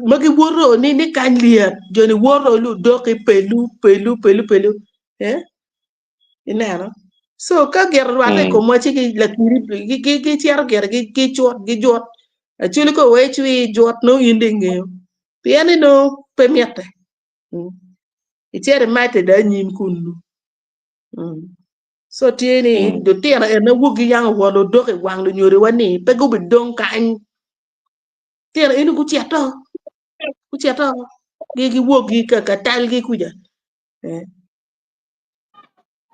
C: ma giwoto ni ni kany lyet joni woto ludok i pelu pelu pelu pelu eh ineno so ka gire rwatte i komwa ci lakiri gicito gire gicut gijut acholi ka owee cwir jut nongo in dong ingeyo pien ni nongo pe mitte icito imadde dong anyim kunu So tye ni lutino ene woggi yang owot odok i wang lunyodowa ni pe gubidong kany. Lutino eni gucito, gucito gi giwoggi ka ka talgi kuca. Eh.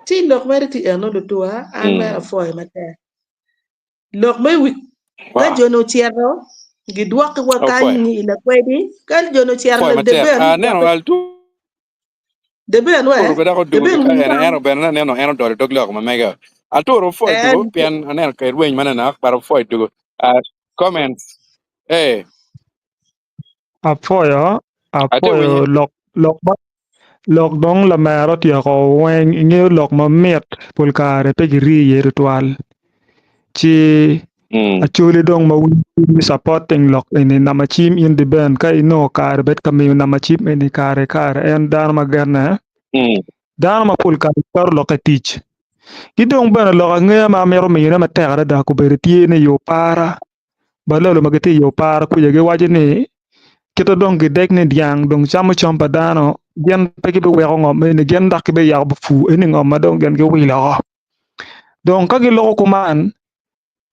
C: Ci lok mere tye eno lutuwa, an mere apwoyo matek. Lok me wi ka
A: Wow.
C: jo-ni ocito gidwokiwa
A: Apwoyo.
C: kany i lakwedi, ka jo-ni ocito
A: Apwoyo matek.
C: Deben,
A: Aneno altu
C: Deben we,
A: Aturo bene dok odugo
C: Deben
A: ki ka
C: wun
A: en
C: kong.
A: eno bene aneno en odolo dog lok ma mege. Aturo opwoyo
C: En
A: dugo pien aneno ka irweny mananok but opwoyo dugo. Uh, comments. Hey,
D: Apwoyo,
A: ate
D: apwoyo
A: winye.
D: lok lok ma lok dong lamera otyeko weng ingeyo lok mamit pol kare pe girii iye tutwal ci
A: Mm.
D: Acholi dong ma winyo supporting lok eni namba cim in di ben ka inongo kare bed ka miyo namba cim eni kare ki kare en dano ma genne
A: Mm.
D: dano ma pol kare keto lok i tic ki dong bene lok angeya ma amito miyone matek adada kobedo tye ni i opara balalo ma gitye i opara kuca giwaco ni kite dong gidek ni dyang dong camo cam pa dano gin pe gibiweko ngom eni gin dok gibiyako pur eni ngom ma dong gin giwilo oko dong ka giloko kuman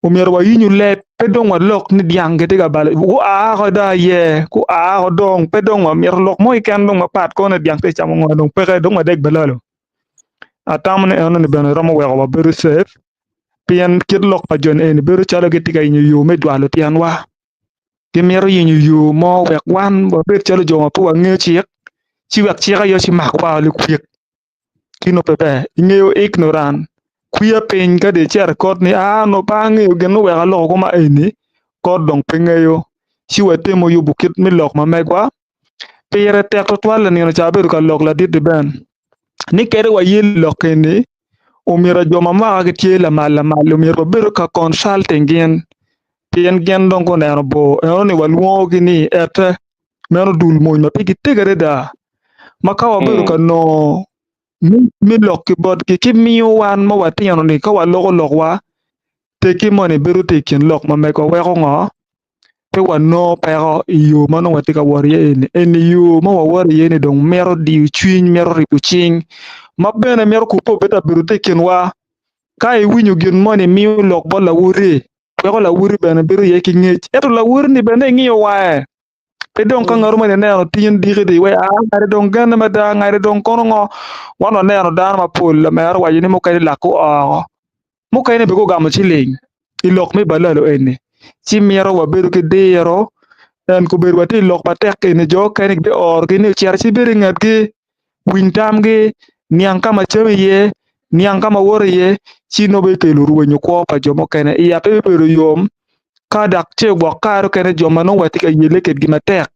D: Omyero wayinyu leb, pe dong walok ni dyang gitye ka balo. Gua oko dong aye, gua oko dong, pe dong wamito lok mo keken dong mapat kono ni dyang tye ka camo ngo dong peke, dong wadek balalo. Atamo ni enoni bene romo weko wabedo safe pien kit lok pa joni eni bedo calo gitye ka yenyo yo me dwalo tyenwa. Gimito yenyo yo mo wek wan wabed calo jo ma pe wangeyo cik, ci wek cik aye ocimakwa likwik. Ci nongo pe ber. Ingeyo ignorant, kwiya piny ka dong icito i kot ni aa onongo pe angeyo gin ma oweko aloko koma eni, kot dong pe ngeyo. Ci watemo yubo kit me lok ma megwa. Pire tek tutwal lanino ca abedo ka lok ladit-ti Ben ni kadi waye lok eni omyero jo ma mwaka gitye lamal lamal omyero wabedo ka consulting gin pien gin dong guneno bor eno ni walwongogi ni ete meno dul mony ma pigi tego adada ma ka wabedo ka nongo me lok ki botgi ki miyo wan ma watino ni ka waloko lokwa tekki moni bedo tye i kin lok ma megwa weko ngo pe wanongo peko i yo ma nongo watye ka wot iye eni. Eni yo ma wawoto iye ni dong mito diyo cwiny mito ribo cing ma bene mito kubbe obed abedo tye i kinwa ka iwinyo gin moni miyo lok bot lawoti weko lawoti bene bedo iye ki ngec ento lawoti ni bene ingiyo wange Pe dong ka ngat moni neno tin diki di we aa ngati dong genne mada ngati dong kono ngo wan waneno dano mapol lamera owaco ni mukene lak guoko mukene bene gugamo ciling i lok me balalo eni ci mito wabedo ki diro en kobedo watye i lok matek eni jo okene gibiorogi ni ocito ci ibed i ngetgi winy tamgi niang ka ma cam iye niang ka ma woto iye ci nongo bikelo rwenyo kwo pa jo mukene iya pe bibedo yom Ka dok ce gwok kare okene jo ma nongo watye ka yelle kedgi matek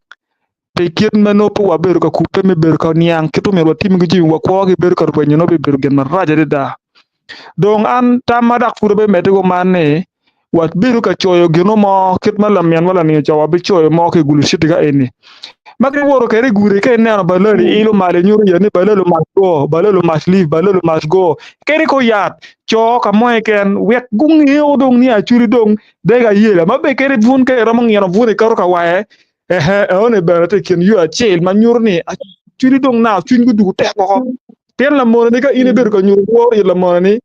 D: pi kit ma nongo pe wabedo ka kubbe me bedo ka niang kit omyero watim ki jami wa kwogi bedo ka rwenyo nongo bibedo gin marac adada. Dong an tam ma dok pud abimedde kuman ni wabedo ka coyo gino mo kit ma laminwa laniyo ca wabicoyo mo ki i Gulu City ka eni ma giwoto kwede i gudi ka ineno balali ilo malo inyuto iye ni balalo must go, balalo must leave, balalo must go kadi kor yat co ka mo keken wek gungeo dong ni Acholi dong deg ayela ma be kadi bun ka iromo ngino bun ikato ka wange ehe enoni bene tye i kin yo acel ma nyuto ni Acholi dong now cwinygi odugo tek woko pien lamone-ni ka in ibedo ka nyuto lworo it lamone-ni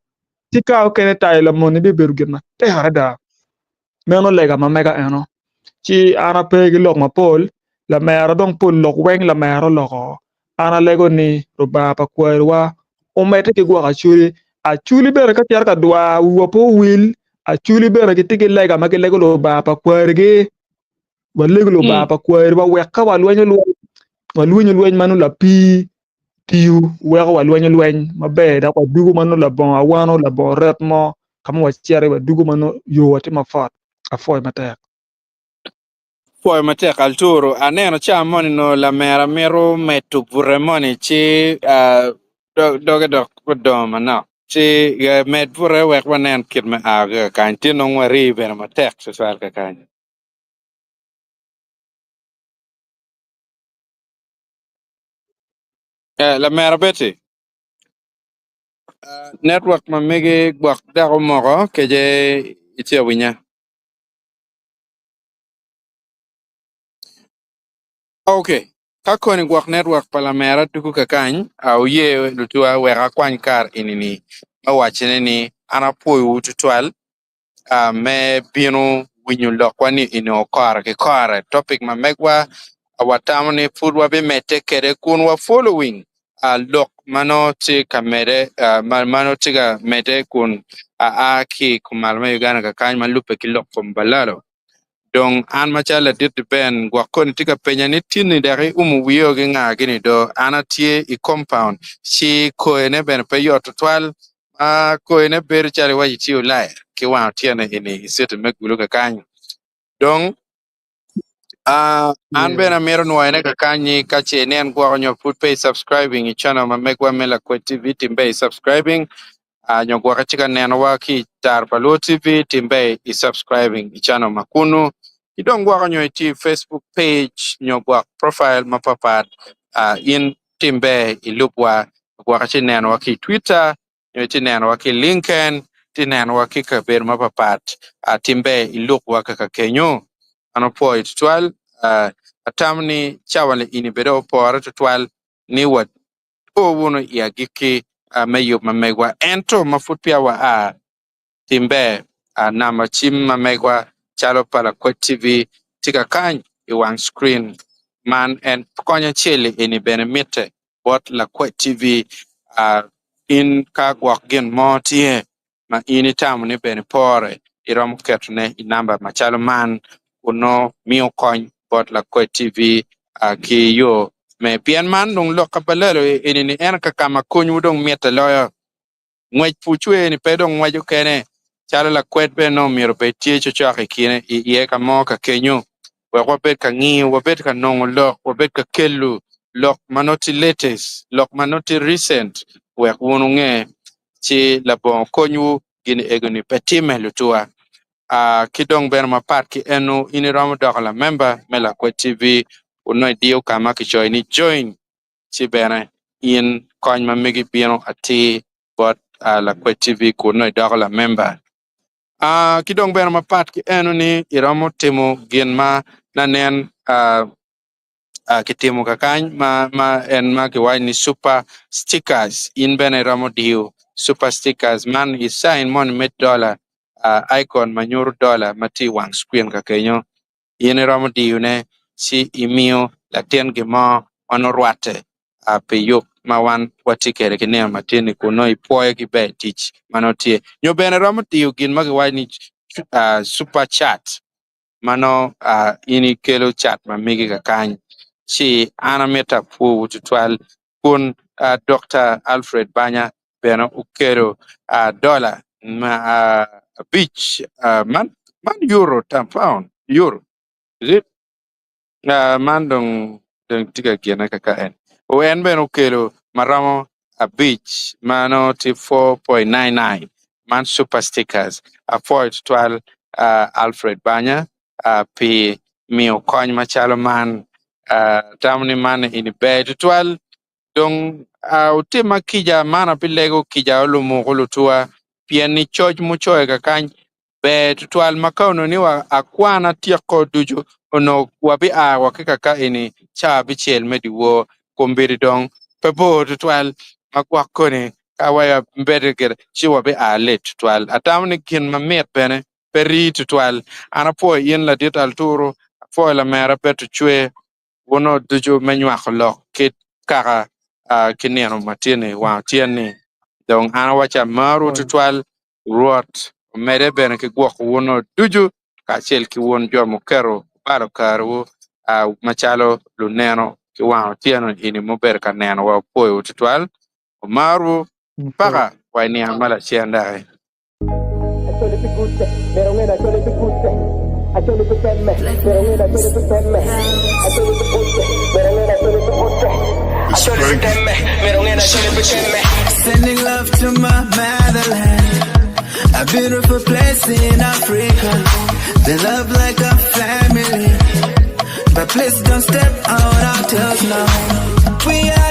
D: ci ka okene tayo lamone bibedo gin matek adada meno lega ma mega eno ci an ape ki lok mapol lamera dong pol lok weng lamera oloko An alego ni Lubanga pa kwariwa omedde ki gwoko Acholi. Acholi bene ka cito ka dwar wiwa pe owil, Acholi bene gitye ki lega ma gilego Lubanga pa kwarigi. Walego Lubanga pa kwariwa wek ka walwenyo lweny, walwenyo lweny ma nongo lapii tiyo weko walwenyo lweny maber dok wadugo ma nongo labongo awano, labongo ret mo ka ma wacito iye wadugo ma nongo yowa tye mapwot. Apwoyo matek.
A: Pwoyo matek Alturu, aneno ca moni nongo lamera mito medo bute moni ci doge dok odongo manok ci med bute wek wanen kit me a ki kakany tye nongo warii bene matek tutwal kakany. Lamera Betty, network ma megi gwok dok omoko kece itye awinya? Ok, ka koni gwok network pa lamera tuku kakany, awuye lutuwa wek akwany kar eni-ni me wacone ni an apwoyowu tutwal me bino winyo lokwa ni eni kore ki kore. Topic ma megwa watamo ni pud wabimedde kwede kun wa following lok ma nongo tye ka medde ma nongo tye ka medde kun aa ki i kumalo me Uganda kakany ma lubbe ki lok kom balalo. Dong an macalo ladit Ben gwok koni tye ka penya ni tinni dok iumo wiyo ki nga gini do an atye i compound ci koyone bene pe yot tutwal ma koyone bedo calo iwaci itye Ulaya ki wang otyeno eni i city me Gulu kakany. Dong an bene amito nwoyone kakany ni ka ce inen gwoko nyo pud pe i subscribing i channel ma megwa me Lakwed TV tim ber i subscribing nyo gwoke tye ka nenowa ki i Tar pa Luo TV tim ber i subscribing i channel ma kunu ki dong gwoko nyo itye i Facebook page nyo gwok profile mapapat in tim ber ilubwa gwoke ci nenowa ki i Twitter nyo itye nenowa ki i LinkedIn itye nenowa ki i kabedo mapapat tim ber ilubwa kaka kenyo. An apwoyo tutwal atamo ni cawa ni eni bene opore tutwal ni wa o wunu i agikki me yub ma megwa ento ma pud peya wa a Tim ber, namba cim ma megwa calo pa Lakwed TV tye ka kany i wang screen man. En kony acel-li eni bene mitte bot Lakwed TV. In ka gwok gin mo tye ma in itamo ni bene pore, iromo ketone i namba macalo man kun nongo miyo kony bot Lakwed TV ki yo me. Pien man dong lok ka balalo eni-ni en ka ma konywu dong mitte loyo. Ngwec pur cwer-ni pe dong ngweco kene, calo lakwed bene nongo myero obed tye cocok i kine i iye ka mo ka kenyo, wek wabed ka ngiyo, wabed ka nongo lok, wabed ka kelo lok ma nongo tye latest, lok ma nongo tye recent wek wun wunge ci labongo konywu gin ego-ni pe timme lutuwa. Aa ki dong bene mapat ki eno in iromo doko lamemba me Lakwed TV kun nongo idiyo ka ma kicoyo ni join ci bene in kony ma megi bino atir bot Lakwed TV kun nongo idoko lamemba. Ki dong bene mapat ki eno ni iromo timo gin ma nanen kitimo kakany ma en ma kiwaco ni super stickers in bene iromo diyo super stickers man i sign moni me dollar icon ma nyuto dollar ma tye i wang screen kakenyo. In iromo diyone ci imiyo latin gin mo ma nongo rwatte pi yub ma wan watye kwede ki nino matin-ni kun nongo ipwoyo ki ber tic ma nongo tye. Nyo bene iromo diyo gin ma kiwaco ni super chat ma nongo in ikelo cat ma megi kakany. Ci an amito apwowu tutwal kun Dokta Alfred Banya bene okelo dola abic man euro pound euro is it man dong tye ka gine kaka en en bene okelo maromo abic ma nongo tye 4.99 man super stickers apwoyo tutwal Alfred Banya pi miyo kony macalo man atamo ni man eni ber tutwal Dong wutimma kica, man abilego kica olumuku lutuwa, pien ni coc mucoyo kakany ber tutwal ma ka onongo ni akwan atyeko ducu, onongo wabia wa ki kaka eni cawa abicel me dyewor. Kombeddi dong pe bor tutwal ma gwok koni ka waya bede gire ci wabia late tutwal. Atamo ni gin mamit bene pe rii tutwal. An apwoyo in ladit Alturu, apwoyo lamera Betty Cwer, Wun ducu me nywako lok ki kaka ki nino ma tye-ni wang otyeno-ni. Dong an awacci amarwu twatwal, Rwot omedde bene ki gwoko wun ducu kacel ki wun jo muketo. Wubalo karewu macalo luneno ki wang otyeno eni mubedo ka nenowa wapwoyowu tutwal. Wumarwu paka wa i nino ma lacen doki.
B: Sending love to my motherland, a beautiful place in Africa. They love like a family, but please don't step on our toes now. We are.